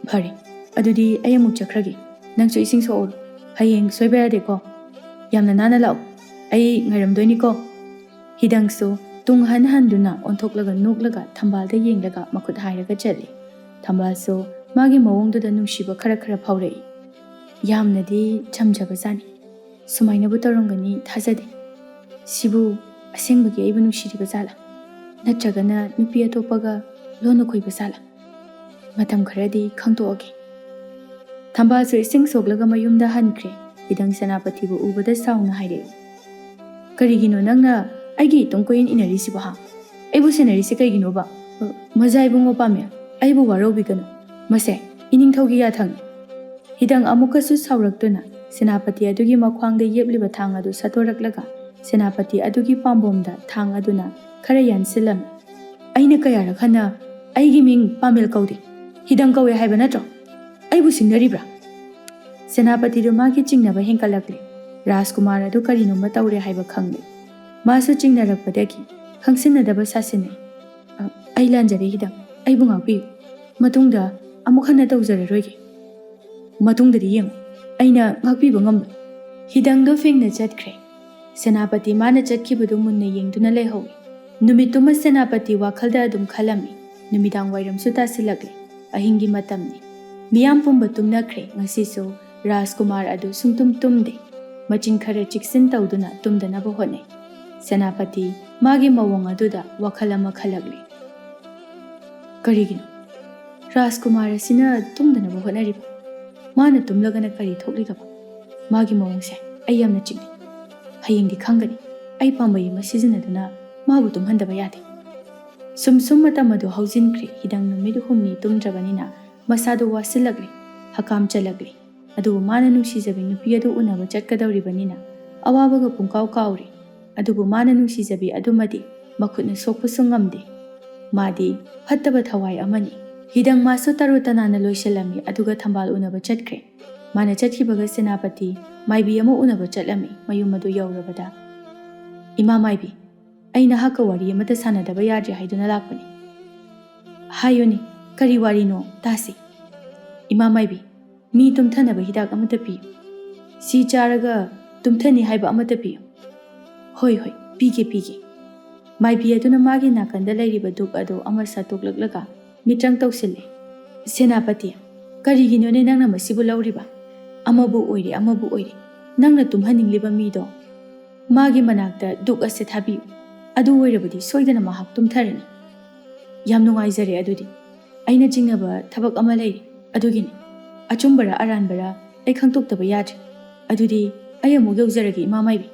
"ꯐꯔꯦ, ꯑꯗꯨꯗꯤ ꯑꯩ ꯑꯃꯨꯛ ꯆꯠꯈ꯭ꯔꯒꯦ꯫ ꯅꯪꯁꯨ ꯏꯁꯤꯡ ꯁꯣꯛꯎꯔꯣ꯫ ꯍꯌꯦꯡ ꯁꯣꯏꯕ ꯌꯥꯗꯦꯀꯣ꯫ ꯌꯥꯝꯅ ꯅꯥꯟꯅ ꯂꯥꯛꯎ꯫ ꯑꯩ ꯉꯥꯏꯔꯝꯗꯣꯏꯅꯤꯀꯣ꯫" ꯍꯤꯗꯪꯁꯨ ꯇꯨꯡ ꯍꯟ ꯍꯟꯗꯨꯅ ꯑꯣꯟꯊꯣꯛꯂꯒ ꯅꯣꯛꯂꯒ ꯊꯝꯕꯥꯜꯗ ꯌꯦꯡꯂꯒ ꯃꯈꯨꯠ ꯍꯥꯏꯔꯒ ꯆꯠꯂꯤ꯫ ꯊꯝꯕꯥꯜꯁꯨ ꯃꯥꯒꯤ ꯃꯑꯣꯡꯗꯨꯗ ꯅꯨꯡꯁꯤꯕ ꯈꯔ ꯈꯔ ꯐꯥꯎꯔꯛꯏ꯫ ꯌꯥꯝꯅꯗꯤ ꯆꯝꯖꯕꯖꯥꯠꯅꯤ꯫ ꯁꯨꯃꯥꯏꯅꯕꯨ ꯇꯧꯔꯝꯒꯅꯤ ꯊꯥꯖꯗꯦ꯫ ꯁꯤꯕꯨ ꯑꯁꯦꯡꯕꯒꯤ ꯑꯩꯕꯨ ꯅꯨꯡꯁꯤꯔꯤꯕ ꯖꯥꯠꯂꯥ? ꯅꯠꯇ꯭ꯔꯒꯅ ꯅꯨꯄꯤ ꯑꯇꯣꯞꯄꯒ ꯂꯣꯟꯅ ꯈꯣꯏꯕ ꯖꯥꯠꯂꯥ? ꯃꯇꯝ ꯈꯔꯗꯤ ꯈꯪꯗꯣꯛꯑꯒꯦ꯫ ꯊꯝꯕꯥꯜꯁꯨ ꯏꯁꯤꯡ ꯁꯣꯛꯂꯒ ꯃꯌꯨꯝꯗ ꯍꯟꯈ꯭ꯔꯦ꯫ ꯍꯤꯗꯪ ꯁꯦꯅꯥꯄꯇꯤꯕꯨ ꯎꯕꯗ ꯁꯥꯎꯅ ꯍꯥꯏꯔꯛꯏ, "ꯀꯔꯤꯒꯤꯅꯣ ꯅꯪꯅ ꯑꯩꯒꯤ ꯏꯇꯨꯡ ꯀꯣꯏꯏꯟ ꯏꯟꯅꯔꯤꯁꯤꯕꯣ ꯍꯥ? ꯑꯩꯕꯨ ꯁꯦꯟꯅꯔꯤꯁꯦ ꯀꯩꯒꯤꯅꯣꯕ? ꯃꯖꯥ ꯏꯕꯨꯡꯉꯣ ꯄꯥꯝꯃꯦ, ꯑꯩꯕꯨ ꯋꯥꯔꯧꯕꯤꯒꯅꯨ꯫ ꯃꯁꯦ ꯏꯅꯤꯡꯊꯧꯒꯤ ꯌꯥꯊꯪꯅꯤ꯫" ꯍꯤꯗꯪ ꯑꯃꯨꯛꯀꯁꯨ ꯁꯥꯎꯔꯛꯇꯨꯅ ꯁꯦꯅꯥꯄꯇꯤ ꯑꯗꯨꯒꯤ ꯃꯈ꯭ꯋꯥꯡꯗ ꯌꯦꯞꯂꯤꯕ ꯊꯥꯡ ꯑꯗꯨ ꯁꯠꯇꯣꯔꯛꯂꯒ ꯁꯦꯅꯥꯄꯇꯤ ꯑꯗꯨꯒꯤ ꯄꯥꯝꯕꯣꯝꯗ ꯊꯥꯡ ꯑꯗꯨꯅ ꯈꯔ ꯌꯥꯟꯁꯤꯜꯂꯝꯃꯤ꯫ "ꯑꯩꯅ ꯀꯌꯥꯔꯛ ꯍꯟꯅ ꯑꯩꯒꯤ ꯃꯤꯡ ꯄꯥꯃꯦꯜ ꯀꯧꯗꯦ, ꯍꯤꯗꯪ ꯀꯧꯋꯦ ꯍꯥꯏꯕ ꯅꯠꯇ꯭ꯔꯣ? ꯑꯩꯕꯨ ꯁꯤꯡꯅꯔꯤꯕ꯭ꯔꯥ?" ꯁꯦꯅꯥꯄꯇꯤꯗꯨ ꯃꯥꯒꯤ ꯆꯤꯡꯅꯕ ꯍꯦꯟꯀꯠꯂꯛꯂꯦ꯫ ꯔꯥꯖꯀꯨꯃꯥꯔ ꯑꯗꯨ ꯀꯔꯤꯅꯣꯝꯃ ꯇꯧꯔꯦ ꯍꯥꯏꯕ ꯈꯪꯂꯦ꯫ ꯃꯥꯁꯨ ꯆꯤꯡꯅꯔꯛꯄꯗꯒꯤ ꯈꯪꯁꯤꯟꯅꯗꯕ ꯁꯥꯁꯤꯟꯅꯩ꯫ "ꯑ, ꯑꯩ ꯂꯥꯟꯖꯔꯦ ꯍꯤꯗꯪ, ꯑꯩꯕꯨ ꯉꯥꯛꯄꯤꯌꯨ꯫ ꯃꯇꯨꯡꯗ ꯑꯃꯨꯛ ꯍꯟꯅ ꯇꯧꯖꯔꯔꯣꯏꯒꯦ꯫ ꯃꯇꯨꯡꯗꯗꯤ ꯌꯦꯡꯉꯨ, ꯑꯩꯅ ꯉꯥꯛꯄꯤꯕ ꯉꯝꯂꯣꯏ꯫" ꯍꯤꯗꯪꯗꯣ ꯐꯦꯡꯅ ꯆꯠꯈ꯭ꯔꯦ꯫ ꯁꯦꯅꯥꯄꯇꯤ ꯃꯥꯅ ꯆꯠꯈꯤꯕꯗꯨ ꯃꯨꯟꯅ ꯌꯦꯡꯗꯨꯅ ꯂꯩꯍꯧꯏ꯫ ꯅꯨꯃꯤꯠꯇꯨꯃ ꯁꯦꯅꯥꯄꯇꯤ ꯋꯥꯈꯜꯗ ꯑꯗꯨꯝ ꯈꯜꯂꯝꯃꯤ꯫ ꯅꯨꯃꯤꯗꯥꯡ ꯋꯥꯏꯔꯝꯁꯨ ꯇꯥꯁꯤꯜꯂꯛꯂꯦ꯫ ꯑꯍꯤꯡꯒꯤ ꯃꯇꯝꯅꯤ꯫ ꯃꯤꯌꯥꯝ ꯄꯨꯝꯕ ꯇꯨꯝꯅꯈ꯭ꯔꯦ꯫ ꯉꯁꯤꯁꯨ ꯔꯥꯖꯀꯨꯃꯥꯔ ꯑꯗꯨ ꯁꯨꯡꯇꯨꯝ ꯇꯨꯝꯗꯦ꯫ ꯃꯆꯤꯟ ꯈꯔ ꯆꯤꯛꯁꯤꯟ ꯇꯧꯗꯨꯅ ꯇꯨꯝꯗꯅꯕ ꯍꯣꯠꯅꯩ꯫ ꯁꯦꯅꯥꯄꯇꯤ ꯃꯥꯒꯤ ꯃꯑꯣꯡ ꯑꯗꯨꯗ ꯋꯥꯈꯜ ꯑꯃ ꯈꯜꯂꯛꯂꯦ꯫ "ꯀꯔꯤꯒꯤꯅꯣ ꯔꯥꯖꯀꯨꯃꯥꯔ ꯑꯁꯤꯅ ꯇꯨꯝꯗꯅꯕ ꯍꯣꯠꯅꯔꯤꯕ? ꯃꯥꯅ ꯇꯨꯝꯂꯒꯅ ꯀꯔꯤ ꯊꯣꯛꯂꯤꯒꯕ? ꯃꯥꯒꯤ ꯃꯑꯣꯡꯁꯦ ꯑꯩ ꯌꯥꯝꯅ ꯆꯤꯡꯅꯩ꯫ ꯍꯌꯦꯡꯗꯤ ꯈꯪꯒꯅꯤ꯫ ꯑꯩ ꯄꯥꯝꯕꯩ ꯑꯃ ꯁꯤꯖꯤꯟꯅꯗꯨꯅ ꯃꯥꯕꯨ ꯇꯨꯝꯍꯟꯗꯕ ꯌꯥꯗꯦ꯫" ꯁꯨꯝ ꯁꯨꯝ ꯃꯇꯝ ꯑꯗꯨ ꯍꯧꯖꯤꯟꯈ꯭ꯔꯦ꯫ ꯍꯤꯗꯪ ꯅꯨꯃꯤꯠ ꯍꯨꯝꯅꯤ ꯇꯨꯝꯗ꯭ꯔꯕꯅꯤꯅ ꯃꯁꯥꯗꯨ ꯋꯥꯁꯤꯜꯂꯛꯂꯦ, ꯍꯀꯥꯝ ꯆꯜꯂꯛꯂꯦ꯫ ꯑꯗꯨꯕꯨ ꯃꯥꯅ ꯅꯨꯡꯁꯤꯖꯕꯤ ꯅꯨꯄꯤ ꯑꯗꯨ ꯎꯅꯕ ꯆꯠꯀꯗꯧꯔꯤꯕꯅꯤꯅ ꯑꯋꯥꯕꯒ ꯄꯨꯡꯀꯥꯎ ꯀꯥꯎꯔꯦ꯫ ꯑꯗꯨꯕꯨ ꯃꯥꯅ ꯅꯨꯡꯁꯤꯖꯕꯤ ꯑꯗꯨꯃꯗꯤ ꯃꯈꯨꯠꯅ ꯁꯣꯛꯄꯁꯨ ꯉꯝꯗꯦ꯫ ꯃꯥꯗꯤ ꯐꯠꯇꯕ ꯊꯋꯥꯏ ꯑꯃꯅꯤ꯫ ꯍꯤꯗꯪ ꯃꯥꯁꯨ ꯇꯔꯨ ꯇꯅꯥꯟꯅ ꯂꯣꯏꯁꯤꯜꯂꯝꯃꯤ, ꯑꯗꯨꯒ ꯊꯝꯕꯥꯜ ꯎꯅꯕ ꯆꯠꯈ꯭ꯔꯦ꯫ ꯃꯥꯅ ꯆꯠꯈꯤꯕꯒ ꯁꯦꯅꯥꯄꯇꯤ ꯃꯥꯏꯕꯤ ꯑꯃ ꯎꯅꯕ ꯆꯠꯂꯝꯃꯤ꯫ ꯃꯌꯨꯝ ꯑꯗꯨ ꯌꯧꯔꯕꯗ, "ꯏꯃꯥ ꯃꯥꯏꯕꯤ, ꯑꯩ ꯅꯍꯥꯛꯀ ꯋꯥꯔꯤ ꯑꯃꯠꯇ ꯁꯥꯟꯅꯗꯕ ꯌꯥꯗ꯭ꯔꯦ ꯍꯥꯏꯗꯨꯅ ꯂꯥꯛꯄꯅꯤ꯫" "ꯍꯥꯏꯌꯨꯅꯦ, ꯀꯔꯤ ꯋꯥꯔꯤꯅꯣ? ꯇꯥꯁꯤ꯫" "ꯏꯃꯥ ꯃꯥꯏꯕꯤ, ꯃꯤ ꯇꯨꯝꯊꯅꯕ ꯍꯤꯗꯥꯛ ꯑꯃꯠꯇ ꯄꯤꯌꯨ꯫ ꯁꯤ ꯆꯥꯔꯒ ꯇꯨꯝꯊꯅꯤ ꯍꯥꯏꯕ ꯑꯃꯠꯇ ꯄꯤꯌꯨ꯫" "ꯍꯣꯏ, ꯍꯣꯏ, ꯄꯤꯒꯦ, ꯄꯤꯒꯦ꯫" ꯃꯥꯏꯕꯤ ꯑꯗꯨꯅ ꯃꯥꯒꯤ ꯅꯥꯀꯟꯗ ꯂꯩꯔꯤꯕ ꯗꯨꯛ ꯑꯗꯨ ꯑꯃ ꯁꯠꯇꯣꯛꯂꯛꯂꯒ ꯃꯤꯇ꯭ꯔꯪ ꯇꯧꯁꯤꯜꯂꯦ꯫ "ꯁꯦꯅꯥꯄꯇꯤ, ꯀꯔꯤꯒꯤꯅꯣꯅꯦ ꯅꯪꯅ ꯃꯁꯤꯕꯨ ꯂꯧꯔꯤꯕ? ꯑꯃꯕꯨ ꯑꯣꯏꯔꯦ, ꯑꯃꯕꯨ ꯑꯣꯏꯔꯦ, ꯅꯪꯅ ꯇꯨꯝꯍꯟꯅꯤꯡꯂꯤꯕ ꯃꯤꯗꯣ ꯃꯥꯒꯤ ꯃꯅꯥꯛꯇ ꯗꯨꯛ ꯑꯁꯦ ꯊꯥꯕꯤꯌꯨ꯫ ꯑꯗꯨ ꯑꯣꯏꯔꯕꯗꯤ ꯁꯣꯏꯗꯅ ꯃꯍꯥꯛ ꯇꯨꯝꯊꯔꯅꯤ꯫" "ꯌꯥꯝ ꯅꯨꯡꯉꯥꯏꯖꯔꯦ ꯑꯗꯨꯗꯤ꯫ ꯑꯩꯅ ꯆꯤꯡꯅꯕ ꯊꯕꯛ ꯑꯃ ꯂꯩꯔꯤ꯫ ꯑꯗꯨꯒꯤꯅꯤ꯫ ꯑꯆꯨꯝꯕꯔ ꯑꯔꯥꯟꯕꯔ ꯑꯩ ꯈꯪꯗꯣꯛꯇꯕ ꯌꯥꯗ꯭ꯔꯦ꯫ ꯑꯗꯨꯗꯤ ꯑꯩ ꯑꯃꯨꯛ ꯌꯧꯖꯔꯒꯦ, ꯏꯃꯥ ꯃꯥꯏꯕꯤ꯫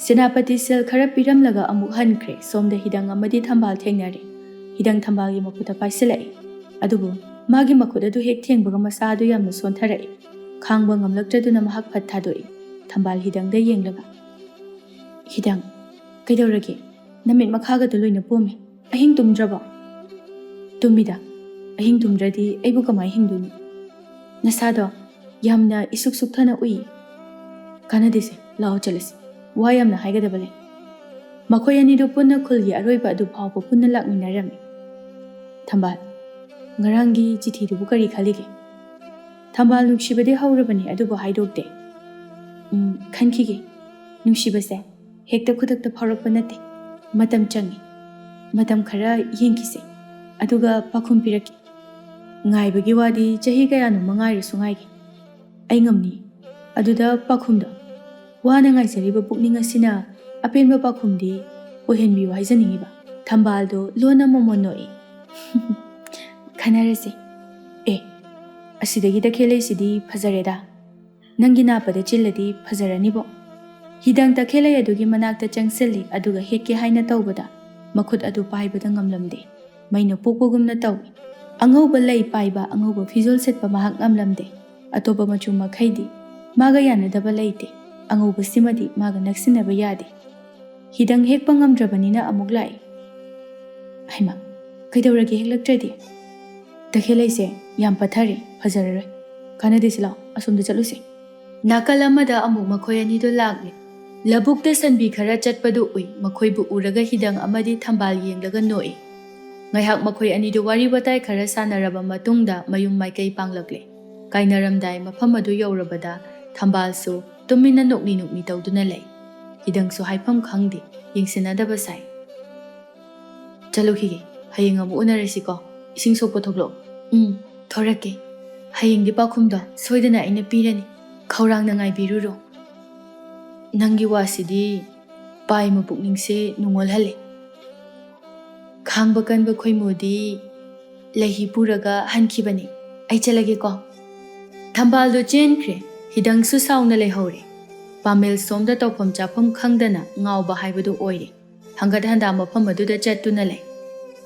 ꯁꯦꯅꯥꯄꯇꯤ ꯁꯦꯜ ꯈꯔ ꯄꯤꯔꯝꯂꯒ ꯑꯃꯨꯛ ꯍꯟꯈ꯭ꯔꯦ꯫ ꯁꯣꯝꯗ ꯍꯤꯗꯪ ꯑꯃꯗꯤ ꯊꯝꯕꯥꯜ ꯊꯦꯡꯅꯔꯦ꯫ ꯍꯤꯗꯪ ꯊꯝꯕꯥꯜꯒꯤ ꯃꯈꯨꯠꯇ ꯄꯥꯏꯁꯤꯜꯂꯛꯏ꯫ ꯑꯗꯨꯕꯨ ꯃꯥꯒꯤ ꯃꯈꯨꯠ ꯑꯗꯨ ꯍꯦꯛ ꯊꯦꯡꯕꯒ ꯃꯁꯥ ꯑꯗꯨ ꯌꯥꯝꯅ ꯁꯣꯟꯊꯔꯛꯏ꯫ ꯈꯥꯡꯕ ꯉꯝꯂꯛꯇ꯭ꯔꯗꯨꯅ ꯃꯍꯥꯛ ꯐꯠ ꯊꯥꯗꯣꯛꯏ꯫ ꯊꯝꯕꯥꯜ ꯍꯤꯗꯪꯗ ꯌꯦꯡꯂꯒ, "ꯍꯤꯗꯪ, ꯀꯩꯗꯧꯔꯒꯦ? ꯅꯃꯤꯠ ꯃꯈꯥꯒꯗꯣ ꯂꯣꯏꯅ ꯄꯣꯝꯃꯤ꯫ ꯑꯍꯤꯡ ꯇꯨꯝꯗ꯭ꯔꯕꯣ?" "ꯇꯨꯝꯃꯤꯗ꯫ ꯑꯍꯤꯡ ꯇꯨꯝꯗ꯭ꯔꯗꯤ ꯑꯩꯕꯨ ꯀꯃꯥꯏ ꯍꯤꯡꯗꯣꯏꯅꯣ? ꯅꯁꯥꯗꯣ ꯌꯥꯝꯅ ꯏꯁꯨꯛ ꯁꯨꯛꯊꯅ ꯎꯏ꯫ ꯀꯥꯟꯅꯗꯦꯁꯦ, ꯂꯥꯛꯑꯣ ꯆꯠꯂꯁꯤ꯫ ꯋꯥ ꯌꯥꯝꯅ ꯍꯥꯏꯒꯗꯕ ꯂꯩ꯫" ꯃꯈꯣꯏ ꯑꯅꯤꯗꯨ ꯄꯨꯟꯅ ꯈꯨꯜꯒꯤ ꯑꯔꯣꯏꯕ ꯑꯗꯨ ꯐꯥꯎꯕ ꯄꯨꯟꯅ ꯂꯥꯛꯃꯤꯟꯅꯔꯝꯃꯤ꯫ "ꯊꯝꯕꯥꯜ, ꯉꯔꯥꯡꯒꯤ ꯆꯤꯊꯤꯗꯨꯕꯨ ꯀꯔꯤ ꯈꯜꯂꯤꯒꯦ?" ꯊꯝꯕꯥꯜ ꯅꯨꯡꯁꯤꯕꯗꯤ ꯍꯧꯔꯕꯅꯤ, ꯑꯗꯨꯕꯨ ꯍꯥꯏꯗꯣꯛꯇꯦ꯫ "ꯎꯝ, ꯈꯟꯈꯤꯒꯦ꯫ ꯅꯨꯡꯁꯤꯕꯁꯦ ꯍꯦꯛꯇ ꯈꯨꯗꯛꯇ ꯐꯥꯎꯔꯛꯄ ꯅꯠꯇꯦ꯫ ꯃꯇꯝ ꯆꯪꯏ꯫ ꯃꯇꯝ ꯈꯔ ꯌꯦꯡꯈꯤꯁꯦ꯫ ꯑꯗꯨꯒ ꯄꯥꯎꯈꯨꯝ ꯄꯤꯔꯛꯀꯦ꯫ ꯉꯥꯏꯕꯒꯤ ꯋꯥꯗꯤ ꯆꯍꯤ ꯀꯌꯥꯅꯣꯃ ꯉꯥꯏꯔꯁꯨ ꯉꯥꯏꯒꯦ꯫ ꯑꯩ ꯉꯝꯅꯤ꯫" ꯑꯗꯨꯗ ꯄꯥꯎꯈꯨꯝꯗꯣ, "ꯋꯥꯅ ꯉꯥꯏꯖꯔꯤꯕ ꯄꯨꯛꯅꯤꯡ ꯑꯁꯤꯅ ꯑꯄꯦꯟꯕ ꯄꯥꯎꯈꯨꯝꯗꯤ ꯑꯣꯏꯍꯟꯕꯤꯌꯨ ꯍꯥꯏꯖꯅꯤꯡꯉꯤꯕ꯫" ꯊꯝꯕꯥꯜꯗꯣ ꯂꯣꯟꯅ ꯃꯣꯃꯣꯟ ꯅꯣꯛꯏ꯫ "ꯈꯟꯅꯔꯁꯦ꯫ ꯑꯦ, ꯑꯁꯤꯗꯒꯤ ꯇꯈꯦꯜꯂꯩꯁꯤꯗꯤ ꯐꯖꯔꯦꯗ꯫ ꯅꯪꯒꯤ ꯅꯥꯞꯄꯗ ꯆꯤꯜꯂꯗꯤ ꯐꯖꯔꯅꯤꯕꯣ꯫" ꯍꯤꯗꯪ ꯇꯈꯦꯜꯂꯩ ꯑꯗꯨꯒꯤ ꯃꯅꯥꯛꯇ ꯆꯪꯁꯤꯜꯂꯤ, ꯑꯗꯨꯒ ꯍꯦꯛꯀꯦ ꯍꯥꯏꯅ ꯇꯧꯕꯗ ꯃꯈꯨꯠ ꯑꯗꯨ ꯄꯥꯏꯕꯗ ꯉꯝꯂꯝꯗꯦ꯫ ꯃꯩꯅ ꯄꯣꯛꯄꯒꯨꯝꯅ ꯇꯧꯏ꯫ ꯑꯉꯧꯕ ꯂꯩ ꯄꯥꯏꯕ, ꯑꯉꯧꯕ ꯐꯤꯖꯣꯜ ꯁꯦꯠꯄ ꯃꯍꯥꯛ ꯉꯝꯂꯝꯗꯦ꯫ ꯑꯇꯣꯞꯄ ꯃꯆꯨ ꯃꯈꯩꯗꯤ ꯃꯥꯒ ꯌꯥꯅꯗꯕ ꯂꯩꯇꯦ꯫ ꯑꯉꯧꯕꯁꯤꯃꯗꯤ ꯃꯥꯒ ꯅꯛꯁꯤꯟꯅꯕ ꯌꯥꯗꯦ꯫ ꯍꯤꯗꯪ ꯍꯦꯛꯄ ꯉꯝꯗ꯭ꯔꯕꯅꯤꯅ ꯑꯃꯨꯛ ꯂꯥꯛꯏ꯫ "ꯍꯩꯃꯥ, ꯀꯩꯗꯧꯔꯒꯦ ꯍꯦꯛꯂꯛꯇ꯭ꯔꯗꯤ? ꯇꯈꯦꯜꯂꯩꯁꯦ ꯌꯥꯝ ꯄꯠꯊꯔꯦ, ꯐꯖꯔꯔꯣꯏ꯫ ꯀꯥꯟꯅꯗꯦꯁꯤ, ꯂꯥꯛꯑꯣ, ꯑꯁꯣꯝꯗ ꯆꯠꯂꯨꯁꯦ꯫" ꯅꯥꯀꯜ ꯑꯃꯗ ꯑꯃꯨꯛ ꯃꯈꯣꯏ ꯑꯅꯤꯗꯨ ꯂꯥꯛꯂꯦ꯫ ꯂꯧꯕꯨꯛꯇ ꯁꯟꯕꯤ ꯈꯔ ꯆꯠꯄꯗꯨ ꯎꯏ꯫ ꯃꯈꯣꯏꯕꯨ ꯎꯔꯒ ꯍꯤꯗꯪ ꯑꯃꯗꯤ ꯊꯝꯕꯥꯜ ꯌꯦꯡꯂꯒ ꯅꯣꯛꯏ꯫ ꯉꯥꯏꯍꯥꯛ ꯃꯈꯣꯏ ꯑꯅꯤꯗꯨ ꯋꯥꯔꯤ ꯋꯥꯇꯥꯏ ꯈꯔ ꯁꯥꯟꯅꯔꯕ ꯃꯇꯨꯡꯗ ꯃꯌꯨꯝ ꯃꯥꯏꯀꯩ ꯄꯥꯡꯂꯛꯂꯦ꯫ ꯀꯥꯏꯅꯔꯝꯗꯥꯏ ꯃꯐꯝ ꯑꯗꯨ ꯌꯧꯔꯕꯗ ꯊꯝꯕꯥꯜꯁꯨ ꯇꯨꯃꯤꯟꯅ ꯅꯣꯛꯃꯤ ꯅꯣꯛꯃꯤ ꯇꯧꯗꯨꯅ ꯂꯩ꯫ ꯍꯤꯗꯪꯁꯨ ꯍꯥꯏꯐꯝ ꯈꯪꯗꯦ, ꯌꯦꯡꯁꯤꯟꯅꯗꯕ ꯁꯥꯏ꯫ "ꯆꯠꯂꯨꯈꯤꯒꯦ, ꯍꯌꯦꯡ ꯑꯃꯨꯛ ꯎꯅꯔꯁꯤꯀꯣ꯫ ꯏꯁꯤꯡ ꯁꯣꯛꯄ ꯊꯣꯛꯂꯛꯑꯣ꯫" "ꯎꯝ, ꯊꯣꯔꯛꯀꯦ꯫ ꯍꯌꯦꯡꯗꯤ ꯄꯥꯎꯈꯨꯝꯗꯣ ꯁꯣꯏꯗꯅ ꯑꯩꯅ ꯄꯤꯔꯅꯤ꯫ ꯈꯧꯔꯥꯡꯅ ꯉꯥꯏꯕꯤꯔꯨꯔꯣ꯫" ꯅꯪꯒꯤ ꯋꯥꯁꯤꯗꯤ ꯄꯥꯏꯃ ꯄꯨꯛꯅꯤꯡꯁꯦ ꯅꯨꯡꯉꯣꯜꯍꯜꯂꯦ꯫ ꯈꯥꯡꯕ ꯀꯟꯕ ꯈꯣꯏꯃꯨꯗꯤ ꯂꯩꯍꯤ ꯄꯨꯔꯒ ꯍꯟꯈꯤꯕꯅꯤ꯫ ꯑꯩ ꯆꯠꯂꯒꯦꯀꯣ꯫ ꯊꯝꯕꯥꯜꯗꯨ ꯆꯦꯟꯈ꯭ꯔꯦ꯫ ꯍꯤꯗꯪꯁꯨ ꯁꯥꯎꯅ ꯂꯩꯍꯧꯔꯦ꯫ ꯄꯥꯃꯦꯜ ꯁꯣꯝꯗ ꯇꯧꯐꯝ ꯆꯥꯐꯝ ꯈꯪꯗꯅ ꯉꯥꯎꯕ ꯍꯥꯏꯕꯗꯨ ꯑꯣꯏꯔꯦ꯫ ꯍꯪꯒꯠ ꯍꯟꯗꯥ ꯃꯐꯝ ꯑꯗꯨꯗ ꯆꯠꯇꯨꯅ ꯂꯩ꯫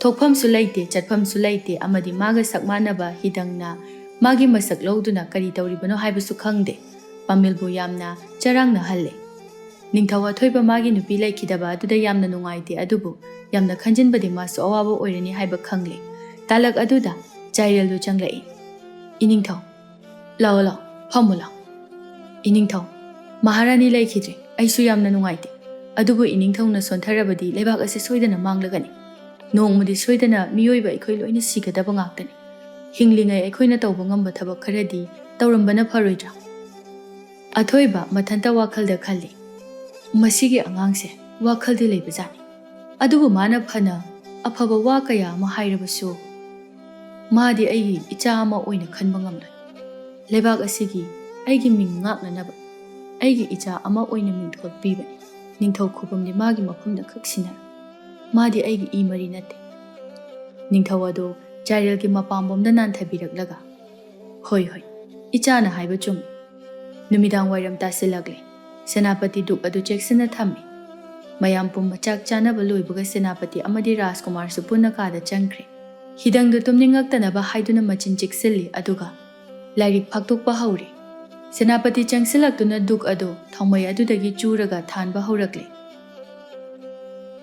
ꯊꯣꯛꯐꯝꯁꯨ ꯂꯩꯇꯦ, ꯆꯠꯐꯝꯁꯨ ꯂꯩꯇꯦ, ꯑꯃꯗꯤ ꯃꯥꯒ ꯁꯛ ꯃꯥꯟꯅꯕ ꯍꯤꯗꯪꯅ ꯃꯥꯒꯤ ꯃꯁꯛ ꯂꯧꯗꯨꯅ ꯀꯔꯤ ꯇꯧꯔꯤꯕꯅꯣ ꯍꯥꯏꯕꯁꯨ ꯈꯪꯗꯦ꯫ ꯄꯥꯃꯦꯜꯕꯨ ꯌꯥꯝꯅ ꯆꯔꯥꯡꯅꯍꯜꯂꯦ꯫ ꯅꯤꯡꯊꯧ ꯑꯊꯣꯏꯕ ꯃꯥꯒꯤ ꯅꯨꯄꯤ ꯂꯩꯈꯤꯗꯕ ꯑꯗꯨꯗ ꯌꯥꯝꯅ ꯅꯨꯡꯉꯥꯏꯇꯦ, ꯑꯗꯨꯕꯨ ꯌꯥꯝꯅ ꯈꯟꯖꯤꯟꯕꯗꯤ ꯃꯥꯁꯨ ꯑꯋꯥꯕ ꯑꯣꯏꯔꯅꯤ ꯍꯥꯏꯕ ꯈꯪꯂꯦ꯫ ꯇꯥꯂꯛ ꯑꯗꯨꯗ ꯆꯥꯏꯔꯦꯜꯗꯨ ꯆꯪꯂꯛꯏ꯫ "ꯏꯅꯤꯡꯊꯧ, ꯂꯥꯛꯑꯣ, ꯂꯥꯛꯑꯣ, ꯐꯝꯃꯨ, ꯂꯥꯛꯑꯣ꯫ ꯏꯅꯤꯡꯊꯧ, ꯃꯍꯥꯔꯥꯅꯤ ꯂꯩꯈꯤꯗ꯭ꯔꯦ, ꯑꯩꯁꯨ ꯌꯥꯝꯅ ꯅꯨꯡꯉꯥꯏꯇꯦ꯫ ꯑꯗꯨꯕꯨ ꯏꯅꯤꯡꯊꯧꯅ ꯁꯣꯟꯊꯔꯕꯗꯤ ꯂꯩꯕꯥꯛ ꯑꯁꯤ ꯁꯣꯏꯗꯅ ꯃꯥꯡꯂꯒꯅꯤ꯫ ꯅꯣꯡꯃꯗꯤ ꯁꯣꯏꯗꯅ ꯃꯤꯑꯣꯏꯕ ꯑꯩꯈꯣꯏ ꯂꯣꯏꯅ ꯁꯤꯒꯗꯕ ꯉꯥꯛꯇꯅꯤ꯫ ꯍꯤꯡꯂꯤꯉꯩ ꯑꯩꯈꯣꯏꯅ ꯇꯧꯕ ꯉꯝꯕ ꯊꯕꯛ ꯈꯔꯗꯤ ꯇꯧꯔꯝꯕꯅ ꯐꯔꯣꯏꯗ꯭ꯔꯥ?" ꯑꯊꯣꯏꯕ ꯃꯊꯟꯇ ꯋꯥꯈꯜꯗ ꯈꯜꯂꯤ, "ꯃꯁꯤꯒꯤ ꯑꯉꯥꯡꯁꯦ ꯋꯥꯈꯜꯗꯤ ꯂꯩꯕꯖꯥꯠꯅꯤ꯫ ꯑꯗꯨꯕꯨ ꯃꯥꯅ ꯐꯅ ꯑꯐꯕ ꯋꯥ ꯀꯌꯥ ꯑꯃ ꯍꯥꯏꯔꯕꯁꯨ, ꯃꯥꯗꯤ ꯑꯩꯒꯤ ꯏꯆꯥ ꯑꯃ ꯑꯣꯏꯅ ꯈꯟꯕ ꯉꯝꯂꯣꯏ꯫ ꯂꯩꯕꯥꯛ ꯑꯁꯤꯒꯤ ꯑꯩꯒꯤ ꯃꯤꯡ ꯉꯥꯛꯅꯅꯕ ꯑꯩꯒꯤ ꯏꯆꯥ ꯑꯃ ꯑꯣꯏꯅ ꯃꯤꯡꯊꯣꯜ ꯄꯤꯕꯅꯤ꯫ ꯅꯤꯡꯊꯧ ꯈꯨꯕꯝꯗꯤ ꯃꯥꯒꯤ ꯃꯐꯝꯗ ꯈꯛ ꯁꯤꯟꯅꯔꯣꯏ꯫ ꯃꯥꯗꯤ ꯑꯩꯒꯤ ꯏ ꯃꯔꯤ ꯅꯠꯇꯦ꯫" ꯅꯤꯡꯊꯧ ꯑꯗꯨ ꯆꯥꯏꯔꯦꯜꯒꯤ ꯃꯄꯥꯝꯕꯣꯝꯗ ꯅꯥꯟꯊꯕꯤꯔꯛꯂꯒ, "ꯍꯣꯏ, ꯍꯣꯏ, ꯏꯆꯥꯅ ꯍꯥꯏꯕ ꯆꯨꯝꯃꯤ꯫ ꯅꯨꯃꯤꯗꯥꯡ ꯋꯥꯏꯔꯝ ꯇꯥꯁꯤꯜꯂꯛꯂꯦ꯫ ꯁꯦꯅꯥꯄꯇꯤ ꯗꯨꯛ ꯑꯗꯨ ꯆꯦꯛꯁꯤꯟꯅ ꯊꯝꯃꯤ꯫" ꯃꯌꯥꯝ ꯄꯨꯝꯕ ꯆꯥꯛ ꯆꯥꯅꯕ ꯂꯣꯏꯕꯒ ꯁꯦꯅꯥꯄꯇꯤ ꯑꯃꯗꯤ ꯔꯥꯖꯀꯨꯃꯥꯔꯁꯨ ꯄꯨꯟꯅ ꯀꯥꯗ ꯆꯪꯈ꯭ꯔꯦ꯫ ꯍꯤꯗꯪꯗꯨ ꯇꯨꯝꯅꯤꯡꯉꯛꯇꯅꯕ ꯍꯥꯏꯗꯨꯅ ꯃꯆꯤꯟ ꯆꯤꯛꯁꯤꯜꯂꯤ, ꯑꯗꯨꯒ ꯂꯥꯏꯔꯤꯛ ꯐꯥꯛꯇꯣꯛꯄ ꯍꯧꯔꯦ꯫ ꯁꯦꯅꯥꯄꯇꯤ ꯆꯪꯁꯤꯜꯂꯛꯇꯨꯅ ꯗꯨꯛ ꯑꯗꯨ ꯊꯥꯎꯃꯩ ꯑꯗꯨꯗꯒꯤ ꯆꯨꯔꯒ ꯊꯥꯟꯕ ꯍꯧꯔꯛꯂꯦ꯫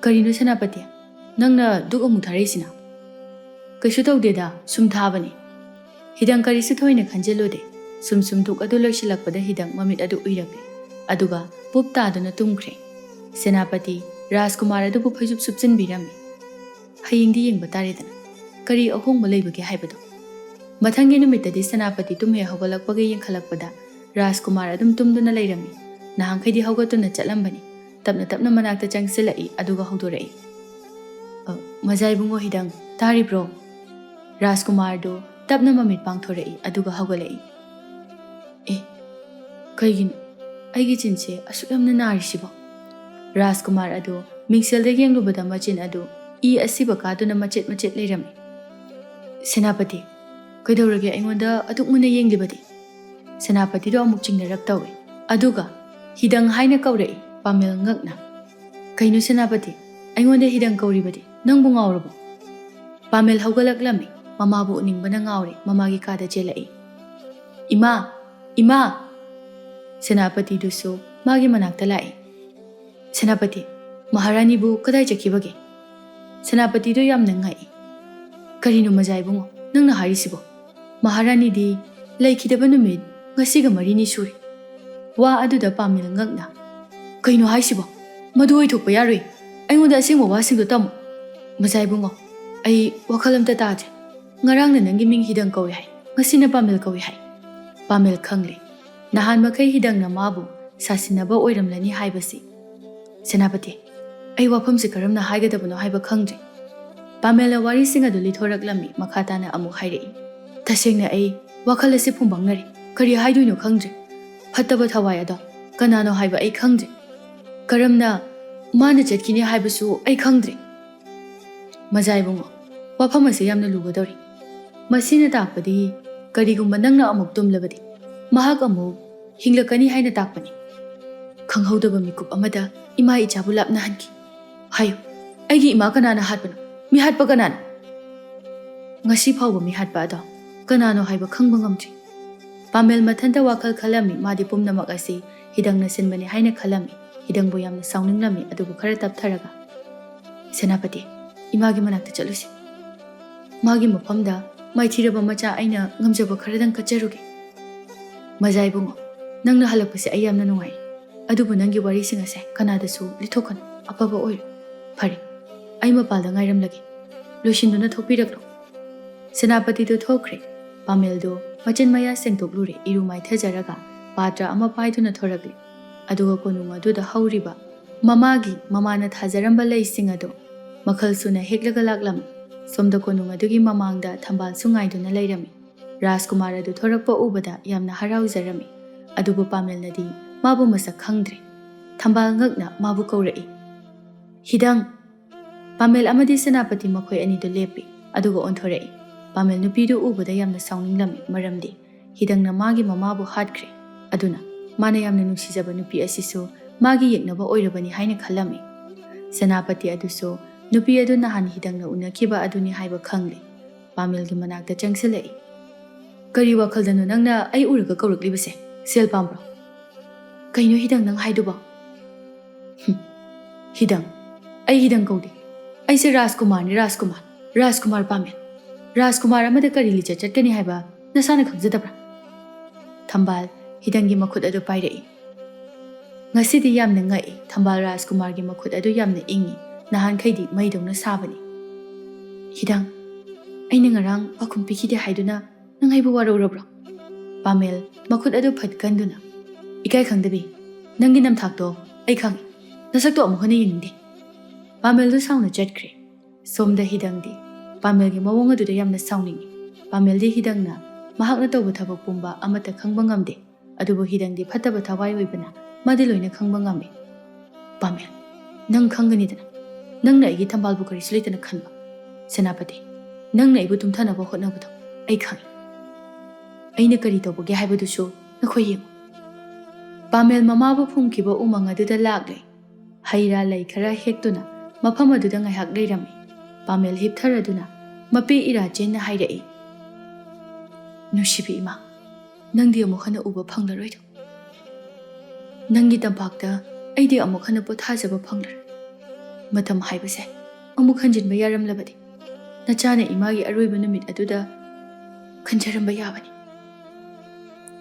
"ꯀꯔꯤꯅꯣ ꯁꯦꯅꯥꯄꯇꯤ? ꯅꯪꯅ ꯗꯨꯛ ꯑꯃꯨꯛ ꯊꯥꯔꯛꯏꯁꯤꯅ?" "ꯀꯩꯁꯨ ꯇꯧꯗꯦꯗ, ꯁꯨꯝ ꯊꯥꯕꯅꯤ꯫" ꯍꯤꯗꯪ ꯀꯔꯤꯁꯨ ꯊꯣꯏꯅ ꯈꯟꯖꯤꯜꯂꯨꯗꯦ꯫ ꯁꯨꯝ ꯁꯨꯝ ꯗꯨꯛ ꯑꯗꯨ ꯂꯣꯏꯁꯤꯜꯂꯛꯄꯗ ꯍꯤꯗꯪ ꯃꯃꯤꯠ ꯑꯗꯨ ꯎꯏꯔꯛꯂꯦ꯫ ꯑꯗꯨꯒ ꯄꯨꯞ ꯇꯥꯗꯨꯅ ꯇꯨꯝꯈ꯭ꯔꯦ꯫ ꯁꯦꯅꯥꯄꯇꯤ ꯔꯥꯖꯀꯨꯃꯥꯔ ꯑꯗꯨꯕꯨ ꯐꯩꯖꯨꯞ ꯁꯨꯞꯆꯤꯟꯕꯤꯔꯝꯃꯤ꯫ "ꯍꯌꯦꯡꯗꯤ ꯌꯦꯡꯕ ꯇꯥꯔꯦꯗꯅ, ꯀꯔꯤ ꯑꯍꯣꯡꯕ ꯂꯩꯕꯒꯦ ꯍꯥꯏꯕꯗꯣ꯫" ꯃꯊꯪꯒꯤ ꯅꯨꯃꯤꯠꯇꯗꯤ ꯁꯦꯅꯥꯄꯇꯤ ꯇꯨꯝ ꯍꯦꯛ ꯍꯧꯒꯠꯂꯛꯄꯒ ꯌꯦꯡꯈꯠꯂꯛꯄꯗ ꯔꯥꯖꯀꯨꯃꯥꯔ ꯑꯗꯨꯝ ꯇꯨꯝꯗꯨꯅ ꯂꯩꯔꯝꯃꯤ꯫ ꯅꯍꯥꯟꯈꯩꯗꯤ ꯍꯧꯒꯠꯇꯨꯅ ꯆꯠꯂꯝꯕꯅꯤ꯫ ꯇꯞꯅ ꯇꯞꯅ ꯃꯅꯥꯛꯇ ꯆꯪꯁꯤꯜꯂꯛꯏ, ꯑꯗꯨꯒ ꯍꯧꯗꯣꯔꯛꯏ꯫ "ꯑ, ꯃꯖꯥ ꯏꯕꯨꯡꯉꯣ ꯍꯤꯗꯪ, ꯇꯥꯔꯤꯕ꯭ꯔꯣ?" ꯔꯥꯖꯀꯨꯃꯥꯔꯗꯨ ꯇꯞꯅ ꯃꯃꯤꯠ ꯄꯥꯡꯊꯣꯔꯛꯏ, ꯑꯗꯨꯒ ꯍꯧꯒꯠꯂꯛꯏ꯫ "ꯑꯦ, ꯀꯩꯒꯤꯅꯣ ꯑꯩꯒꯤ ꯆꯤꯟꯁꯦ ꯑꯁꯨꯛ ꯌꯥꯝꯅ ꯅꯥꯔꯤꯁꯤꯕꯣ?" ꯔꯥꯖꯀꯨꯃꯥꯔ ꯑꯗꯨ ꯃꯤꯡꯁꯦꯜꯗ ꯌꯦꯡꯂꯨꯕꯗ ꯃꯆꯤꯟ ꯑꯗꯨ ꯏ ꯑꯁꯤꯕ ꯀꯥꯗꯨꯅ ꯃꯆꯦꯠ ꯃꯆꯦꯠ ꯂꯩꯔꯝꯃꯤ꯫ "ꯁꯦꯅꯥꯄꯇꯤ, ꯀꯩꯗꯧꯔꯒꯦ ꯑꯩꯉꯣꯟꯗ ꯑꯗꯨꯛ ꯃꯨꯟꯅ ꯌꯦꯡꯂꯤꯕꯗꯤ?" ꯁꯦꯅꯥꯄꯇꯤꯗꯣ ꯑꯃꯨꯛ ꯆꯤꯡꯅꯔꯛ ꯇꯧꯏ꯫ ꯑꯗꯨꯒ "ꯍꯤꯗꯪ" ꯍꯥꯏꯅ ꯀꯧꯔꯛꯏ ꯄꯥꯃꯦꯜ ꯉꯛꯅ꯫ "ꯀꯩꯅꯣ ꯁꯦꯅꯥꯄꯇꯤ, ꯑꯩꯉꯣꯟꯗ ꯍꯤꯗꯪ ꯀꯧꯔꯤꯕꯗꯤ? ꯅꯪꯕꯨ ꯉꯥꯎꯔꯕꯣ?" ꯄꯥꯃꯦꯜ ꯍꯧꯒꯠꯂꯛꯂꯝꯃꯤ꯫ ꯃꯃꯥꯕꯨ ꯎꯅꯤꯡꯕꯅ ꯉꯥꯎꯔꯦ꯫ ꯃꯃꯥꯒꯤ ꯀꯥꯗ ꯆꯦꯜꯂꯛꯏ꯫ "ꯏꯃꯥ! ꯏꯃꯥ!" ꯁꯦꯅꯥꯄꯇꯤꯗꯨꯁꯨ ꯃꯥꯒꯤ ꯃꯅꯥꯛꯇ ꯂꯥꯛꯏ꯫ "ꯁꯦꯅꯥꯄꯇꯤ, ꯃꯍꯥꯔꯥꯅꯤꯕꯨ ꯀꯗꯥꯏ ꯆꯠꯈꯤꯕꯒꯦ?" ꯁꯦꯅꯥꯄꯇꯤꯗꯨ ꯌꯥꯝꯅ ꯉꯛꯏ꯫ "ꯀꯔꯤꯅꯣ ꯃꯖꯥ ꯏꯕꯨꯡꯉꯣ ꯅꯪꯅ ꯍꯥꯏꯔꯤꯁꯤꯕꯣ? ꯃꯍꯥꯔꯥꯅꯤꯗꯤ ꯂꯩꯈꯤꯗꯕ ꯅꯨꯃꯤꯠ ꯉꯁꯤꯒ ꯃꯔꯤꯅꯤ ꯁꯨꯔꯦ꯫" ꯋꯥ ꯑꯗꯨꯗ ꯄꯥꯃꯦꯜ ꯉꯛꯅ, "ꯀꯩꯅꯣ ꯍꯥꯏꯁꯤꯕꯣ? ꯃꯗꯨ ꯑꯣꯏꯊꯣꯛꯄ ꯌꯥꯔꯣꯏ꯫ ꯑꯩꯉꯣꯟꯗ ꯑꯁꯦꯡꯕ ꯋꯥꯁꯤꯡꯗꯣ ꯇꯝꯃꯨ꯫" "ꯃꯖꯥ ꯏꯕꯨꯡꯉꯣ, ꯑꯩ ꯋꯥꯈꯜ ꯑꯝꯇ ꯇꯥꯗ꯭ꯔꯦ꯫ ꯉꯔꯥꯡꯅ ꯅꯪꯒꯤ ꯃꯤꯡ ꯍꯤꯗꯪ ꯀꯧꯏ ꯍꯥꯏ, ꯉꯁꯤꯅ ꯄꯥꯃꯦꯜ ꯀꯧꯏ ꯍꯥꯏ꯫" ꯄꯥꯃꯦꯜ ꯈꯪꯂꯦ꯫ ꯅꯍꯥꯟ ꯃꯈꯩ ꯍꯤꯗꯪꯅ ꯃꯥꯕꯨ ꯁꯥꯁꯤꯟꯅꯕ ꯑꯣꯏꯔꯝꯂꯅꯤ ꯍꯥꯏꯕꯁꯤ꯫ "ꯁꯦꯅꯥꯄꯇꯤ, ꯑꯩ ꯋꯥꯐꯝꯁꯤ ꯀꯔꯝꯅ ꯍꯥꯏꯒꯗꯕꯅꯣ ꯍꯥꯏꯕ ꯈꯪꯗ꯭ꯔꯦ꯫" ꯄꯥꯃꯦꯜꯅ ꯋꯥꯔꯤꯁꯤꯡ ꯑꯗꯨ ꯂꯤꯊꯣꯔꯛꯂꯝꯃꯤ꯫ ꯃꯈꯥ ꯇꯥꯅ ꯑꯃꯨꯛ ꯍꯥꯏꯔꯛꯏ, "ꯇꯁꯦꯡꯅ ꯑꯩ ꯋꯥꯈꯜ ꯑꯁꯤ ꯐꯨꯝꯕꯪꯅꯔꯦ꯫ ꯀꯔꯤ ꯍꯥꯏꯗꯣꯏꯅꯣ ꯈꯪꯗ꯭ꯔꯦ꯫ ꯐꯠꯇꯕ ꯊꯋꯥꯏ ꯑꯗꯣ ꯀꯅꯥꯅꯣ ꯍꯥꯏꯕ ꯑꯩ ꯈꯪꯗ꯭ꯔꯦ꯫ ꯀꯔꯝꯅ ꯃꯥꯅ ꯆꯠꯈꯤꯅꯤ ꯍꯥꯏꯕꯁꯨ ꯑꯩ ꯈꯪꯗ꯭ꯔꯦ꯫" "ꯃꯖꯥ ꯏꯕꯨꯡꯉꯣ, ꯋꯥꯐꯝ ꯑꯁꯤ ꯌꯥꯝꯅ ꯂꯨꯒꯗꯧꯔꯤ꯫ ꯃꯁꯤꯅ ꯇꯥꯛꯄꯗꯤ ꯀꯔꯤꯒꯨꯝꯕ ꯅꯪꯅ ꯑꯃꯨꯛ ꯇꯨꯝꯂꯕꯗꯤ ꯃꯍꯥꯛ ꯑꯃꯨꯛ ꯍꯤꯡꯂꯛꯀꯅꯤ ꯍꯥꯏꯅ ꯇꯥꯛꯄꯅꯤ꯫ ꯈꯪꯍꯧꯗꯕ ꯃꯤꯀꯨꯞ ꯑꯃꯗ ꯏꯃꯥ ꯏꯆꯥꯕꯨ ꯂꯥꯞꯅꯍꯟꯈꯤ꯫ ꯍꯥꯏꯌꯨ, ꯑꯩꯒꯤ ꯏꯃꯥ ꯀꯅꯥꯅ ꯍꯥꯠꯄꯅꯣ? ꯃꯤꯍꯥꯠꯄ ꯀꯅꯥꯅꯣ?" "ꯉꯁꯤ ꯐꯥꯎꯕ ꯃꯤꯍꯥꯠꯄ ꯑꯗꯣ ꯀꯅꯥꯅꯣ ꯍꯥꯏꯕ ꯈꯪꯕ ꯉꯝꯗ꯭ꯔꯤ꯫" ꯄꯥꯃꯦꯜ ꯃꯊꯟꯇ ꯋꯥꯈꯜ ꯈꯜꯂꯝꯃꯤ꯫ ꯃꯥꯗꯤ ꯄꯨꯝꯅꯃꯛ ꯑꯁꯤ ꯍꯤꯗꯪꯅ ꯁꯤꯟꯕꯅꯤ ꯍꯥꯏꯅ ꯈꯜꯂꯝꯃꯤ꯫ ꯍꯤꯗꯪꯕꯨ ꯌꯥꯝꯅ ꯁꯥꯎꯅꯤꯡꯂꯝꯃꯤ꯫ ꯑꯗꯨꯕꯨ ꯈꯔ ꯇꯞꯊꯔꯒ, "ꯁꯦꯅꯥꯄꯇꯤ, ꯏꯃꯥꯒꯤ ꯃꯅꯥꯛꯇ ꯆꯠꯂꯨꯁꯤ꯫ ꯃꯥꯒꯤ ꯃꯐꯝꯗ ꯃꯥꯏꯊꯤꯔꯕ ꯃꯆꯥ ꯑꯩꯅ ꯉꯝꯖꯕ ꯈꯔꯗꯪ ꯀꯠꯆꯔꯨꯒꯦ꯫" "ꯃꯖꯥ ꯏꯕꯨꯡꯉꯣ, ꯅꯪꯅ ꯍꯜꯂꯛꯄꯁꯦ ꯑꯩ ꯌꯥꯝꯅ ꯅꯨꯡꯉꯥꯏ꯫ ꯑꯗꯨꯕꯨ ꯅꯪꯒꯤ ꯋꯥꯔꯤꯁꯤꯡ ꯑꯁꯦ ꯀꯅꯥꯗꯁꯨ ꯂꯤꯊꯣꯛꯀꯅꯨ꯫ ꯑꯐꯕ ꯑꯣꯏꯔꯣ꯫ ꯐꯔꯦ, ꯑꯩ ꯃꯄꯥꯜꯗ ꯉꯥꯏꯔꯝꯂꯒꯦ꯫ ꯂꯣꯏꯁꯤꯟꯗꯨꯅ ꯊꯣꯛꯄꯤꯔꯛꯂꯣ꯫" ꯁꯦꯅꯥꯄꯇꯤꯗꯨ ꯊꯣꯛꯈ꯭ꯔꯦ꯫ ꯄꯥꯃꯦꯜꯗꯨ ꯃꯆꯤꯟ ꯃꯌꯥ ꯁꯦꯡꯗꯣꯛꯂꯨꯔꯦ꯫ ꯏꯔꯨ ꯃꯥꯏꯊꯖꯔꯒ ꯄꯥꯇ꯭ꯔ ꯑꯃ ꯄꯥꯏꯗꯨꯅ ꯊꯣꯔꯛꯂꯦ꯫ ꯑꯗꯨꯒ ꯀꯣꯅꯨꯡ ꯑꯗꯨꯗ ꯍꯧꯔꯤꯕ ꯃꯃꯥꯒꯤ, ꯃꯃꯥꯅ ꯊꯥꯖꯔꯝꯕ ꯂꯩꯁꯤꯡ ꯑꯗꯨ ꯃꯈꯜ ꯁꯨꯅ ꯍꯦꯛꯂꯒ ꯂꯥꯛꯂꯝꯃꯤ꯫ ꯁꯣꯝꯗ ꯀꯣꯅꯨꯡ ꯑꯗꯨꯒꯤ ꯃꯃꯥꯡꯗ ꯊꯝꯕꯥꯜꯁꯨ ꯉꯥꯏꯗꯨꯅ ꯂꯩꯔꯝꯃꯤ꯫ ꯔꯥꯖꯀꯨꯃꯥꯔ ꯑꯗꯨ ꯊꯣꯔꯛꯄ ꯎꯕꯗ ꯌꯥꯝꯅ ꯍꯔꯥꯎꯖꯔꯝꯃꯤ꯫ ꯑꯗꯨꯕꯨ ꯄꯥꯃꯦꯜꯅꯗꯤ ꯃꯥꯕꯨ ꯃꯁꯛ ꯈꯪꯗ꯭ꯔꯦ꯫ ꯊꯝꯕꯥꯜ ꯉꯛꯅ ꯃꯥꯕꯨ ꯀꯧꯔꯛꯏ, "ꯍꯤꯗꯪ!" ꯄꯥꯃꯦꯜ ꯑꯃꯗꯤ ꯁꯦꯅꯥꯄꯇꯤ ꯃꯈꯣꯏ ꯑꯅꯤꯗꯨ ꯂꯦꯞꯄꯤ, ꯑꯗꯨꯒ ꯑꯣꯟꯊꯣꯔꯛꯏ꯫ ꯄꯥꯃꯦꯜ ꯅꯨꯄꯤꯗꯨ ꯎꯕꯗ ꯌꯥꯝꯅ ꯁꯥꯎꯅꯤꯡꯂꯝꯃꯤ, ꯃꯔꯝꯗꯤ ꯍꯤꯗꯪꯅ ꯃꯥꯒꯤ ꯃꯃꯥꯕꯨ ꯍꯥꯠꯈ꯭ꯔꯦ꯫ ꯑꯗꯨꯅ ꯃꯥꯅ ꯌꯥꯝꯅ ꯅꯨꯡꯁꯤꯖꯕ ꯅꯨꯄꯤ ꯑꯁꯤꯁꯨ ꯃꯥꯒꯤ ꯌꯦꯛꯅꯕ ꯑꯣꯏꯔꯕꯅꯤ ꯍꯥꯏꯅ ꯈꯜꯂꯝꯃꯤ꯫ ꯁꯦꯅꯥꯄꯇꯤ ꯑꯗꯨꯁꯨ ꯅꯨꯄꯤ ꯑꯗꯨ ꯅꯍꯥꯟ ꯍꯤꯗꯪꯅ ꯎꯅꯈꯤꯕ ꯑꯗꯨꯅꯤ ꯍꯥꯏꯕ ꯈꯪꯂꯦ꯫ ꯄꯥꯃꯦꯜꯒꯤ ꯃꯅꯥꯛꯇ ꯆꯪꯁꯤꯜꯂꯛꯏ꯫ "ꯀꯔꯤ ꯋꯥꯈꯜꯗꯅꯣ ꯅꯪꯅ ꯑꯩ ꯎꯔꯒ ꯀꯧꯔꯛꯂꯤꯕꯁꯦ? ꯁꯦꯜ ꯄꯥꯝꯕ꯭ꯔꯣ?" "ꯀꯩꯅꯣ ꯍꯤꯗꯪ ꯅꯪ ꯍꯥꯏꯗꯨꯕꯣ?" "ꯍꯨꯝ, ꯍꯤꯗꯪ? ꯑꯩ ꯍꯤꯗꯪ ꯀꯧꯗꯦ꯫ ꯑꯩꯁꯦ ꯔꯥꯖꯀꯨꯃꯥꯔꯅꯤ, ꯔꯥꯖꯀꯨꯃꯥꯔ, ꯔꯥꯖꯀꯨꯃꯥꯔ ꯄꯥꯃꯦꯜ꯫ ꯔꯥꯖꯀꯨꯃꯥꯔ ꯑꯃꯗ ꯀꯔꯤ ꯂꯤꯆꯠ ꯆꯠꯀꯅꯤ ꯍꯥꯏꯕ ꯅꯁꯥꯅ ꯈꯪꯖꯗꯕ꯭ꯔꯥ?" ꯊꯝꯕꯥꯜ ꯍꯤꯗꯪꯒꯤ ꯃꯈꯨꯠ ꯑꯗꯨ ꯄꯥꯏꯔꯛꯏ꯫ ꯉꯁꯤꯗꯤ ꯌꯥꯝꯅ ꯉꯛꯏ꯫ ꯊꯝꯕꯥꯜ ꯔꯥꯖꯀꯨꯃꯥꯔꯒꯤ ꯃꯈꯨꯠ ꯑꯗꯨ ꯌꯥꯝꯅ ꯏꯪꯉꯤ꯫ ꯅꯍꯥꯟꯈꯩꯗꯤ ꯃꯩꯗꯧꯅ ꯁꯥꯕꯅꯤ꯫ "ꯍꯤꯗꯪ, ꯑꯩꯅ ꯉꯔꯥꯡ ꯄꯥꯎꯈꯨꯝ ꯄꯤꯈꯤꯗꯦ ꯍꯥꯏꯗꯨꯅ ꯅꯪ ꯑꯩꯕꯨ ꯋꯥꯔꯧꯔꯕ꯭ꯔꯣ?" ꯄꯥꯃꯦꯜ ꯃꯈꯨꯠ ꯑꯗꯨ ꯐꯠ ꯀꯟꯗꯨꯅ, "ꯏꯀꯥꯏ ꯈꯪꯗꯕꯤ, ꯅꯪꯒꯤ ꯅꯝꯊꯥꯛꯇꯣ ꯑꯩ ꯈꯪꯏ꯫ ꯅꯁꯛꯇꯣ ꯑꯃꯨꯛ ꯍꯟꯅ ꯌꯦꯡꯅꯤꯡꯗꯦ꯫" ꯄꯥꯃꯦꯜꯗꯨ ꯁꯥꯎꯅ ꯆꯠꯈ꯭ꯔꯦ꯫ ꯁꯣꯝꯗ ꯍꯤꯗꯪꯗꯤ ꯄꯥꯃꯦꯜꯒꯤ ꯃꯑꯣꯡ ꯑꯗꯨꯗ ꯌꯥꯝꯅ ꯁꯥꯎꯅꯤꯡꯏ꯫ ꯄꯥꯃꯦꯜꯗꯤ ꯍꯤꯗꯪꯅ ꯃꯍꯥꯛꯅ ꯇꯧꯕ ꯊꯕꯛ ꯄꯨꯝꯕ ꯑꯃꯠꯇ ꯈꯪꯕ ꯉꯝꯗꯦ꯫ ꯑꯗꯨꯕꯨ ꯍꯤꯗꯪꯗꯤ ꯐꯠꯇꯕ ꯊꯋꯥꯏ ꯑꯣꯏꯕꯅ ꯃꯥꯗꯤ ꯂꯣꯏꯅ ꯈꯪꯕ ꯉꯝꯃꯤ꯫ "ꯄꯥꯃꯦꯜ, ꯅꯪ ꯈꯪꯒꯅꯤꯗꯅ꯫ ꯅꯪꯅ ꯑꯩꯒꯤ ꯊꯝꯕꯥꯜꯕꯨ ꯀꯔꯤꯁꯨ ꯂꯩꯇꯅ ꯈꯟꯕ꯫ ꯁꯦꯅꯥꯄꯇꯤ, ꯅꯪꯅ ꯑꯩꯕꯨ ꯇꯨꯝꯊꯅꯕ ꯍꯣꯠꯅꯕꯗꯣ ꯑꯩ ꯈꯪꯏ꯫ ꯑꯩꯅ ꯀꯔꯤ ꯇꯧꯕꯒꯦ ꯍꯥꯏꯕꯗꯨꯁꯨ ꯅꯈꯣꯏ ꯌꯦꯡꯉꯨ꯫" ꯄꯥꯃꯦꯜ ꯃꯃꯥꯕꯨ ꯐꯨꯝꯈꯤꯕ ꯎꯃꯪ ꯑꯗꯨꯗ ꯂꯥꯛꯂꯦ꯫ ꯍꯩ ꯔꯥ ꯂꯩ ꯈꯔ ꯍꯦꯛꯇꯨꯅ ꯃꯐꯝ ꯑꯗꯨꯗ ꯉꯥꯏꯍꯥꯛ ꯂꯩꯔꯝꯃꯤ꯫ ꯄꯥꯃꯦꯜ ꯍꯤꯞꯊꯔꯗꯨꯅ ꯃꯄꯦ ꯏꯔꯥ ꯆꯦꯟꯅ ꯍꯥꯏꯔꯛꯏ, "ꯅꯨꯡꯁꯤꯕꯤ ꯏꯃꯥ, ꯅꯪꯗꯤ ꯑꯃꯨꯛ ꯍꯟꯅ ꯎꯕ ꯐꯪꯂꯔꯣꯏꯗꯣ꯫ ꯅꯪꯒꯤ ꯇꯝꯄꯥꯛꯇ ꯑꯩꯗꯤ ꯑꯃꯨꯛ ꯍꯟꯅ ꯄꯣꯊꯥꯖꯕ ꯐꯪꯂꯔꯣꯏ꯫ ꯃꯇꯝ ꯍꯥꯏꯕꯁꯦ ꯑꯃꯨꯛ ꯍꯟꯖꯤꯟꯕ ꯌꯥꯔꯝꯂꯕꯗꯤ ꯅꯆꯥꯅ ꯏꯃꯥꯒꯤ ꯑꯔꯣꯏꯕ ꯅꯨꯃꯤꯠ ꯑꯗꯨꯗ ꯈꯟꯖꯔꯝꯕ ꯌꯥꯕꯅꯤ꯫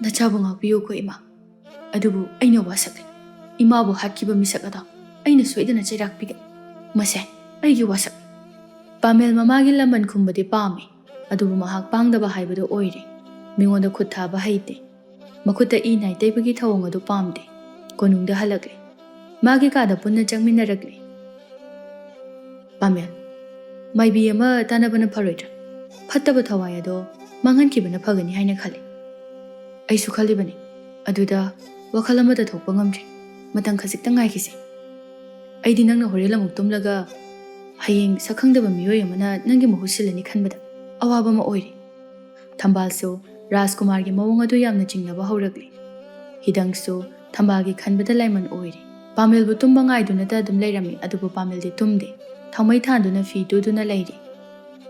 ꯅꯆꯥꯕꯨ ꯉꯥꯛꯄꯤꯌꯨꯀꯣ ꯏꯃꯥ꯫ ꯑꯗꯨꯕꯨ ꯑꯩꯅ ꯋꯥꯁꯛꯂꯦ꯫ ꯏꯃꯥꯕꯨ ꯍꯥꯠꯈꯤꯕ ꯃꯤꯁꯛ ꯑꯗꯣ ꯑꯩꯅ ꯁꯣꯏꯗꯅ ꯆꯩꯔꯥꯛ ꯄꯤꯒꯅꯤ꯫ ꯃꯁꯦ ꯑꯩꯒꯤ ꯋꯥꯁꯛ꯫" ꯄꯥꯃꯦꯜ ꯃꯃꯥꯒꯤ ꯂꯃꯟ ꯈꯨꯝꯕꯗꯤ ꯄꯥꯝꯃꯤ, ꯑꯗꯨꯕꯨ ꯃꯍꯥꯛ ꯄꯥꯡꯗꯕ ꯍꯥꯏꯕꯗꯨ ꯑꯣꯏꯔꯦ꯫ ꯃꯤꯉꯣꯟꯗ ꯈꯨꯠ ꯊꯥꯕ ꯍꯩꯇꯦ꯫ ꯃꯈꯨꯠꯇ ꯏ ꯅꯥꯏ ꯇꯩꯕꯒꯤ ꯊꯧꯑꯣꯡ ꯑꯗꯨ ꯄꯥꯝꯗꯦ꯫ ꯀꯣꯅꯨꯡꯗ ꯍꯜꯂꯛꯂꯦ꯫ ꯃꯥꯒꯤ ꯀꯥꯗ ꯄꯨꯟꯅ ꯆꯪꯃꯤꯟꯅꯔꯛꯂꯦ꯫ "ꯄꯥꯃꯦꯜ, ꯃꯥꯏꯕꯤ ꯑꯃ ꯇꯥꯟꯅꯕꯅ ꯐꯔꯣꯏꯗ꯭ꯔꯥ? ꯐꯠꯇꯕ ꯊꯋꯥꯏ ꯑꯗꯣ ꯃꯥꯡꯍꯟꯈꯤꯕꯅ ꯐꯒꯅꯤ ꯍꯥꯏꯅ ꯈꯜꯂꯤ꯫" "ꯑꯩꯁꯨ ꯈꯜꯂꯤꯕꯅꯤ꯫ ꯑꯗꯨꯗ ꯋꯥꯈꯜ ꯑꯃꯠꯇ ꯊꯣꯛꯄ ꯉꯝꯗ꯭ꯔꯦ꯫ ꯃꯇꯝ ꯈꯖꯤꯛꯇ ꯉꯥꯏꯈꯤꯁꯦ꯫ ꯑꯩꯗꯤ ꯅꯪꯅ ꯍꯣꯔꯦꯟ ꯑꯃꯨꯛ ꯇꯨꯝꯂꯒ ꯍꯌꯦꯡ ꯁꯛꯈꯪꯗꯕ ꯃꯤꯑꯣꯏ ꯑꯃꯅ ꯅꯪꯒꯤ ꯃꯍꯨꯠ ꯁꯤꯜꯂꯅꯤ ꯈꯟꯕꯗ ꯑꯋꯥꯕ ꯑꯃ ꯑꯣꯏꯔꯦ꯫ ꯊꯝꯕꯥꯜꯁꯨ ꯔꯥꯖꯀꯨꯃꯥꯔꯒꯤ ꯃꯑꯣꯡ ꯑꯗꯨ ꯌꯥꯝꯅ ꯆꯤꯡꯅꯕ ꯍꯧꯔꯛꯂꯦ꯫ ꯍꯤꯗꯪꯁꯨ ꯊꯝꯕꯥꯜꯒꯤ ꯈꯟꯕꯗ ꯂꯥꯏꯃꯟ ꯑꯣꯏꯔꯦ꯫ ꯄꯥꯃꯦꯜꯕꯨ ꯇꯨꯝꯕ ꯉꯥꯏꯗꯨꯅꯇ ꯑꯗꯨꯝ ꯂꯩꯔꯝꯃꯤ, ꯑꯗꯨꯕꯨ ꯄꯥꯃꯦꯜꯗꯤ ꯇꯨꯝꯗꯦ꯫ ꯊꯥꯎꯃꯩ ꯊꯥꯟꯗꯨꯅ ꯐꯤ ꯇꯨꯗꯨꯅ ꯂꯩꯔꯤ꯫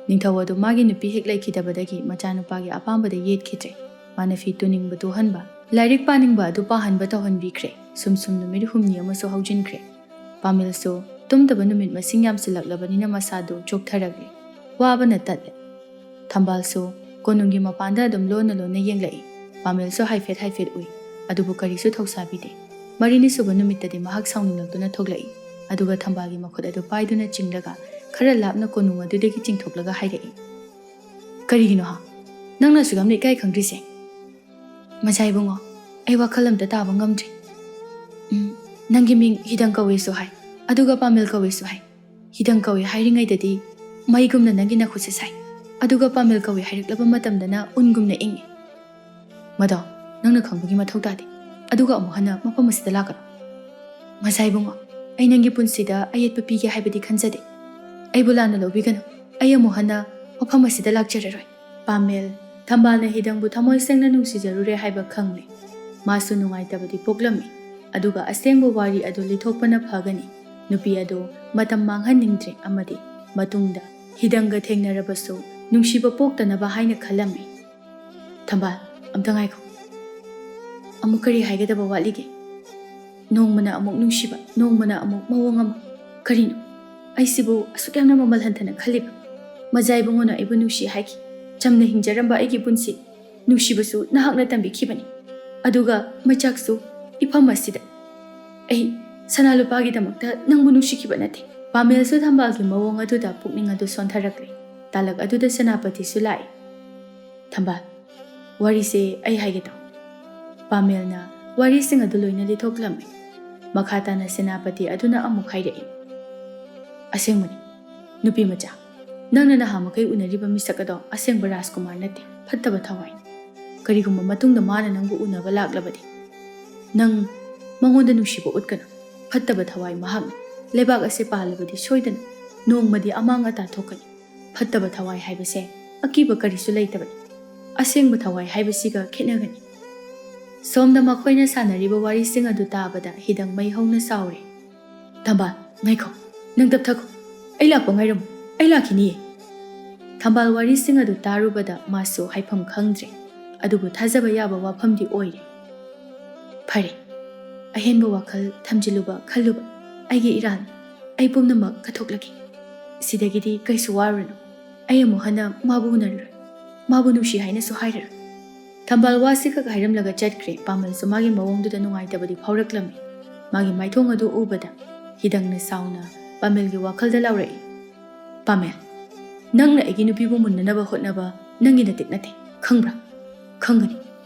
ꯅꯤꯡꯊꯧ ꯑꯗꯨ ꯃꯥꯒꯤ ꯅꯨꯄꯤ ꯍꯦꯛ ꯂꯩꯈꯤꯗꯕꯗꯒꯤ ꯃꯆꯥꯅꯨꯄꯥꯒꯤ ꯑꯄꯥꯝꯕꯗ ꯌꯦꯠꯈꯤꯗ꯭ꯔꯦ꯫ ꯃꯥꯅ ꯐꯤ ꯇꯨꯅꯤꯡꯕ ꯇꯨꯍꯟꯕ, ꯂꯥꯏꯔꯤꯛ ꯄꯥꯅꯤꯡꯕ ꯑꯗꯨ ꯄꯥꯍꯟꯕ ꯇꯧꯍꯟꯕꯤꯈ꯭ꯔꯦ꯫ ꯁꯨꯝ ꯁꯨꯝ ꯅꯨꯃꯤꯠ ꯍꯨꯝꯅꯤ ꯑꯃꯁꯨ ꯍꯧꯖꯤꯟꯈ꯭ꯔꯦ꯫ ꯄꯥꯃꯦꯜꯁꯨ ꯇꯨꯝꯗꯕ ꯅꯨꯃꯤꯠ ꯃꯁꯤꯡ ꯌꯥꯝꯁꯤꯜꯂꯛꯂꯕꯅꯤꯅ ꯃꯁꯥꯗꯨ ꯆꯣꯛꯊꯔꯛꯂꯦ꯫ ꯋꯥꯕꯅ ꯇꯠꯂꯦ꯫ ꯊꯝꯕꯥꯜꯁꯨ ꯀꯣꯅꯨꯡꯒꯤ ꯃꯄꯥꯟꯗ ꯑꯗꯨꯝ ꯂꯣꯟꯅ ꯂꯣꯟꯅ ꯌꯦꯡꯂꯛꯏ꯫ ꯄꯥꯃꯦꯜꯁꯨ ꯍꯥꯏꯐꯦꯠ ꯍꯥꯏꯐꯦꯠ ꯎꯏ, ꯑꯗꯨꯕꯨ ꯀꯔꯤꯁꯨ ꯊꯧꯁꯥꯕꯤꯗꯦ꯫ ꯃꯔꯤꯅꯤꯁꯨꯕ ꯅꯨꯃꯤꯠꯇꯗꯤ ꯃꯍꯥꯛ ꯁꯥꯎꯅꯤꯡꯂꯛꯇꯨꯅ ꯊꯣꯛꯂꯛꯏ, ꯑꯗꯨꯒ ꯊꯝꯕꯥꯜꯒꯤ ꯃꯈꯨꯠ ꯑꯗꯨ ꯄꯥꯏꯗꯨꯅ ꯆꯤꯡꯂꯒ ꯈꯔ ꯂꯥꯞꯅ ꯀꯣꯅꯨꯡ ꯑꯗꯨꯗꯒꯤ ꯆꯤꯡꯊꯣꯛꯂꯒ ꯍꯥꯏꯔꯛꯏ, "ꯀꯔꯤꯒꯤꯅꯣ ꯍꯥ? ꯅꯪꯅ ꯑꯁꯨꯛ ꯌꯥꯝꯅ ꯏꯀꯥꯏ ꯈꯪꯗ꯭ꯔꯤꯁꯦ?" "ꯃꯖꯥ ꯏꯕꯨꯡꯉꯣ, ꯑꯩ ꯋꯥꯈꯜ ꯑꯝꯇ ꯇꯥꯕ ꯉꯝꯗ꯭ꯔꯦ꯫ ꯎꯝ, ꯅꯪꯒꯤ ꯃꯤꯡ ꯍꯤꯗꯪ ꯀꯧꯋꯦꯁꯨ ꯍꯥꯏ, ꯑꯗꯨꯒ ꯄꯥꯃꯦꯜ ꯀꯧꯋꯦꯁꯨ ꯍꯥꯏ꯫ ꯍꯤꯗꯪ ꯀꯧꯋꯦ ꯍꯥꯏꯔꯤꯉꯩꯗꯗꯤ ꯃꯩꯒꯨꯝꯅ ꯅꯪꯒꯤ ꯅꯈꯨꯠꯁꯦ ꯁꯥꯏ, ꯑꯗꯨꯒ ꯄꯥꯃꯦꯜ ꯀꯧꯋꯦ ꯍꯥꯏꯔꯛꯂꯕ ꯃꯇꯝꯗꯅ ꯎꯟꯒꯨꯝꯅ ꯏꯪꯉꯤ꯫ ꯃꯗꯣ ꯅꯪꯅ ꯈꯪꯕꯒꯤ ꯃꯊꯧ ꯇꯥꯗꯦ꯫ ꯑꯗꯨꯒ ꯑꯃꯨꯛ ꯍꯟꯅ ꯃꯐꯝ ꯑꯁꯤꯗ ꯂꯥꯛꯀꯅꯨ꯫ ꯃꯖꯥ ꯏꯕꯨꯡꯉꯣ, ꯑꯩ ꯅꯪꯒꯤ ꯄꯨꯟꯁꯤꯗ ꯑꯌꯦꯠꯄ ꯄꯤꯒꯦ ꯍꯥꯏꯕꯗꯤ ꯈꯟꯖꯗꯦ꯫ ꯑꯩꯕꯨ ꯂꯥꯟꯅ ꯂꯧꯕꯤꯒꯅꯨ꯫ ꯑꯩ ꯑꯃꯨꯛ ꯍꯟꯅ ꯃꯐꯝ ꯑꯁꯤꯗ ꯂꯥꯛꯆꯔꯔꯣꯏ꯫" ꯄꯥꯃꯦꯜ, ꯊꯝꯕꯥꯜꯅ ꯍꯤꯗꯪꯕꯨ ꯊꯃꯣꯏ ꯁꯦꯡꯅ ꯅꯨꯡꯁꯤꯖꯔꯨꯔꯦ ꯍꯥꯏꯕ ꯈꯪꯂꯦ꯫ ꯃꯥꯁꯨ ꯅꯨꯡꯉꯥꯏꯇꯕꯗꯤ ꯄꯣꯛꯂꯝꯃꯤ, ꯑꯗꯨꯒ ꯑꯁꯦꯡꯕ ꯋꯥꯔꯤ ꯑꯗꯨ ꯂꯤꯊꯣꯛꯄꯅ ꯐꯒꯅꯤ꯫ ꯅꯨꯄꯤ ꯑꯗꯨ ꯃꯇꯝ ꯃꯥꯡꯍꯟꯅꯤꯡꯗ꯭ꯔꯦ ꯑꯃꯗꯤ ꯃꯇꯨꯡꯗ ꯍꯤꯗꯪꯒ ꯊꯦꯡꯅꯔꯕꯁꯨ ꯅꯨꯡꯁꯤꯕ ꯄꯣꯛꯇꯅꯕ ꯍꯥꯏꯅ ꯈꯜꯂꯝꯃꯤ꯫ "ꯊꯝꯕꯥꯜ, ꯑꯝꯇ ꯉꯥꯏꯈꯣ꯫ ꯑꯃꯨꯛ ꯀꯔꯤ ꯍꯥꯏꯒꯗꯕ ꯋꯥꯠꯂꯤꯒꯦ? ꯅꯣꯡꯃꯅ ꯑꯃꯨꯛ ꯅꯨꯡꯁꯤꯕ, ꯅꯣꯡꯃꯅ ꯑꯃꯨꯛ ꯃꯑꯣꯡ ꯑꯃ꯫ ꯀꯔꯤꯅꯣ? ꯑꯩꯁꯤꯕꯨ ꯑꯁꯨꯛ ꯌꯥꯝꯅ ꯃꯃꯜ ꯍꯟꯊꯅ ꯈꯜꯂꯤꯕ? ꯃꯖꯥ ꯏꯕꯨꯡꯉꯣꯅ ꯑꯩꯕꯨ ꯅꯨꯡꯁꯤ ꯍꯥꯏꯈꯤ꯫ ꯆꯝꯅ ꯍꯤꯡꯖꯔꯝꯕ ꯑꯩꯒꯤ ꯄꯨꯟꯁꯤ ꯅꯨꯡꯁꯤꯕꯁꯨ ꯅꯍꯥꯛꯅ ꯇꯝꯕꯤꯈꯤꯕꯅꯤ꯫ ꯑꯗꯨꯒ ꯃꯩꯆꯥꯛꯁꯨ ꯏꯐꯝ ꯑꯁꯤꯗ꯫ ꯑꯩ ꯁꯅꯥ ꯂꯨꯄꯥꯒꯤꯗꯃꯛꯇ ꯅꯪꯕꯨ ꯅꯨꯡꯁꯤꯈꯤꯕ ꯅꯠꯇꯦ꯫" ꯄꯥꯃꯦꯜꯁꯨ ꯊꯝꯕꯥꯜꯒꯤ ꯃꯑꯣꯡ ꯑꯗꯨꯗ ꯄꯨꯛꯅꯤꯡ ꯑꯗꯨ ꯁꯣꯟꯊꯔꯛꯂꯦ꯫ ꯇꯥꯂꯛ ꯑꯗꯨꯗ ꯁꯦꯅꯥꯄꯇꯤꯁꯨ ꯂꯥꯛꯏ꯫ "ꯊꯝꯕꯥꯜ, ꯋꯥꯔꯤꯁꯦ ꯑꯩ ꯍꯥꯏꯒꯦ ꯇꯥꯎ꯫" ꯄꯥꯃꯦꯜꯅ ꯋꯥꯔꯤꯁꯤꯡ ꯑꯗꯨ ꯂꯣꯏꯅ ꯂꯤꯊꯣꯛꯂꯝꯃꯤ꯫ ꯃꯈꯥ ꯇꯥꯅ ꯁꯦꯅꯥꯄꯇꯤ ꯑꯗꯨꯅ ꯑꯃꯨꯛ ꯍꯥꯏꯔꯛꯏ, "ꯑꯁꯦꯡꯕꯅꯤ, ꯅꯨꯄꯤ ꯃꯆꯥ, ꯅꯪꯅ ꯅꯍꯥ ꯃꯈꯩ ꯎꯅꯔꯤꯕ ꯃꯤꯁꯛ ꯑꯗꯣ ꯑꯁꯦꯡꯕ ꯔꯥꯖꯀꯨꯃꯥꯔ ꯅꯠꯇꯦ, ꯐꯠꯇꯕ ꯊꯋꯥꯏꯅꯤ꯫ ꯀꯔꯤꯒꯨꯝꯕ ꯃꯇꯨꯡꯗ ꯃꯥꯅ ꯅꯪꯕꯨ ꯎꯅꯕ ꯂꯥꯛꯂꯕꯗꯤ, ꯅꯪ ꯃꯉꯣꯟꯗ ꯅꯨꯡꯁꯤꯕ ꯎꯠꯀꯅꯨ꯫ ꯐꯠꯇꯕ ꯊꯋꯥꯏ ꯃꯍꯥꯛꯅꯤ꯫ ꯂꯩꯕꯥꯛ ꯑꯁꯤ ꯄꯥꯜꯂꯕꯗꯤ ꯁꯣꯏꯗꯅ ꯅꯣꯡꯃꯗꯤ ꯑꯃꯥꯡ ꯑꯇꯥ ꯊꯣꯛꯀꯅꯤ꯫ ꯐꯠꯇꯕ ꯊꯋꯥꯏ ꯍꯥꯏꯕꯁꯦ ꯑꯀꯤꯕ ꯀꯔꯤꯁꯨ ꯂꯩꯇꯕꯅꯤ꯫ ꯑꯁꯦꯡꯕ ꯊꯋꯥꯏ ꯍꯥꯏꯕꯁꯤꯒ ꯈꯦꯠꯅꯒꯅꯤ꯫ ꯁꯣꯝꯗ ꯃꯈꯣꯏꯅ ꯁꯥꯟꯅꯔꯤꯕ ꯋꯥꯔꯤꯁꯤꯡ ꯑꯗꯨ ꯇꯥꯕꯗ ꯍꯤꯗꯪ ꯃꯩ ꯍꯧꯅ ꯁꯥꯎꯔꯦ꯫ "ꯊꯝꯕꯥꯜ, ꯉꯥꯏꯈꯣ, ꯅꯪ ꯇꯞꯊꯈꯣ꯫ ꯑꯩ ꯂꯥꯛꯄ ꯉꯥꯏꯔꯝꯃꯨ, ꯑꯩ ꯂꯥꯛꯈꯤꯅꯤꯌꯦ꯫" ꯊꯝꯕꯥꯜ ꯋꯥꯔꯤꯁꯤꯡ ꯑꯗꯨ ꯇꯥꯔꯨꯕꯗ ꯃꯥꯁꯨ ꯍꯥꯏꯐꯝ ꯈꯪꯗ꯭ꯔꯦ꯫ ꯑꯗꯨꯕꯨ ꯊꯥꯖꯕ ꯌꯥꯕ ꯋꯥꯐꯝꯗꯤ ꯑꯣꯏꯔꯦ꯫ "ꯐꯔꯦ, ꯑꯍꯦꯟꯕ ꯋꯥꯈꯜ ꯊꯝꯖꯤꯜꯂꯨꯕ ꯈꯜꯂꯨꯕ ꯑꯩꯒꯤ ꯏꯔꯥꯟ꯫ ꯑꯩ ꯄꯨꯝꯅꯃꯛ ꯀꯠꯊꯣꯛꯂꯒꯦ꯫ ꯁꯤꯗꯒꯤꯗꯤ ꯀꯩꯁꯨ ꯋꯥꯔꯨꯔꯅꯨ꯫ ꯑꯩ ꯑꯃꯨꯛ ꯍꯟꯅ ꯃꯥꯕꯨ ꯎꯅꯔꯔꯣꯏ꯫ ꯃꯥꯕꯨ ꯅꯨꯡꯁꯤ ꯍꯥꯏꯅꯁꯨ ꯍꯥꯏꯔꯔꯣꯏ꯫" ꯊꯝꯕꯥꯜ ꯋꯥꯁꯤ ꯈꯛ ꯍꯥꯏꯔꯝꯂꯒ ꯆꯠꯈ꯭ꯔꯦ꯫ ꯄꯥꯃꯜꯁꯨ ꯃꯥꯒꯤ ꯃꯑꯣꯡꯗꯨꯗ ꯅꯨꯡꯉꯥꯏꯇꯕꯗꯤ ꯐꯥꯎꯔꯛꯂꯝꯃꯤ꯫ ꯃꯥꯒꯤ ꯃꯥꯏꯊꯣꯡ ꯑꯗꯨ ꯎꯕꯗ ꯍꯤꯗꯪꯅ ꯁꯥꯎꯅ ꯄꯥꯃꯦꯜꯒꯤ ꯋꯥꯈꯜꯗ ꯂꯥꯎꯔꯛꯏ꯫ "ꯄꯥꯃꯦꯜ, ꯅꯪꯅ ꯑꯩꯒꯤ ꯅꯨꯄꯤꯕꯨ ꯃꯨꯟꯅꯅꯕ ꯍꯣꯠꯅꯕ ꯅꯪꯒꯤ ꯅꯇꯤꯛ ꯅꯠꯇꯦ, ꯈꯪꯕ꯭ꯔꯥ? ꯈꯪꯒꯅꯤ꯫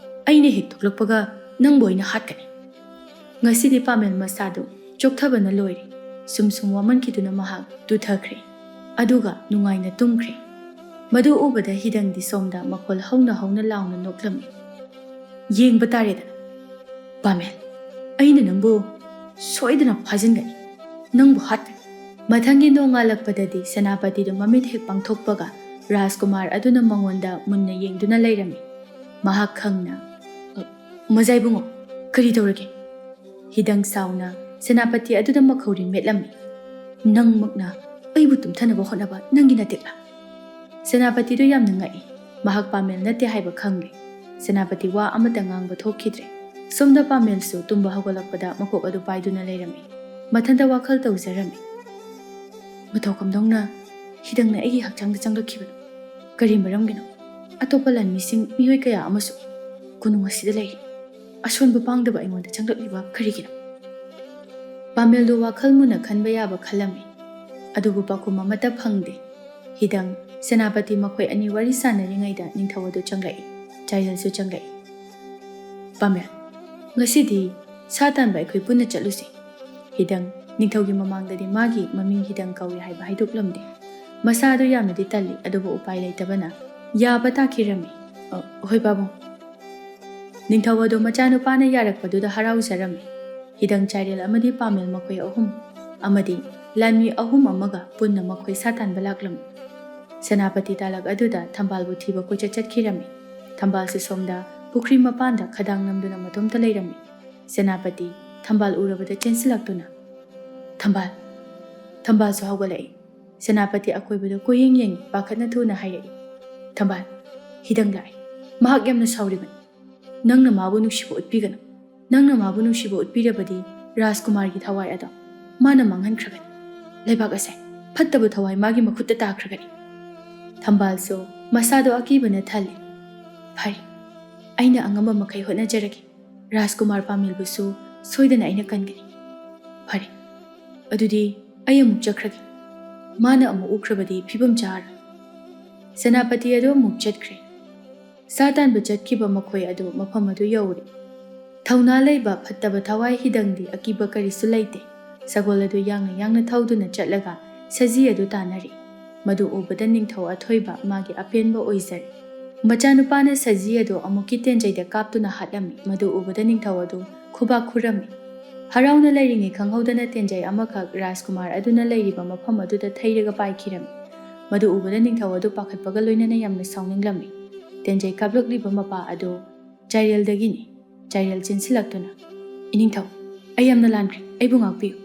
ꯑꯩꯅ ꯍꯦꯛ ꯊꯣꯛꯂꯛꯄꯒ ꯅꯪꯕꯨ ꯑꯩꯅ ꯍꯥꯠꯀꯅꯤ꯫" ꯉꯁꯤꯗꯤ ꯄꯥꯃꯦꯜ ꯃꯁꯥꯗꯨ ꯆꯣꯛꯊꯕꯅ ꯂꯣꯏꯔꯦ꯫ ꯁꯨꯝ ꯁꯨꯝ ꯋꯥꯃꯟꯈꯤꯗꯨꯅ ꯃꯍꯥꯛ ꯇꯨꯊꯈ꯭ꯔꯦ꯫ ꯑꯗꯨꯒ ꯅꯨꯡꯉꯥꯏꯅ ꯇꯨꯝꯈ꯭ꯔꯦ꯫ ꯃꯗꯨ ꯎꯕꯗ ꯍꯤꯗꯪꯗꯤ ꯁꯣꯝꯗ ꯃꯈꯣꯜ ꯍꯧꯅ ꯍꯧꯅ ꯂꯥꯎꯅ ꯅꯣꯛꯂꯝꯃꯤ꯫ "ꯌꯦꯡꯕ ꯇꯥꯔꯦꯗꯅ꯫ ꯄꯥꯃꯦꯜ, ꯑꯩꯅ ꯅꯪꯕꯨ ꯁꯣꯏꯗꯅ ꯐꯥꯖꯤꯟꯒꯅꯤ, ꯅꯪꯕꯨ ꯍꯥꯠꯀꯅꯤ꯫" ꯃꯊꯪꯒꯤ ꯅꯣꯡꯉꯥꯜꯂꯛꯄꯗꯗꯤ ꯁꯦꯅꯥꯄꯇꯤꯗꯨ ꯃꯃꯤꯠ ꯍꯦꯛ ꯄꯥꯡꯊꯣꯛꯄꯒ ꯔꯥꯖꯀꯨꯃꯥꯔ ꯑꯗꯨꯅ ꯃꯉꯣꯟꯗ ꯃꯨꯟꯅ ꯌꯦꯡꯗꯨꯅ ꯂꯩꯔꯝꯃꯤ꯫ ꯃꯍꯥꯛ ꯈꯪꯅ, "ꯑ, ꯃꯖꯥ ꯏꯕꯨꯡꯉꯣ, ꯀꯔꯤ ꯇꯧꯔꯒꯦ?" ꯍꯤꯗꯪ ꯁꯥꯎꯅ ꯁꯦꯅꯥꯄꯇꯤ ꯑꯗꯨꯗ ꯃꯈꯧꯔꯤ ꯃꯦꯠꯂꯝꯃꯤ꯫ "ꯅꯪꯃꯛꯅ ꯑꯩꯕꯨ ꯇꯨꯝꯊꯅꯕ ꯍꯣꯠꯅꯕ ꯅꯪꯒꯤ ꯅꯇꯤꯛꯂꯥ?" ꯁꯦꯅꯥꯄꯇꯤꯗꯨ ꯌꯥꯝꯅ ꯉꯛꯏ꯫ ꯃꯍꯥꯛ ꯄꯥꯃꯦꯜ ꯅꯠꯇꯦ ꯍꯥꯏꯕ ꯈꯪꯂꯦ꯫ ꯁꯦꯅꯥꯄꯇꯤ ꯋꯥ ꯑꯃꯠꯇ ꯉꯥꯡꯕ ꯊꯣꯛꯈꯤꯗ꯭ꯔꯦ꯫ ꯁꯣꯝꯗ ꯄꯥꯃꯦꯜꯁꯨ ꯇꯨꯝꯕ ꯍꯧꯒꯠꯂꯛꯄꯗ ꯃꯀꯣꯛ ꯑꯗꯨ ꯄꯥꯏꯗꯨꯅ ꯂꯩꯔꯝꯃꯤ꯫ ꯃꯊꯟꯇ ꯋꯥꯈꯜ ꯇꯧꯖꯔꯝꯃꯤ꯫ "ꯃꯇꯧ ꯀꯝꯗꯧꯅ ꯍꯤꯗꯪꯅ ꯑꯩꯒꯤ ꯍꯛꯆꯥꯡꯗ ꯆꯪꯂꯛꯈꯤꯕꯅꯣ? ꯀꯔꯤ ꯃꯔꯝꯒꯤꯅꯣ? ꯑꯇꯣꯞꯄ ꯂꯥꯟꯃꯤꯁꯤꯡ, ꯃꯤꯑꯣꯏ ꯀꯌꯥ ꯑꯃꯁꯨ ꯀꯣꯅꯨꯡ ꯑꯁꯤꯗ ꯂꯩꯔꯤ꯫ ꯑꯁꯣꯟꯕ ꯄꯥꯡꯗꯕ ꯑꯩꯉꯣꯟꯗ ꯆꯪꯂꯛꯂꯤꯕ ꯀꯔꯤꯒꯤꯅꯣ?" ꯄꯥꯃꯦꯜꯗꯨ ꯋꯥꯈꯜ ꯃꯨꯟꯅ ꯈꯟꯕ ꯌꯥꯕ ꯈꯜꯂꯝꯃꯤ꯫ ꯑꯗꯨꯕꯨ ꯄꯥꯎꯈꯨꯝ ꯑꯃꯠꯇ ꯐꯪꯗꯦ꯫ ꯍꯤꯗꯪ, ꯁꯦꯅꯥꯄꯇꯤ ꯃꯈꯣꯏ ꯑꯅꯤ ꯋꯥꯔꯤ ꯁꯥꯟꯅꯔꯤꯉꯩꯗ ꯅꯤꯡꯊꯧ ꯑꯗꯨ ꯆꯪꯂꯛꯏ꯫ ꯆꯥꯏꯔꯦꯜꯁꯨ ꯆꯪꯂꯛꯏ꯫ "ꯄꯥꯃꯦꯜ, ꯉꯁꯤꯗꯤ ꯁꯥ ꯇꯥꯟꯕ ꯑꯩꯈꯣꯏ ꯄꯨꯟꯅ ꯆꯠꯂꯨꯁꯤ꯫" ꯍꯤꯗꯪ, ꯅꯤꯡꯊꯧꯒꯤ ꯃꯃꯥꯡꯗꯗꯤ ꯃꯥꯒꯤ ꯃꯃꯤꯡ ꯍꯤꯗꯪ ꯀꯧꯏ ꯍꯥꯏꯕ ꯍꯥꯏꯗꯣꯛꯂꯝꯗꯦ꯫ ꯃꯁꯥ ꯑꯗꯨ ꯌꯥꯝꯅꯗꯤ ꯇꯜꯂꯤ, ꯑꯗꯨꯕꯨ ꯎꯄꯥꯏ ꯂꯩꯇꯕꯅ ꯌꯥꯕ ꯇꯥꯈꯤꯔꯝꯃꯤ꯫ "ꯑ, ꯍꯣꯏ ꯄꯥꯕꯨꯡ꯫" ꯅꯤꯡꯊꯧ ꯑꯗꯨ ꯃꯆꯥꯅꯨꯄꯥꯅ ꯌꯥꯔꯛꯄꯗꯨꯗ ꯍꯔꯥꯎꯖꯔꯝꯃꯤ꯫ ꯍꯤꯗꯪ, ꯆꯥꯏꯔꯦꯜ ꯑꯃꯗꯤ ꯄꯥꯃꯦꯜ ꯃꯈꯣꯏ ꯑꯍꯨꯝ ꯑꯃꯗꯤ ꯂꯥꯟꯃꯤ ꯑꯍꯨꯝ ꯑꯃꯒ ꯄꯨꯟꯅ ꯃꯈꯣꯏ ꯁꯥ ꯇꯥꯟꯕ ꯂꯥꯛꯂꯝꯃꯤ꯫ ꯁꯦꯅꯥꯄꯇꯤ ꯇꯥꯂꯛ ꯑꯗꯨꯗ ꯊꯝꯕꯥꯜꯕꯨ ꯊꯤꯕ ꯀꯣꯏꯆꯠ ꯆꯠꯈꯤꯔꯝꯃꯤ꯫ ꯊꯝꯕꯥꯜꯁꯨ ꯁꯣꯝꯗ ꯄꯨꯈ꯭ꯔꯤ ꯃꯄꯥꯟꯗ ꯈꯗꯥꯡ ꯅꯝꯗꯨꯅ ꯃꯇꯣꯝꯇ ꯂꯩꯔꯝꯃꯤ꯫ ꯁꯦꯅꯥꯄꯇꯤ ꯊꯝꯕꯥꯜ ꯎꯔꯕꯗ ꯆꯦꯟꯁꯤꯜꯂꯛꯇꯨꯅ, "ꯊꯝꯕꯥꯜ!" ꯊꯝꯕꯥꯜꯁꯨ ꯍꯧꯒꯠꯂꯛꯏ꯫ ꯁꯦꯅꯥꯄꯇꯤ ꯑꯀꯣꯏꯕꯗ ꯀꯣꯏꯌꯦꯡ ꯌꯦꯡꯉꯤ, ꯄꯥꯈꯠꯅ ꯊꯨꯅ ꯍꯥꯏꯔꯛꯏ, "ꯊꯝꯕꯥꯜ, ꯍꯤꯗꯪ ꯂꯥꯛꯑꯦ꯫ ꯃꯍꯥꯛ ꯌꯥꯝꯅ ꯁꯥꯎꯔꯤꯕꯅꯤ꯫ ꯅꯪꯅ ꯃꯥꯕꯨ ꯅꯨꯡꯁꯤꯕ ꯎꯠꯄꯤꯒꯅꯨ꯫ ꯅꯪꯅ ꯃꯥꯕꯨ ꯅꯨꯡꯁꯤꯕ ꯎꯠꯄꯤꯔꯕꯗꯤ ꯔꯥꯖꯀꯨꯃꯥꯔꯒꯤ ꯊꯋꯥꯏ ꯑꯗꯣ ꯃꯥꯅ ꯃꯥꯡꯍꯟꯈ꯭ꯔꯒꯅꯤ꯫ ꯂꯩꯕꯥꯛ ꯑꯁꯦ ꯐꯠꯇꯕ ꯊꯋꯥꯏ ꯃꯥꯒꯤ ꯃꯈꯨꯠꯇ ꯇꯥꯈ꯭ꯔꯒꯅꯤ꯫" ꯊꯝꯕꯥꯜꯁꯨ ꯃꯁꯥꯗꯣ ꯑꯀꯤꯕꯅ ꯊꯜꯂꯤ꯫ "ꯐꯔꯦ, ꯑꯩꯅ ꯑꯉꯝꯕ ꯃꯈꯩ ꯍꯣꯠꯅꯖꯔꯒꯦ꯫ ꯔꯥꯖꯀꯨꯃꯥꯔ ꯄꯥꯃꯦꯜꯕꯨꯁꯨ ꯁꯣꯏꯗꯅ ꯑꯩꯅ ꯀꯟꯒꯅꯤ꯫ ꯐꯔꯦ, ꯑꯗꯨꯗꯤ ꯑꯩ ꯑꯃꯨꯛ ꯆꯠꯈ꯭ꯔꯒꯦ꯫ ꯃꯥꯅ ꯑꯃꯨꯛ ꯎꯈ꯭ꯔꯕꯗꯤ ꯐꯤꯕꯝ ꯆꯥꯔꯣꯏ꯫" ꯁꯦꯅꯥꯄꯇꯤ ꯑꯗꯨ ꯑꯃꯨꯛ ꯆꯠꯈ꯭ꯔꯦ꯫ ꯁꯥ ꯇꯥꯟꯕ ꯆꯠꯈꯤꯕ ꯃꯈꯣꯏ ꯑꯗꯨ ꯃꯐꯝ ꯑꯗꯨ ꯌꯧꯔꯦ꯫ ꯊꯧꯅꯥ ꯂꯩꯕ ꯐꯠꯇꯕ ꯊꯋꯥꯏ ꯍꯤꯗꯪꯗꯤ ꯑꯀꯤꯕ ꯀꯔꯤꯁꯨ ꯂꯩꯇꯦ꯫ ꯁꯒꯣꯜ ꯑꯗꯨ ꯌꯥꯡꯅ ꯌꯥꯡꯅ ꯊꯧꯗꯨꯅ ꯆꯠꯂꯒ ꯁꯖꯤ ꯑꯗꯨ ꯇꯥꯟꯅꯔꯦ꯫ ꯃꯗꯨ ꯎꯕꯗ ꯅꯤꯡꯊꯧ ꯑꯊꯣꯏꯕ ꯃꯥꯒꯤ ꯑꯄꯦꯟꯕ ꯑꯣꯏꯖꯔꯦ꯫ ꯃꯆꯥꯅꯨꯄꯥꯅ ꯁꯖꯤ ꯑꯗꯨ ꯑꯃꯨꯛꯀꯤ ꯇꯦꯟꯖꯩꯗ ꯀꯥꯞꯇꯨꯅ ꯍꯥꯠꯂꯝꯃꯤ꯫ ꯃꯗꯨ ꯎꯕꯗ ꯅꯤꯡꯊꯧ ꯑꯗꯨ ꯈꯨꯕꯥꯛ ꯈꯨꯔꯝꯃꯤ꯫ ꯍꯔꯥꯎꯅ ꯂꯩꯔꯤꯉꯩ ꯈꯪꯍꯧꯗꯅ ꯇꯦꯟꯖꯩ ꯑꯃꯈꯛ ꯔꯥꯖꯀꯨꯃꯥꯔ ꯑꯗꯨꯅ ꯂꯩꯔꯤꯕ ꯃꯐꯝ ꯑꯗꯨꯗ ꯊꯩꯔꯒ ꯄꯥꯏꯈꯤꯔꯝꯃꯤ꯫ ꯃꯗꯨ ꯎꯕꯗ ꯅꯤꯡꯊꯧ ꯑꯗꯨ ꯄꯥꯈꯠꯄꯒ ꯂꯣꯏꯅꯅ ꯌꯥꯝꯅ ꯁꯥꯎꯅꯤꯡꯂꯝꯃꯤ꯫ ꯇꯦꯟꯖꯩ ꯀꯥꯞꯂꯛꯂꯤꯕ ꯃꯄꯥ ꯑꯗꯨ ꯆꯥꯏꯔꯦꯜꯗꯒꯤꯅꯤ꯫ ꯆꯥꯏꯔꯦꯜ ꯆꯦꯟꯁꯤꯜꯂꯛꯇꯨꯅ, "ꯏꯅꯤꯡꯊꯧ, ꯑꯩ ꯌꯥꯝꯅ ꯂꯥꯟꯈ꯭ꯔꯦ, ꯑꯩꯕꯨ ꯉꯥꯛꯄꯤꯌꯨ꯫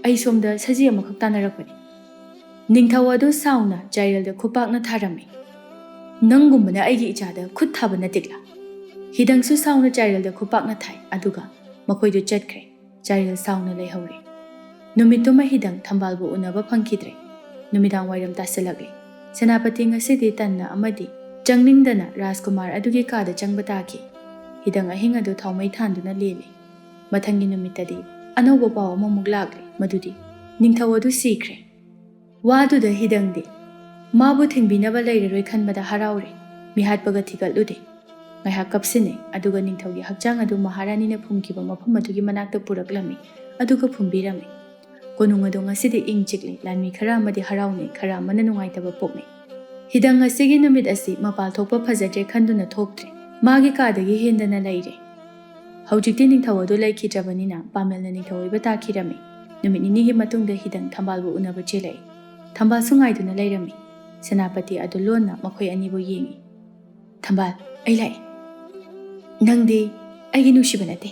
ꯑꯩ ꯁꯣꯝꯗ ꯁꯖꯤ ꯑꯃꯈꯛ ꯇꯥꯟꯅꯔꯛꯄꯅꯤ꯫" ꯅꯤꯡꯊꯧ ꯑꯗꯨ ꯁꯥꯎꯅ ꯆꯥꯏꯔꯦꯜꯗ ꯈꯨꯄꯥꯛꯅ ꯊꯥꯔꯝꯃꯤ꯫ "ꯅꯪꯒꯨꯝꯕꯅ ꯑꯩꯒꯤ ꯏꯆꯥꯗ ꯈꯨꯠ ꯊꯥꯕ ꯅꯠꯇꯦꯛꯂꯥ?" ꯍꯤꯗꯪꯁꯨ ꯁꯥꯎꯅ ꯆꯥꯏꯔꯦꯜꯗ ꯈꯨꯄꯥꯛꯅ ꯊꯥꯏ, ꯑꯗꯨꯒ ꯃꯈꯣꯏꯗꯨ ꯆꯠꯈ꯭ꯔꯦ꯫ ꯆꯥꯏꯔꯦꯜ ꯁꯥꯎꯅ ꯂꯩꯍꯧꯔꯦ꯫ ꯅꯨꯃꯤꯠꯇꯨꯃ ꯍꯤꯗꯪ ꯊꯝꯕꯥꯜꯕꯨ ꯎꯅꯕ ꯐꯪꯈꯤꯗ꯭ꯔꯦ꯫ ꯅꯨꯃꯤꯗꯥꯡ ꯋꯥꯏꯔꯝ ꯇꯥꯁꯤꯜꯂꯛꯂꯦ꯫ ꯁꯦꯅꯥꯄꯇꯤ ꯉꯁꯤꯗꯤ ꯇꯟꯅ ꯑꯃꯗꯤ ꯆꯪꯅꯤꯡꯗꯅ ꯔꯥꯖꯀꯨꯃꯥꯔ ꯑꯗꯨꯒꯤ ꯀꯥꯗ ꯆꯪꯕ ꯇꯥꯈꯤ꯫ ꯍꯤꯗꯪ ꯑꯍꯤꯡ ꯑꯗꯨ ꯊꯥꯎꯃꯩ ꯊꯥꯟꯗꯨꯅ ꯂꯦꯜꯂꯦ꯫ ꯃꯊꯪꯒꯤ ꯅꯨꯃꯤꯠꯇꯗꯤ ꯑꯅꯧꯕ ꯄꯥꯎ ꯑꯃꯃꯨꯛ ꯂꯥꯛꯂꯦ, ꯃꯗꯨꯗꯤ ꯅꯤꯡꯊꯧ ꯑꯗꯨ ꯁꯤꯈ꯭ꯔꯦ꯫ ꯋꯥꯗꯨꯗ ꯍꯤꯗꯪꯗꯤ ꯃꯥꯕꯨ ꯊꯤꯡꯕꯤꯅꯕ ꯂꯩꯔꯔꯣꯏ ꯈꯟꯕꯗ ꯍꯔꯥꯎꯔꯦ꯫ ꯃꯤꯍꯥꯠꯄꯒ ꯊꯤꯒꯠꯂꯨꯗꯦ꯫ ꯉꯥꯏꯍꯥꯛ ꯀꯞꯁꯤꯟꯅꯩ, ꯑꯗꯨꯒ ꯅꯤꯡꯊꯧꯒꯤ ꯍꯛꯆꯥꯡ ꯑꯗꯨ ꯃꯍꯥꯔꯥꯅꯤꯅ ꯐꯨꯝꯈꯤꯕ ꯃꯐꯝ ꯑꯗꯨꯒꯤ ꯃꯅꯥꯛꯇ ꯄꯨꯔꯛꯂꯝꯃꯤ, ꯑꯗꯨꯒ ꯐꯨꯝꯕꯤꯔꯝꯃꯤ꯫ ꯀꯣꯅꯨꯡ ꯑꯗꯨ ꯉꯁꯤꯗꯤ ꯏꯪ ꯆꯤꯛꯂꯤ꯫ ꯂꯥꯟꯃꯤ ꯈꯔ ꯑꯃꯗꯤ ꯍꯔꯥꯎꯅꯩ, ꯈꯔ ꯑꯃꯅ ꯅꯨꯡꯉꯥꯏꯇꯕ ꯄꯣꯛꯅꯩ꯫ ꯍꯤꯗꯪ ꯉꯁꯤꯒꯤ ꯅꯨꯃꯤꯠ ꯑꯁꯤ ꯃꯄꯥꯜ ꯊꯣꯛꯄ ꯐꯖꯗ꯭ꯔꯦ ꯈꯟꯗꯨꯅ ꯊꯣꯛꯇ꯭ꯔꯦ꯫ ꯃꯥꯒꯤ ꯀꯥꯗꯒꯤ ꯍꯦꯟꯗꯅ ꯂꯩꯔꯦ꯫ ꯍꯧꯖꯤꯛꯇꯤ ꯅꯤꯡꯊꯧ ꯑꯗꯨ ꯂꯩꯈꯤꯗ꯭ꯔꯕꯅꯤꯅ ꯄꯥꯃꯦꯜꯅ ꯅꯤꯡꯊꯧ ꯑꯣꯏꯕ ꯇꯥꯈꯤꯔꯝꯃꯤ꯫ ꯅꯨꯃꯤꯠ ꯅꯤꯅꯤꯒꯤ ꯃꯇꯨꯡꯗ ꯍꯤꯗꯪ ꯊꯝꯕꯥꯜꯕꯨ ꯎꯅꯕ ꯆꯦꯜꯂꯛꯏ꯫ ꯊꯝꯕꯥꯜꯁꯨ ꯉꯥꯏꯗꯨꯅ ꯂꯩꯔꯝꯃꯤ꯫ ꯁꯦꯅꯥꯄꯇꯤ ꯑꯗꯨ ꯂꯣꯟꯅ ꯃꯈꯣꯏ ꯑꯅꯤꯕꯨ ꯌꯦꯡꯏ꯫ "ꯊꯝꯕꯥꯜ, ꯑꯩ ꯂꯥꯛꯑꯦ꯫ ꯅꯪꯗꯤ ꯑꯩꯒꯤ ꯅꯨꯡꯁꯤꯕ ꯅꯠꯇꯦ꯫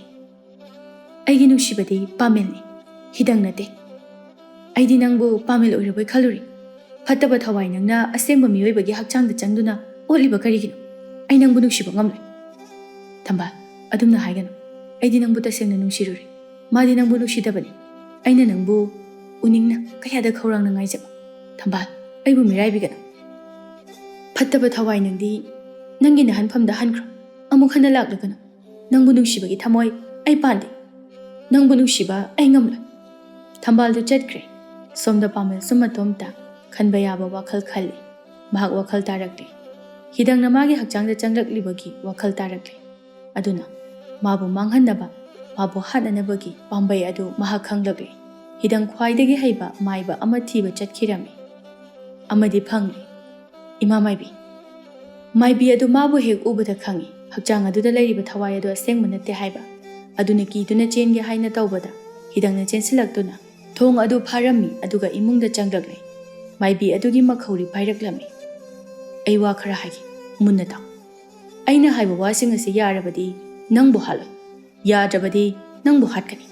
ꯑꯩꯒꯤ ꯅꯨꯡꯁꯤꯕꯗꯤ ꯄꯥꯃꯦꯜꯅꯤ, ꯍꯤꯗꯪ ꯅꯠꯇꯦ꯫ ꯑꯩꯗꯤ ꯅꯪꯕꯨ ꯄꯥꯃꯦꯜ ꯑꯣꯏꯔꯕꯣꯏ ꯈꯜꯂꯨꯔꯦ꯫ ꯐꯠꯇꯕ ꯊꯋꯥꯏ ꯅꯪꯅ ꯑꯁꯦꯡꯕ ꯃꯤꯑꯣꯏꯕꯒꯤ ꯍꯛꯆꯥꯡꯗ ꯆꯪꯗꯨꯅ ꯑꯣꯠꯂꯤꯕ ꯀꯔꯤꯒꯤꯅꯣ? ꯑꯩ ꯅꯪꯕꯨ ꯅꯨꯡꯁꯤꯕ ꯉꯝꯂꯣꯏ꯫ ꯊꯝꯕꯥꯜ, ꯑꯗꯨꯝꯅ ꯍꯥꯏꯒꯅꯨ꯫ ꯑꯩꯗꯤ ꯅꯪꯕꯨ ꯇꯁꯦꯡꯅ ꯅꯨꯡꯁꯤꯔꯨꯔꯦ꯫ ꯃꯥꯗꯤ ꯅꯪꯕꯨ ꯅꯨꯡꯁꯤꯗꯕꯅꯤ꯫ ꯑꯩꯅ ꯅꯪꯕꯨ ꯎꯅꯤꯡꯅ ꯀꯌꯥꯗ ꯈꯧꯔꯥꯡꯅ ꯉꯥꯏꯖꯕ꯫ ꯊꯝꯕꯥꯜ, ꯑꯩꯕꯨ ꯃꯤꯔꯥꯏꯕꯤꯒꯅꯨ꯫ ꯐꯠꯇꯕ ꯊꯋꯥꯏ ꯅꯪꯗꯤ ꯅꯪꯒꯤ ꯅꯍꯟꯐꯝꯗ ꯍꯟꯈ꯭ꯔꯣ꯫ ꯑꯃꯨꯛ ꯍꯟꯅ ꯂꯥꯛꯂꯒꯅꯨ꯫ ꯅꯪꯕꯨ ꯅꯨꯡꯁꯤꯕꯒꯤ ꯊꯃꯣꯏ ꯑꯩ ꯄꯥꯟꯗꯦ꯫ ꯅꯪꯕꯨ ꯅꯨꯡꯁꯤꯕ ꯑꯩ ꯉꯝꯂꯣꯏ꯫" ꯊꯝꯕꯥꯜꯗꯨ ꯆꯠꯈ꯭ꯔꯦ꯫ ꯁꯣꯝꯗ ꯄꯥꯃꯦꯜꯁꯨ ꯃꯇꯣꯝꯇ ꯈꯟꯕ ꯌꯥꯕ ꯋꯥꯈꯜ ꯈꯜꯂꯤ꯫ ꯃꯍꯥꯛ ꯋꯥꯈꯜ ꯇꯥꯔꯛꯂꯦ꯫ ꯍꯤꯗꯪꯅ ꯃꯥꯒꯤ ꯍꯛꯆꯥꯡꯗ ꯆꯪꯂꯛꯂꯤꯕꯒꯤ ꯋꯥꯈꯜ ꯇꯥꯔꯛꯂꯦ꯫ ꯑꯗꯨꯅ ꯃꯥꯕꯨ ꯃꯥꯡꯍꯟꯅꯕ, ꯃꯥꯕꯨ ꯍꯥꯠꯅꯅꯕꯒꯤ ꯄꯥꯝꯕꯩ ꯑꯗꯨ ꯃꯍꯥꯛ ꯈꯪꯂꯛꯂꯦ꯫ ꯍꯤꯗꯪ ꯈ꯭ꯋꯥꯏꯗꯒꯤ ꯍꯩꯕ ꯃꯥꯏꯕ ꯑꯃ ꯊꯤꯕ ꯆꯠꯈꯤꯔꯝꯃꯤ꯫ ꯑꯃꯗꯤ ꯐꯪꯂꯦ꯫ ꯏꯃꯥ ꯃꯥꯏꯕꯤ꯫ ꯃꯥꯏꯕꯤ ꯑꯗꯨ ꯃꯥꯕꯨ ꯍꯦꯛ ꯎꯕꯗ ꯈꯪꯏ, ꯍꯛꯆꯥꯡ ꯑꯗꯨꯗ ꯂꯩꯔꯤꯕ ꯊꯋꯥꯏ ꯑꯗꯨ ꯑꯁꯦꯡꯕ ꯅꯠꯇꯦ ꯍꯥꯏꯕ꯫ ꯑꯗꯨꯅ ꯀꯤꯗꯨꯅ ꯆꯦꯟꯒꯦ ꯍꯥꯏꯅ ꯇꯧꯕꯗ ꯍꯤꯗꯪꯅ ꯆꯦꯟꯁꯤꯜꯂꯛꯇꯨꯅ ꯊꯣꯡ ꯑꯗꯨ ꯐꯥꯔꯝꯃꯤ, ꯑꯗꯨꯒ ꯏꯃꯨꯡꯗ ꯆꯪꯂꯛꯂꯦ꯫ ꯃꯥꯏꯕꯤ ꯑꯗꯨꯒꯤ ꯃꯈꯧꯔꯤ ꯄꯥꯏꯔꯛꯂꯝꯃꯤ꯫ ꯑꯩ ꯋꯥ ꯈꯔ ꯍꯥꯏꯒꯦ, ꯃꯨꯟꯅ ꯇꯥꯎ꯫ ꯑꯩꯅ ꯍꯥꯏꯕ ꯋꯥꯁꯤꯡ ꯑꯁꯤ ꯌꯥꯔꯕꯗꯤ ꯅꯪꯕꯨ ꯍꯥꯠꯂꯣꯏ, ꯌꯥꯗ꯭ꯔꯕꯗꯤ ꯅꯪꯕꯨ ꯍꯥꯠꯀꯅꯤ꯫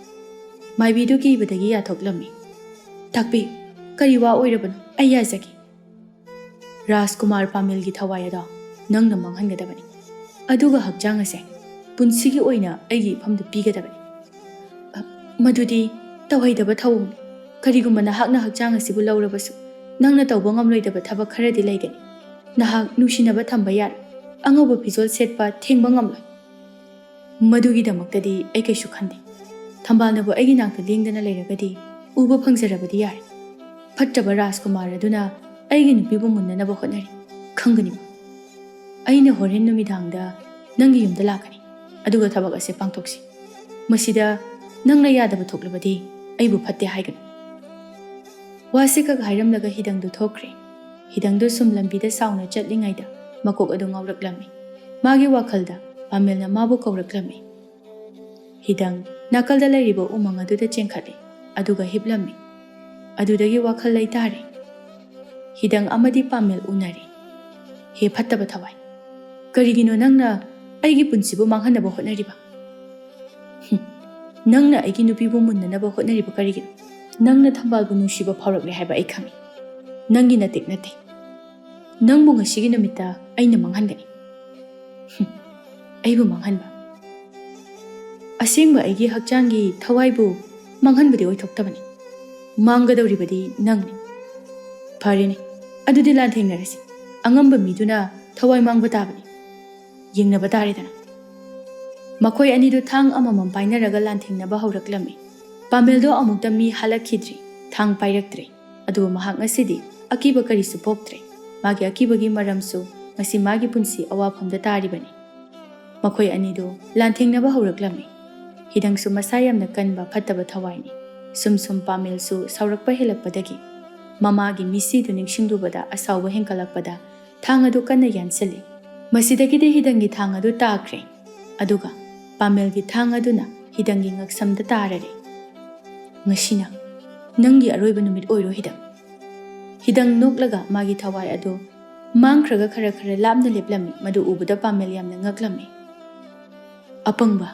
ꯃꯥꯏꯕꯤꯗꯨ ꯀꯤꯕꯗꯒꯤ ꯌꯥꯊꯣꯛꯂꯝꯃꯤ꯫ ꯇꯥꯛꯄꯤꯌꯨ, ꯀꯔꯤ ꯋꯥ ꯑꯣꯏꯔꯕꯅꯣ? ꯑꯩ ꯌꯥꯖꯒꯦ꯫ ꯔꯥꯖꯀꯨꯃꯥꯔ ꯄꯥꯃꯦꯜꯒꯤ ꯊꯋꯥꯏ ꯑꯗꯣ ꯅꯪꯅ ꯃꯥꯡꯍꯟꯒꯗꯕꯅꯤ꯫ ꯑꯗꯨꯒ ꯍꯛꯆꯥꯡ ꯑꯁꯦ ꯄꯨꯟꯁꯤꯒꯤ ꯑꯣꯏꯅ ꯑꯩꯒꯤ ꯏꯐꯝꯗ ꯄꯤꯒꯗꯕꯅꯤ꯫ ꯑ, ꯃꯗꯨꯗꯤ ꯇꯧꯍꯩꯗꯕ ꯊꯧꯑꯣꯡꯅꯤ꯫ ꯀꯔꯤꯒꯨꯝꯕ ꯅꯍꯥꯛꯅ ꯍꯛꯆꯥꯡ ꯑꯁꯤꯕꯨ ꯂꯧꯔꯕꯁꯨ, ꯅꯪꯅ ꯇꯧꯕ ꯉꯝꯂꯣꯏꯗꯕ ꯊꯕꯛ ꯈꯔꯗꯤ ꯂꯩꯒꯅꯤ꯫ ꯅꯍꯥꯛ ꯅꯨꯡꯁꯤꯅꯕ ꯊꯝꯕ ꯌꯥꯔꯣꯏ꯫ ꯑꯉꯧꯕ ꯐꯤꯖꯣꯜ ꯁꯦꯠꯄ ꯊꯦꯡꯕ ꯉꯝꯂꯣꯏ꯫ ꯃꯗꯨꯒꯤꯗꯃꯛꯇꯗꯤ ꯑꯩ ꯀꯩꯁꯨ ꯈꯟꯗꯦ꯫ ꯊꯝꯕꯥꯜꯅꯕꯨ ꯑꯩꯒꯤ ꯅꯥꯛꯇ ꯂꯦꯡꯗꯅ ꯂꯩꯔꯒꯗꯤ ꯎꯕ ꯐꯪꯖꯔꯕꯗꯤ ꯌꯥꯔꯦ꯫ ꯐꯠꯇ꯭ꯔꯕ ꯔꯥꯖꯀꯨꯃꯥꯔ ꯑꯗꯨꯅ ꯑꯩꯒꯤ ꯅꯨꯄꯤꯕꯨ ꯃꯨꯟꯅꯅꯕ ꯍꯣꯠꯅꯔꯤ꯫ ꯈꯪꯒꯅꯤ꯫ ꯑꯩꯅ ꯍꯣꯔꯦꯟ ꯅꯨꯃꯤꯗꯥꯡꯗ ꯅꯪꯒꯤ ꯌꯨꯝꯗ ꯂꯥꯛꯀꯅꯤ, ꯑꯗꯨꯒ ꯊꯕꯛ ꯑꯁꯦ ꯄꯥꯡꯊꯣꯛꯁꯤ꯫ ꯃꯁꯤꯗ ꯅꯪꯅ ꯌꯥꯗꯕ ꯊꯣꯛꯂꯕꯗꯤ ꯑꯩꯕꯨ ꯐꯠꯇꯦ ꯍꯥꯏꯒꯅꯨ꯫ ꯋꯥꯁꯤ ꯈꯛ ꯍꯥꯏꯔꯝꯂꯒ ꯍꯤꯗꯪꯗꯨ ꯊꯣꯛꯈ꯭ꯔꯦ꯫ ꯍꯤꯗꯪꯗꯨ ꯁꯨꯝ ꯂꯝꯕꯤꯗ ꯁꯥꯎꯅ ꯆꯠꯂꯤꯉꯩꯗ ꯃꯀꯣꯛ ꯑꯗꯨ ꯉꯥꯎꯔꯛꯂꯝꯃꯤ꯫ ꯃꯥꯒꯤ ꯋꯥꯈꯜꯗ ꯄꯥꯃꯦꯜꯅ ꯃꯥꯕꯨ ꯀꯧꯔꯛꯂꯝꯃꯤ꯫ ꯍꯤꯗꯪ ꯅꯥꯀꯜꯗ ꯂꯩꯔꯤꯕ ꯎꯃꯪ ꯑꯗꯨꯗ ꯆꯦꯟꯈꯠꯂꯤ, ꯑꯗꯨꯒ ꯍꯤꯞꯂꯝꯃꯤ꯫ ꯑꯗꯨꯗꯒꯤ ꯋꯥꯈꯜ ꯂꯩꯇꯥꯔꯦ꯫ ꯍꯤꯗꯪ ꯑꯃꯗꯤ ꯄꯥꯃꯦꯜ ꯎꯅꯔꯦ꯫ "ꯍꯦ ꯐꯠꯇꯕ ꯊꯋꯥꯏ, ꯀꯔꯤꯒꯤꯅꯣ ꯅꯪꯅ ꯑꯩꯒꯤ ꯄꯨꯟꯁꯤꯕꯨ ꯃꯥꯡꯍꯟꯅꯕ ꯍꯣꯠꯅꯔꯤꯕ? ꯍꯨꯝ, ꯅꯪꯅ ꯑꯩꯒꯤ ꯅꯨꯄꯤꯕꯨ ꯃꯨꯟꯅꯅꯕ ꯍꯣꯠꯅꯔꯤꯕ ꯀꯔꯤꯒꯤꯅꯣ? ꯅꯪꯅ ꯊꯝꯕꯥꯜꯕꯨ ꯅꯨꯡꯁꯤꯕ ꯐꯥꯎꯔꯛꯂꯦ ꯍꯥꯏꯕ ꯑꯩ ꯈꯪꯏ꯫ ꯅꯪꯒꯤ ꯅꯇꯤꯛ ꯅꯠꯇꯦ꯫ ꯅꯪꯕꯨ ꯉꯁꯤꯒꯤ ꯅꯨꯃꯤꯠꯇ ꯑꯩꯅ ꯃꯥꯡꯍꯟꯒꯅꯤ꯫ ꯍꯨꯝ, ꯑꯩꯕꯨ ꯃꯥꯡꯍꯟꯕ? ꯑꯁꯦꯡꯕ ꯑꯩꯒꯤ ꯍꯛꯆꯥꯡꯒꯤ ꯊꯋꯥꯏꯕꯨ ꯃꯥꯡꯍꯟꯕꯗꯤ ꯑꯣꯏꯊꯣꯛꯇꯕꯅꯤ꯫ ꯃꯥꯡꯒꯗꯧꯔꯤꯕꯗꯤ ꯅꯪꯅꯤ꯫ ꯐꯔꯦꯅꯦ, ꯑꯗꯨꯗꯤ ꯂꯥꯟꯊꯦꯡꯅꯔꯁꯤ꯫ ꯑꯉꯝꯕ ꯃꯤꯗꯨꯅ ꯊꯋꯥꯏ ꯃꯥꯡꯕ ꯇꯥꯕꯅꯤ꯫ ꯌꯦꯡꯅꯕ ꯇꯥꯔꯦꯗꯅ꯫" ꯃꯈꯣꯏ ꯑꯅꯤꯗꯨ ꯊꯥꯡ ꯑꯃꯃꯝ ꯄꯥꯏꯅꯔꯒ ꯂꯥꯟꯊꯦꯡꯅꯕ ꯍꯧꯔꯛꯂꯝꯃꯤ꯫ ꯄꯥꯃꯦꯜꯗꯣ ꯑꯃꯨꯛꯇ ꯃꯤ ꯍꯜꯂꯛꯈꯤꯗ꯭ꯔꯤ, ꯊꯥꯡ ꯄꯥꯏꯔꯛꯇ꯭ꯔꯦ꯫ ꯑꯗꯨꯕꯨ ꯃꯍꯥꯛ ꯉꯁꯤꯗꯤ ꯑꯀꯤꯕ ꯀꯔꯤꯁꯨ ꯄꯣꯛꯇ꯭ꯔꯦ꯫ ꯃꯥꯒꯤ ꯑꯀꯤꯕꯒꯤ ꯃꯔꯝꯁꯨ ꯉꯁꯤ ꯃꯥꯒꯤ ꯄꯨꯟꯁꯤ ꯑꯋꯥꯐꯝꯗ ꯇꯥꯔꯤꯕꯅꯤ꯫ ꯃꯈꯣꯏ ꯑꯅꯤꯗꯨ ꯂꯥꯟꯊꯦꯡꯅꯕ ꯍꯧꯔꯛꯂꯝꯃꯤ꯫ ꯍꯤꯗꯪꯁꯨ ꯃꯁꯥ ꯌꯥꯝꯅ ꯀꯟꯕ ꯐꯠꯇꯕ ꯊꯋꯥꯏꯅꯤ꯫ ꯁꯨꯝ ꯁꯨꯝ ꯄꯥꯃꯦꯜꯁꯨ ꯁꯥꯎꯔꯛꯄ ꯍꯦꯜꯂꯛꯄꯗꯒꯤ ꯃꯃꯥꯒꯤ ꯃꯤꯠꯁꯤꯗꯨ ꯅꯤꯡꯁꯤꯡꯂꯨꯕꯗ ꯑꯁꯥꯎꯕ ꯍꯦꯟꯒꯠꯂꯛꯄꯗ ꯊꯥꯡ ꯑꯗꯨ ꯀꯟꯅ ꯌꯥꯟꯁꯤꯜꯂꯤ꯫ ꯃꯁꯤꯗꯒꯤꯗꯤ ꯍꯤꯗꯪꯒꯤ ꯊꯥꯡ ꯑꯗꯨ ꯇꯥꯈ꯭ꯔꯦ꯫ ꯑꯗꯨꯒ ꯄꯥꯃꯦꯜꯒꯤ ꯊꯥꯡ ꯑꯗꯨꯅ ꯍꯤꯗꯪꯒꯤ ꯉꯛꯁꯝꯗ ꯇꯥꯔꯔꯦ꯫ "ꯉꯁꯤꯅ ꯅꯪꯒꯤ ꯑꯔꯣꯏꯕ ꯅꯨꯃꯤꯠ ꯑꯣꯏꯔꯣ ꯍꯤꯗꯪ꯫" ꯍꯤꯗꯪ ꯅꯣꯛꯂꯒ ꯃꯥꯒꯤ ꯊꯋꯥꯏ ꯑꯗꯨ ꯃꯥꯡꯈ꯭ꯔꯒ ꯈꯔ ꯈꯔ ꯂꯥꯞꯅ ꯂꯦꯞꯂꯝꯃꯤ꯫ ꯃꯗꯨ ꯎꯕꯗ ꯄꯥꯃꯦꯜ ꯌꯥꯝꯅ ꯉꯛꯂꯝꯃꯤ꯫ "ꯑꯄꯪꯕ,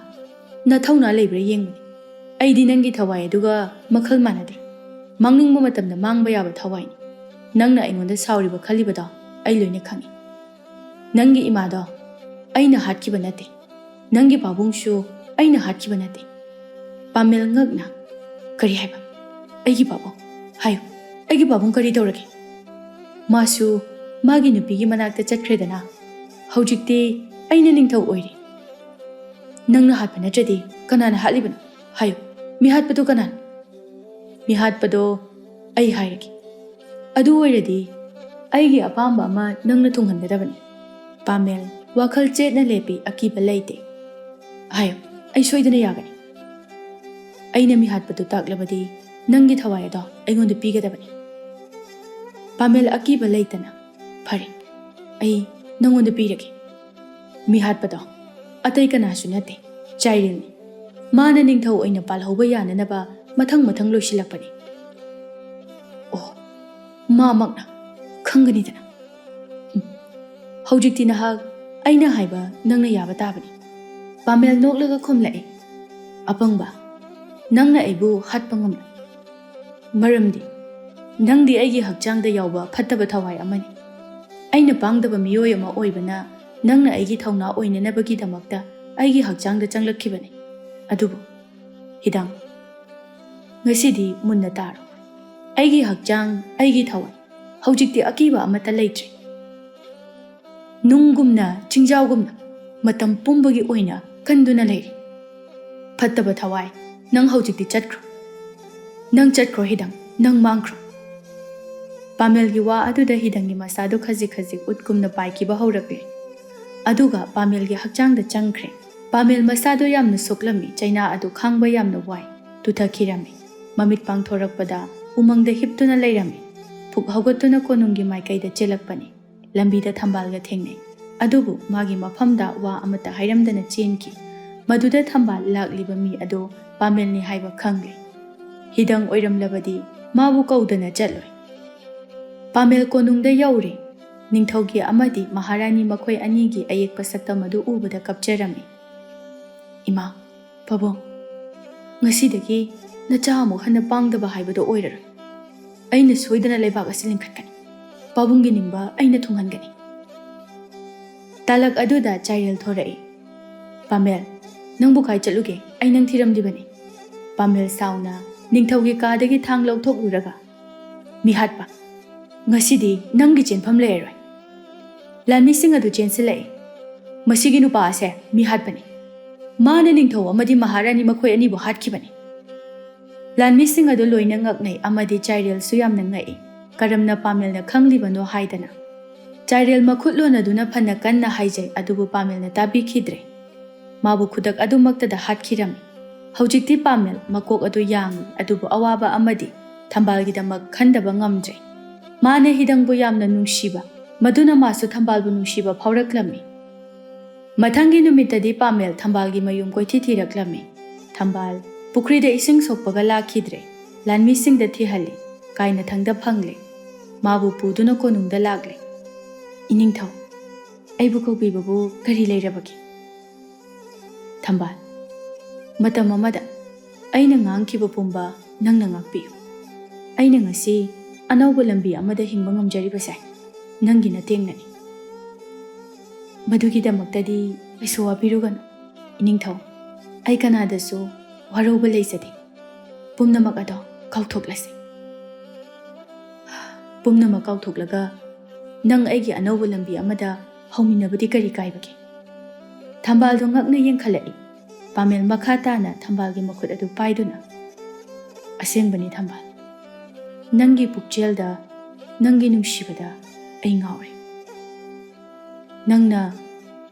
ꯅꯊꯧꯅꯥ ꯂꯩꯕ꯭ꯔꯥ ꯌꯦꯡꯕꯅꯤ꯫ ꯑꯩꯗꯤ ꯅꯪꯒꯤ ꯊꯋꯥꯏ ꯑꯗꯨꯒ ꯃꯈꯜ ꯃꯥꯟꯅꯗꯦ꯫ ꯃꯥꯡꯅꯤꯡꯕ ꯃꯇꯝꯗ ꯃꯥꯡꯕ ꯌꯥꯕ ꯊꯋꯥꯏꯅꯤ꯫ ꯅꯪꯅ ꯑꯩꯉꯣꯟꯗ ꯁꯥꯎꯔꯤꯕ ꯈꯜꯂꯤꯕꯗꯣ ꯑꯩ ꯂꯣꯏꯅ ꯈꯪꯏ꯫ ꯅꯪꯒꯤ ꯏꯃꯥꯗꯣ ꯑꯩꯅ ꯍꯥꯠꯈꯤꯕ ꯅꯠꯇꯦ꯫ ꯅꯪꯒꯤ ꯄꯥꯕꯨꯡꯁꯨ ꯑꯩꯅ ꯍꯥꯠꯈꯤꯕ ꯅꯠꯇꯦ꯫" ꯄꯥꯃꯦꯜ ꯉꯛꯅ, "ꯀꯔꯤ ꯍꯥꯏꯕ? ꯑꯩꯒꯤ ꯄꯥꯕꯨꯡ? ꯍꯥꯏꯌꯨ, ꯑꯩꯒꯤ ꯄꯥꯕꯨꯡ ꯀꯔꯤ ꯇꯧꯔꯒꯦ?" "ꯃꯥꯁꯨ ꯃꯥꯒꯤ ꯅꯨꯄꯤꯒꯤ ꯃꯅꯥꯛꯇ ꯆꯠꯈ꯭ꯔꯦꯗꯅ꯫ ꯍꯧꯖꯤꯛꯇꯤ ꯑꯩꯅ ꯅꯤꯡꯊꯧ ꯑꯣꯏꯔꯦ꯫" "ꯅꯪꯅ ꯍꯥꯠꯄ ꯅꯠꯇ꯭ꯔꯗꯤ ꯀꯅꯥꯅ ꯍꯥꯠꯂꯤꯕꯅꯣ? ꯍꯥꯏꯌꯨ, ꯃꯤꯍꯥꯠꯄꯗꯨ ꯀꯅꯥꯅꯣ?" "ꯃꯤꯍꯥꯠꯄꯗꯣ ꯑꯩ ꯍꯥꯏꯔꯒꯦ꯫ ꯑꯗꯨ ꯑꯣꯏꯔꯗꯤ ꯑꯩꯒꯤ ꯑꯄꯥꯝꯕ ꯑꯃ ꯅꯪꯅ ꯊꯨꯡꯍꯟꯒꯗꯕꯅꯤ꯫" ꯄꯥꯃꯦꯜ ꯋꯥꯈꯜ ꯆꯦꯠꯅ ꯂꯦꯞꯄꯤ, ꯑꯀꯤꯕ ꯂꯩꯇꯦ꯫ "ꯍꯥꯏꯌꯨ, ꯑꯩ ꯁꯣꯏꯗꯅ ꯌꯥꯒꯅꯤ꯫ ꯑꯩꯅ ꯃꯤꯍꯥꯠꯄꯗꯨ ꯇꯥꯛꯂꯕꯗꯤ ꯅꯪꯒꯤ ꯊꯋꯥꯏ ꯑꯗꯣ ꯑꯩꯉꯣꯟꯗ ꯄꯤꯒꯗꯕꯅꯤ꯫" ꯄꯥꯃꯦꯜ ꯑꯀꯤꯕ ꯂꯩꯇꯅ, "ꯐꯔꯦ, ꯑꯩ ꯅꯪꯉꯣꯟꯗ ꯄꯤꯔꯒꯦ꯫" ꯃꯤꯍꯥꯠꯄꯗꯣ ꯑꯇꯩ ꯀꯅꯥꯁꯨ ꯅꯠꯇꯦ, ꯆꯥꯏꯔꯦꯜꯅꯤ꯫ ꯃꯥꯅ ꯅꯤꯡꯊꯧ ꯑꯣꯏꯅ ꯄꯥꯜꯍꯧꯕ ꯌꯥꯅꯅꯕ ꯃꯊꯪ ꯃꯊꯪ ꯂꯣꯏꯁꯤꯜꯂꯛꯄꯅꯤ꯫ "ꯑꯣ, ꯃꯥꯃꯛꯅ? ꯈꯪꯒꯅꯤꯗꯅ꯫ ꯎꯝ꯫ ꯍꯧꯖꯤꯛꯇꯤ ꯅꯍꯥꯛ ꯑꯩꯅ ꯍꯥꯏꯕ ꯅꯪꯅ ꯌꯥꯕ ꯇꯥꯕꯅꯤ꯫ ꯄꯥꯃꯦꯜ ꯅꯣꯛꯂꯒ ꯈꯨꯝꯂꯛꯏ꯫ ꯑꯄꯪꯕ, ꯅꯪꯅ ꯑꯩꯕꯨ ꯍꯥꯠꯄ ꯉꯝꯂꯣꯏ꯫ ꯃꯔꯝꯗꯤ ꯅꯪꯗꯤ ꯑꯩꯒꯤ ꯍꯛꯆꯥꯡꯗ ꯌꯥꯎꯕ ꯐꯠꯇꯕ ꯊꯋꯥꯏ ꯑꯃꯅꯤ꯫ ꯑꯩꯅ ꯄꯥꯡꯗꯕ ꯃꯤꯑꯣꯏ ꯑꯃ ꯑꯣꯏꯕꯅ ꯅꯪꯅ ꯑꯩꯒꯤ ꯊꯧꯅꯥ ꯑꯣꯏꯅꯅꯕꯒꯤꯗꯃꯛꯇ ꯑꯩꯒꯤ ꯍꯛꯆꯥꯡꯗ ꯆꯪꯂꯛꯈꯤꯕꯅꯤ꯫ ꯑꯗꯨꯕꯨ ꯍꯤꯗꯥꯡ, ꯉꯁꯤꯗꯤ ꯃꯨꯟꯅ ꯇꯥꯔꯣ꯫ ꯑꯩꯒꯤ ꯍꯛꯆꯥꯡ, ꯑꯩꯒꯤ ꯊꯋꯥꯏ, ꯍꯧꯖꯤꯛꯇꯤ ꯑꯀꯤꯕ ꯑꯃꯠꯇ ꯂꯩꯇ꯭ꯔꯦ꯫ ꯅꯨꯡꯒꯨꯝꯅ, ꯆꯤꯡꯖꯥꯎꯒꯨꯝꯅ ꯃꯇꯝ ꯄꯨꯝꯕꯒꯤ ꯑꯣꯏꯅ ꯀꯟꯗꯨꯅ ꯂꯩꯔꯦ꯫ ꯐꯠꯇꯕ ꯊꯋꯥꯏ, ꯅꯪ ꯍꯧꯖꯤꯛꯇꯤ ꯆꯠꯈ꯭ꯔꯣ꯫ ꯅꯪ ꯆꯠꯈ꯭ꯔꯣ ꯍꯤꯗꯪ, ꯅꯪ ꯃꯥꯡꯈ꯭ꯔꯣ꯫ ꯄꯥꯃꯦꯜꯒꯤ ꯋꯥ ꯑꯗꯨꯗ ꯍꯤꯗꯪꯒꯤ ꯃꯁꯥꯗꯨ ꯈꯖꯤꯛ ꯈꯖꯤꯛ ꯎꯠꯀꯨꯝꯅ ꯄꯥꯏꯈꯤꯕ ꯍꯧꯔꯛꯂꯦ꯫ ꯑꯗꯨꯒ ꯄꯥꯃꯦꯜꯒꯤ ꯍꯛꯆꯥꯡꯗ ꯆꯪꯈ꯭ꯔꯦ꯫ ꯄꯥꯃꯦꯜ ꯃꯁꯥꯗꯨ ꯌꯥꯝꯅ ꯁꯣꯛꯂꯝꯃꯤ, ꯆꯩꯅꯥ ꯑꯗꯨ ꯈꯥꯡꯕ ꯌꯥꯝꯅ ꯋꯥꯏ, ꯇꯨꯊꯈꯤꯔꯝꯃꯤ꯫ ꯃꯃꯤꯠ ꯄꯥꯡꯊꯣꯔꯛꯄꯗ ꯎꯃꯪꯗ ꯍꯤꯞꯇꯨꯅ ꯂꯩꯔꯝꯃꯤ꯫ ꯐꯨꯛ ꯍꯧꯒꯠꯇꯨꯅ ꯀꯣꯅꯨꯡꯒꯤ ꯃꯥꯏꯀꯩꯗ ꯆꯦꯜꯂꯛꯄꯅꯤ꯫ ꯂꯝꯕꯤꯗ ꯊꯝꯕꯥꯜꯒ ꯊꯦꯡꯅꯩ꯫ ꯑꯗꯨꯕꯨ ꯃꯥꯒꯤ ꯃꯐꯝꯗ ꯋꯥ ꯑꯃꯠꯇ ꯍꯥꯏꯔꯝꯗꯅ ꯆꯦꯟꯈꯤ꯫ ꯃꯗꯨꯗ ꯊꯝꯕꯥꯜ ꯂꯥꯛꯂꯤꯕ ꯃꯤ ꯑꯗꯨ ꯄꯥꯃꯦꯜꯅꯤ ꯍꯥꯏꯕ ꯈꯪꯂꯦ꯫ ꯍꯤꯗꯪ ꯑꯣꯏꯔꯝꯂꯕꯗꯤ ꯃꯥꯕꯨ ꯀꯧꯗꯅ ꯆꯠꯂꯣꯏ꯫ ꯄꯥꯃꯦꯜ ꯀꯣꯅꯨꯡꯗ ꯌꯧꯔꯦ꯫ ꯅꯤꯡꯊꯧꯒꯤ ꯑꯃꯗꯤ ꯃꯍꯥꯔꯥꯅꯤ ꯃꯈꯣꯏ ꯑꯅꯤꯒꯤ ꯑꯌꯦꯛꯄ ꯁꯛꯇꯝ ꯑꯗꯨ ꯎꯕꯗ ꯀꯞꯆꯔꯝꯃꯤ꯫ "ꯏꯃꯥ, ꯄꯥꯕꯨꯡ, ꯉꯁꯤꯗꯒꯤ ꯅꯆꯥ ꯑꯃꯨꯛ ꯍꯟꯅ ꯄꯥꯡꯗꯕ ꯍꯥꯏꯕꯗꯨ ꯑꯣꯏꯔꯔꯣꯏ꯫ ꯑꯩꯅ ꯁꯣꯏꯗꯅ ꯂꯩꯕꯥꯛ ꯑꯁꯤ ꯂꯤꯡꯈꯠꯀꯅꯤ꯫ ꯄꯥꯕꯨꯡꯒꯤ ꯅꯤꯡꯕ ꯑꯩꯅ ꯊꯨꯡꯍꯟꯒꯅꯤ꯫" ꯇꯥꯂꯛ ꯑꯗꯨꯗ ꯆꯥꯏꯔꯦꯜ ꯊꯣꯔꯛꯏ꯫ "ꯄꯥꯃꯦꯜ, ꯅꯪꯕꯨ ꯀꯥꯏ ꯆꯠꯂꯨꯒꯦ? ꯑꯩ ꯅꯪ ꯊꯤꯔꯝꯂꯤꯕꯅꯤ꯫" ꯄꯥꯃꯦꯜ ꯁꯥꯎꯅ ꯅꯤꯡꯊꯧꯒꯤ ꯀꯥꯗꯒꯤ ꯊꯥꯡ ꯂꯧꯊꯣꯛꯂꯨꯔꯒ, "ꯃꯤꯍꯥꯠꯄ, ꯉꯁꯤꯗꯤ ꯅꯪꯒꯤ ꯆꯦꯟꯐꯝ ꯂꯩꯔꯔꯣꯏ꯫ ꯂꯥꯟꯃꯤꯁꯤꯡ ꯑꯗꯨ ꯆꯦꯟꯁꯤꯜꯂꯛꯏ꯫ ꯃꯁꯤꯒꯤ ꯅꯨꯄꯥ ꯑꯁꯦ ꯃꯤꯍꯥꯠꯄꯅꯤ꯫ ꯃꯥꯅ ꯅꯤꯡꯊꯧ ꯑꯃꯗꯤ ꯃꯍꯥꯔꯥꯅꯤ ꯃꯈꯣꯏ ꯑꯅꯤꯕꯨ ꯍꯥꯠꯈꯤꯕꯅꯤ꯫" ꯂꯥꯟꯃꯤꯁꯤꯡ ꯑꯗꯨ ꯂꯣꯏꯅ ꯉꯛꯅꯩ ꯑꯃꯗꯤ ꯆꯥꯏꯔꯦꯜꯁꯨ ꯌꯥꯝꯅ ꯉꯛꯏ꯫ ꯀꯔꯝꯅ ꯄꯥꯃꯦꯜꯅ ꯈꯪꯂꯤꯕꯅꯣ ꯍꯥꯏꯗꯅ꯫ ꯆꯥꯏꯔꯦꯜ ꯃꯈꯨꯠ ꯂꯣꯟꯅꯗꯨꯅ ꯐꯅ ꯀꯟꯅ ꯍꯥꯏꯖꯩ, ꯑꯗꯨꯕꯨ ꯄꯥꯃꯦꯜꯅ ꯇꯥꯕꯤꯈꯤꯗ꯭ꯔꯦ꯫ ꯃꯥꯕꯨ ꯈꯨꯗꯛ ꯑꯗꯨꯃꯛꯇꯗ ꯍꯥꯠꯈꯤꯔꯝꯃꯤ꯫ ꯍꯧꯖꯤꯛꯇꯤ ꯄꯥꯃꯦꯜ ꯃꯀꯣꯛ ꯑꯗꯨ ꯌꯥꯡꯏ, ꯑꯗꯨꯕꯨ ꯑꯋꯥꯕ ꯑꯃꯗꯤ ꯊꯝꯕꯥꯜꯒꯤꯗꯃꯛ ꯈꯟꯗꯕ ꯉꯝꯗ꯭ꯔꯦ꯫ ꯃꯥꯅ ꯍꯤꯗꯪꯕꯨ ꯌꯥꯝꯅ ꯅꯨꯡꯁꯤꯕ, ꯃꯗꯨꯅ ꯃꯥꯁꯨ ꯊꯝꯕꯥꯜꯕꯨ ꯅꯨꯡꯁꯤꯕ ꯐꯥꯎꯔꯛꯂꯝꯃꯤ꯫ ꯃꯊꯪꯒꯤ ꯅꯨꯃꯤꯠꯇꯗꯤ ꯄꯥꯃꯦꯜ ꯊꯝꯕꯥꯜꯒꯤ ꯃꯌꯨꯝ ꯀꯣꯏꯊꯤ ꯊꯤꯔꯛꯂꯝꯃꯤ꯫ ꯊꯝꯕꯥꯜ ꯄꯨꯈ꯭ꯔꯤꯗ ꯏꯁꯤꯡ ꯁꯣꯛꯄꯒ ꯂꯥꯛꯈꯤꯗ꯭ꯔꯦ꯫ ꯂꯥꯟꯃꯤꯁꯤꯡꯗ ꯊꯤꯍꯜꯂꯤ꯫ ꯀꯥꯏꯅꯊꯪꯗ ꯐꯪꯂꯦ꯫ ꯃꯥꯕꯨ ꯄꯨꯗꯨꯅ ꯀꯣꯅꯨꯡꯗ ꯂꯥꯛꯂꯦ꯫ "ꯏꯅꯤꯡꯊꯧ, ꯑꯩꯕꯨ ꯀꯧꯕꯤꯕꯕꯨ ꯀꯔꯤ ꯂꯩꯔꯕꯒꯦ?" ꯊꯝꯕꯥꯜ, "ꯃꯇꯝ ꯑꯃꯗ ꯑꯩꯅ ꯉꯥꯡꯈꯤꯕ ꯄꯨꯝꯕ ꯅꯪꯅ ꯉꯥꯛꯄꯤꯌꯨ꯫ ꯑꯩꯅ ꯉꯁꯤ ꯑꯅꯧꯕ ꯂꯝꯕꯤ ꯑꯃꯗ ꯍꯤꯡꯕ ꯉꯝꯖꯔꯤꯕꯁꯦ ꯅꯪꯒꯤ ꯅꯇꯦꯡꯅꯅꯤ꯫ ꯃꯗꯨꯒꯤꯗꯃꯛꯇꯗꯤ ꯀꯩꯁꯨ ꯋꯥꯕꯤꯔꯨꯒꯅꯨ ꯏꯅꯤꯡꯊꯧ꯫ ꯑꯩ ꯀꯅꯥꯗꯁꯨ ꯋꯥꯔꯧꯕ ꯂꯩꯖꯗꯦ꯫ ꯄꯨꯝꯅꯃꯛ ꯑꯗꯣ ꯀꯥꯎꯊꯣꯛꯂꯁꯤ꯫ ꯄꯨꯝꯅꯃꯛ ꯀꯥꯎꯊꯣꯛꯂꯒ ꯅꯪ ꯑꯩꯒꯤ ꯑꯅꯧꯕ ꯂꯝꯕꯤ ꯑꯃꯗ ꯍꯧꯃꯤꯟꯅꯕꯗꯤ ꯀꯔꯤ ꯀꯥꯏꯕꯒꯦ?" ꯊꯝꯕꯥꯜꯗꯣ ꯉꯛꯅ ꯌꯦꯡꯈꯠꯂꯛꯏ꯫ ꯄꯥꯃꯦꯜ ꯃꯈꯥ ꯇꯥꯅ ꯊꯝꯕꯥꯜꯒꯤ ꯃꯈꯨꯠ ꯑꯗꯨ ꯄꯥꯏꯗꯨꯅ, "ꯑꯁꯦꯡꯕꯅꯤ ꯊꯝꯕꯥꯜ, ꯅꯪꯒꯤ ꯄꯨꯛꯆꯦꯜꯗ, ꯅꯪꯒꯤ ꯅꯨꯡꯁꯤꯕꯗ ꯑꯩ ꯉꯥꯎꯔꯦ꯫ ꯅꯪꯅ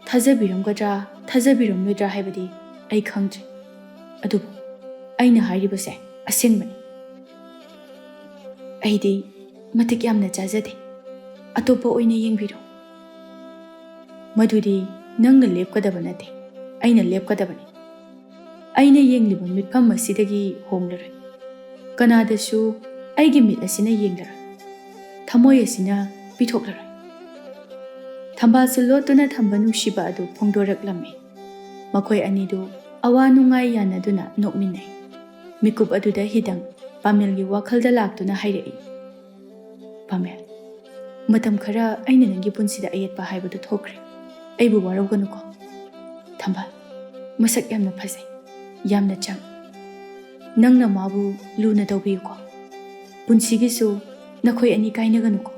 ꯊꯥꯖꯕꯤꯔꯝꯒꯗ꯭ꯔꯥ, ꯊꯥꯖꯕꯤꯔꯝꯂꯣꯏꯗ꯭ꯔꯥ ꯍꯥꯏꯕꯗꯤ ꯑꯩ ꯈꯪꯗ꯭ꯔꯦ꯫ ꯑꯗꯨꯕꯨ ꯑꯩꯅ ꯍꯥꯏꯔꯤꯕꯁꯦ ꯑꯁꯦꯡꯕꯅꯤ꯫ ꯑꯩꯗꯤ ꯃꯇꯤꯛ ꯌꯥꯝꯅ ꯆꯥꯖꯗꯦ꯫ ꯑꯇꯣꯞꯄ ꯑꯣꯏꯅ ꯌꯦꯡꯕꯤꯔꯣ꯫ ꯃꯗꯨꯗꯤ ꯅꯪꯅ ꯂꯦꯞꯀꯗꯕ ꯅꯠꯇꯦ, ꯑꯩꯅ ꯂꯦꯞꯀꯗꯕꯅꯤ꯫ ꯑꯩꯅ ꯌꯦꯡꯂꯤꯕ ꯃꯤꯠꯐꯝ ꯑꯁꯤꯗꯒꯤ ꯍꯣꯡꯂꯔꯣꯏ꯫ ꯀꯅꯥꯗꯁꯨ ꯑꯩꯒꯤ ꯃꯤꯠ ꯑꯁꯤꯅ ꯌꯦꯡꯂꯔꯣꯏ꯫ ꯊꯃꯣꯏ ꯑꯁꯤꯅ ꯄꯤꯊꯣꯛꯂꯔꯣꯏ꯫" ꯊꯝꯕꯥꯜꯁꯨ ꯂꯣꯠꯇꯨꯅ ꯊꯝꯕ ꯅꯨꯡꯁꯤꯕ ꯑꯗꯨ ꯐꯣꯡꯗꯣꯔꯛꯂꯝꯃꯤ꯫ ꯃꯈꯣꯏ ꯑꯅꯤꯗꯨ ꯑꯋꯥ ꯅꯨꯡꯉꯥꯏ ꯌꯥꯅꯗꯨꯅ ꯅꯣꯛꯃꯤꯟꯅꯩ꯫ ꯃꯤꯀꯨꯞ ꯑꯗꯨꯗ ꯍꯤꯗꯪ ꯄꯥꯃꯦꯜꯒꯤ ꯋꯥꯈꯜꯗ ꯂꯥꯛꯇꯨꯅ ꯍꯥꯏꯔꯛꯏ, "ꯄꯥꯃꯦꯜ, ꯃꯇꯝ ꯈꯔ ꯑꯩꯅ ꯅꯪꯒꯤ ꯄꯨꯟꯁꯤꯗ ꯑꯌꯦꯠꯄ ꯍꯥꯏꯕꯗꯨ ꯊꯣꯛꯈ꯭ꯔꯦ꯫ ꯑꯩꯕꯨ ꯋꯥꯔꯧꯒꯅꯨꯀꯣ꯫ ꯊꯝꯕꯥꯜ, ꯃꯁꯛ ꯌꯥꯝꯅ ꯐꯖꯩ, ꯌꯥꯝꯅ ꯆꯝ꯫ ꯅꯪꯅ ꯃꯥꯕꯨ ꯂꯨꯅ ꯇꯧꯕꯤꯌꯨꯀꯣ꯫ ꯄꯨꯟꯁꯤꯒꯤꯁꯨ ꯅꯈꯣꯏ ꯑꯅꯤ ꯀꯥꯏꯅꯒꯅꯨꯀꯣ꯫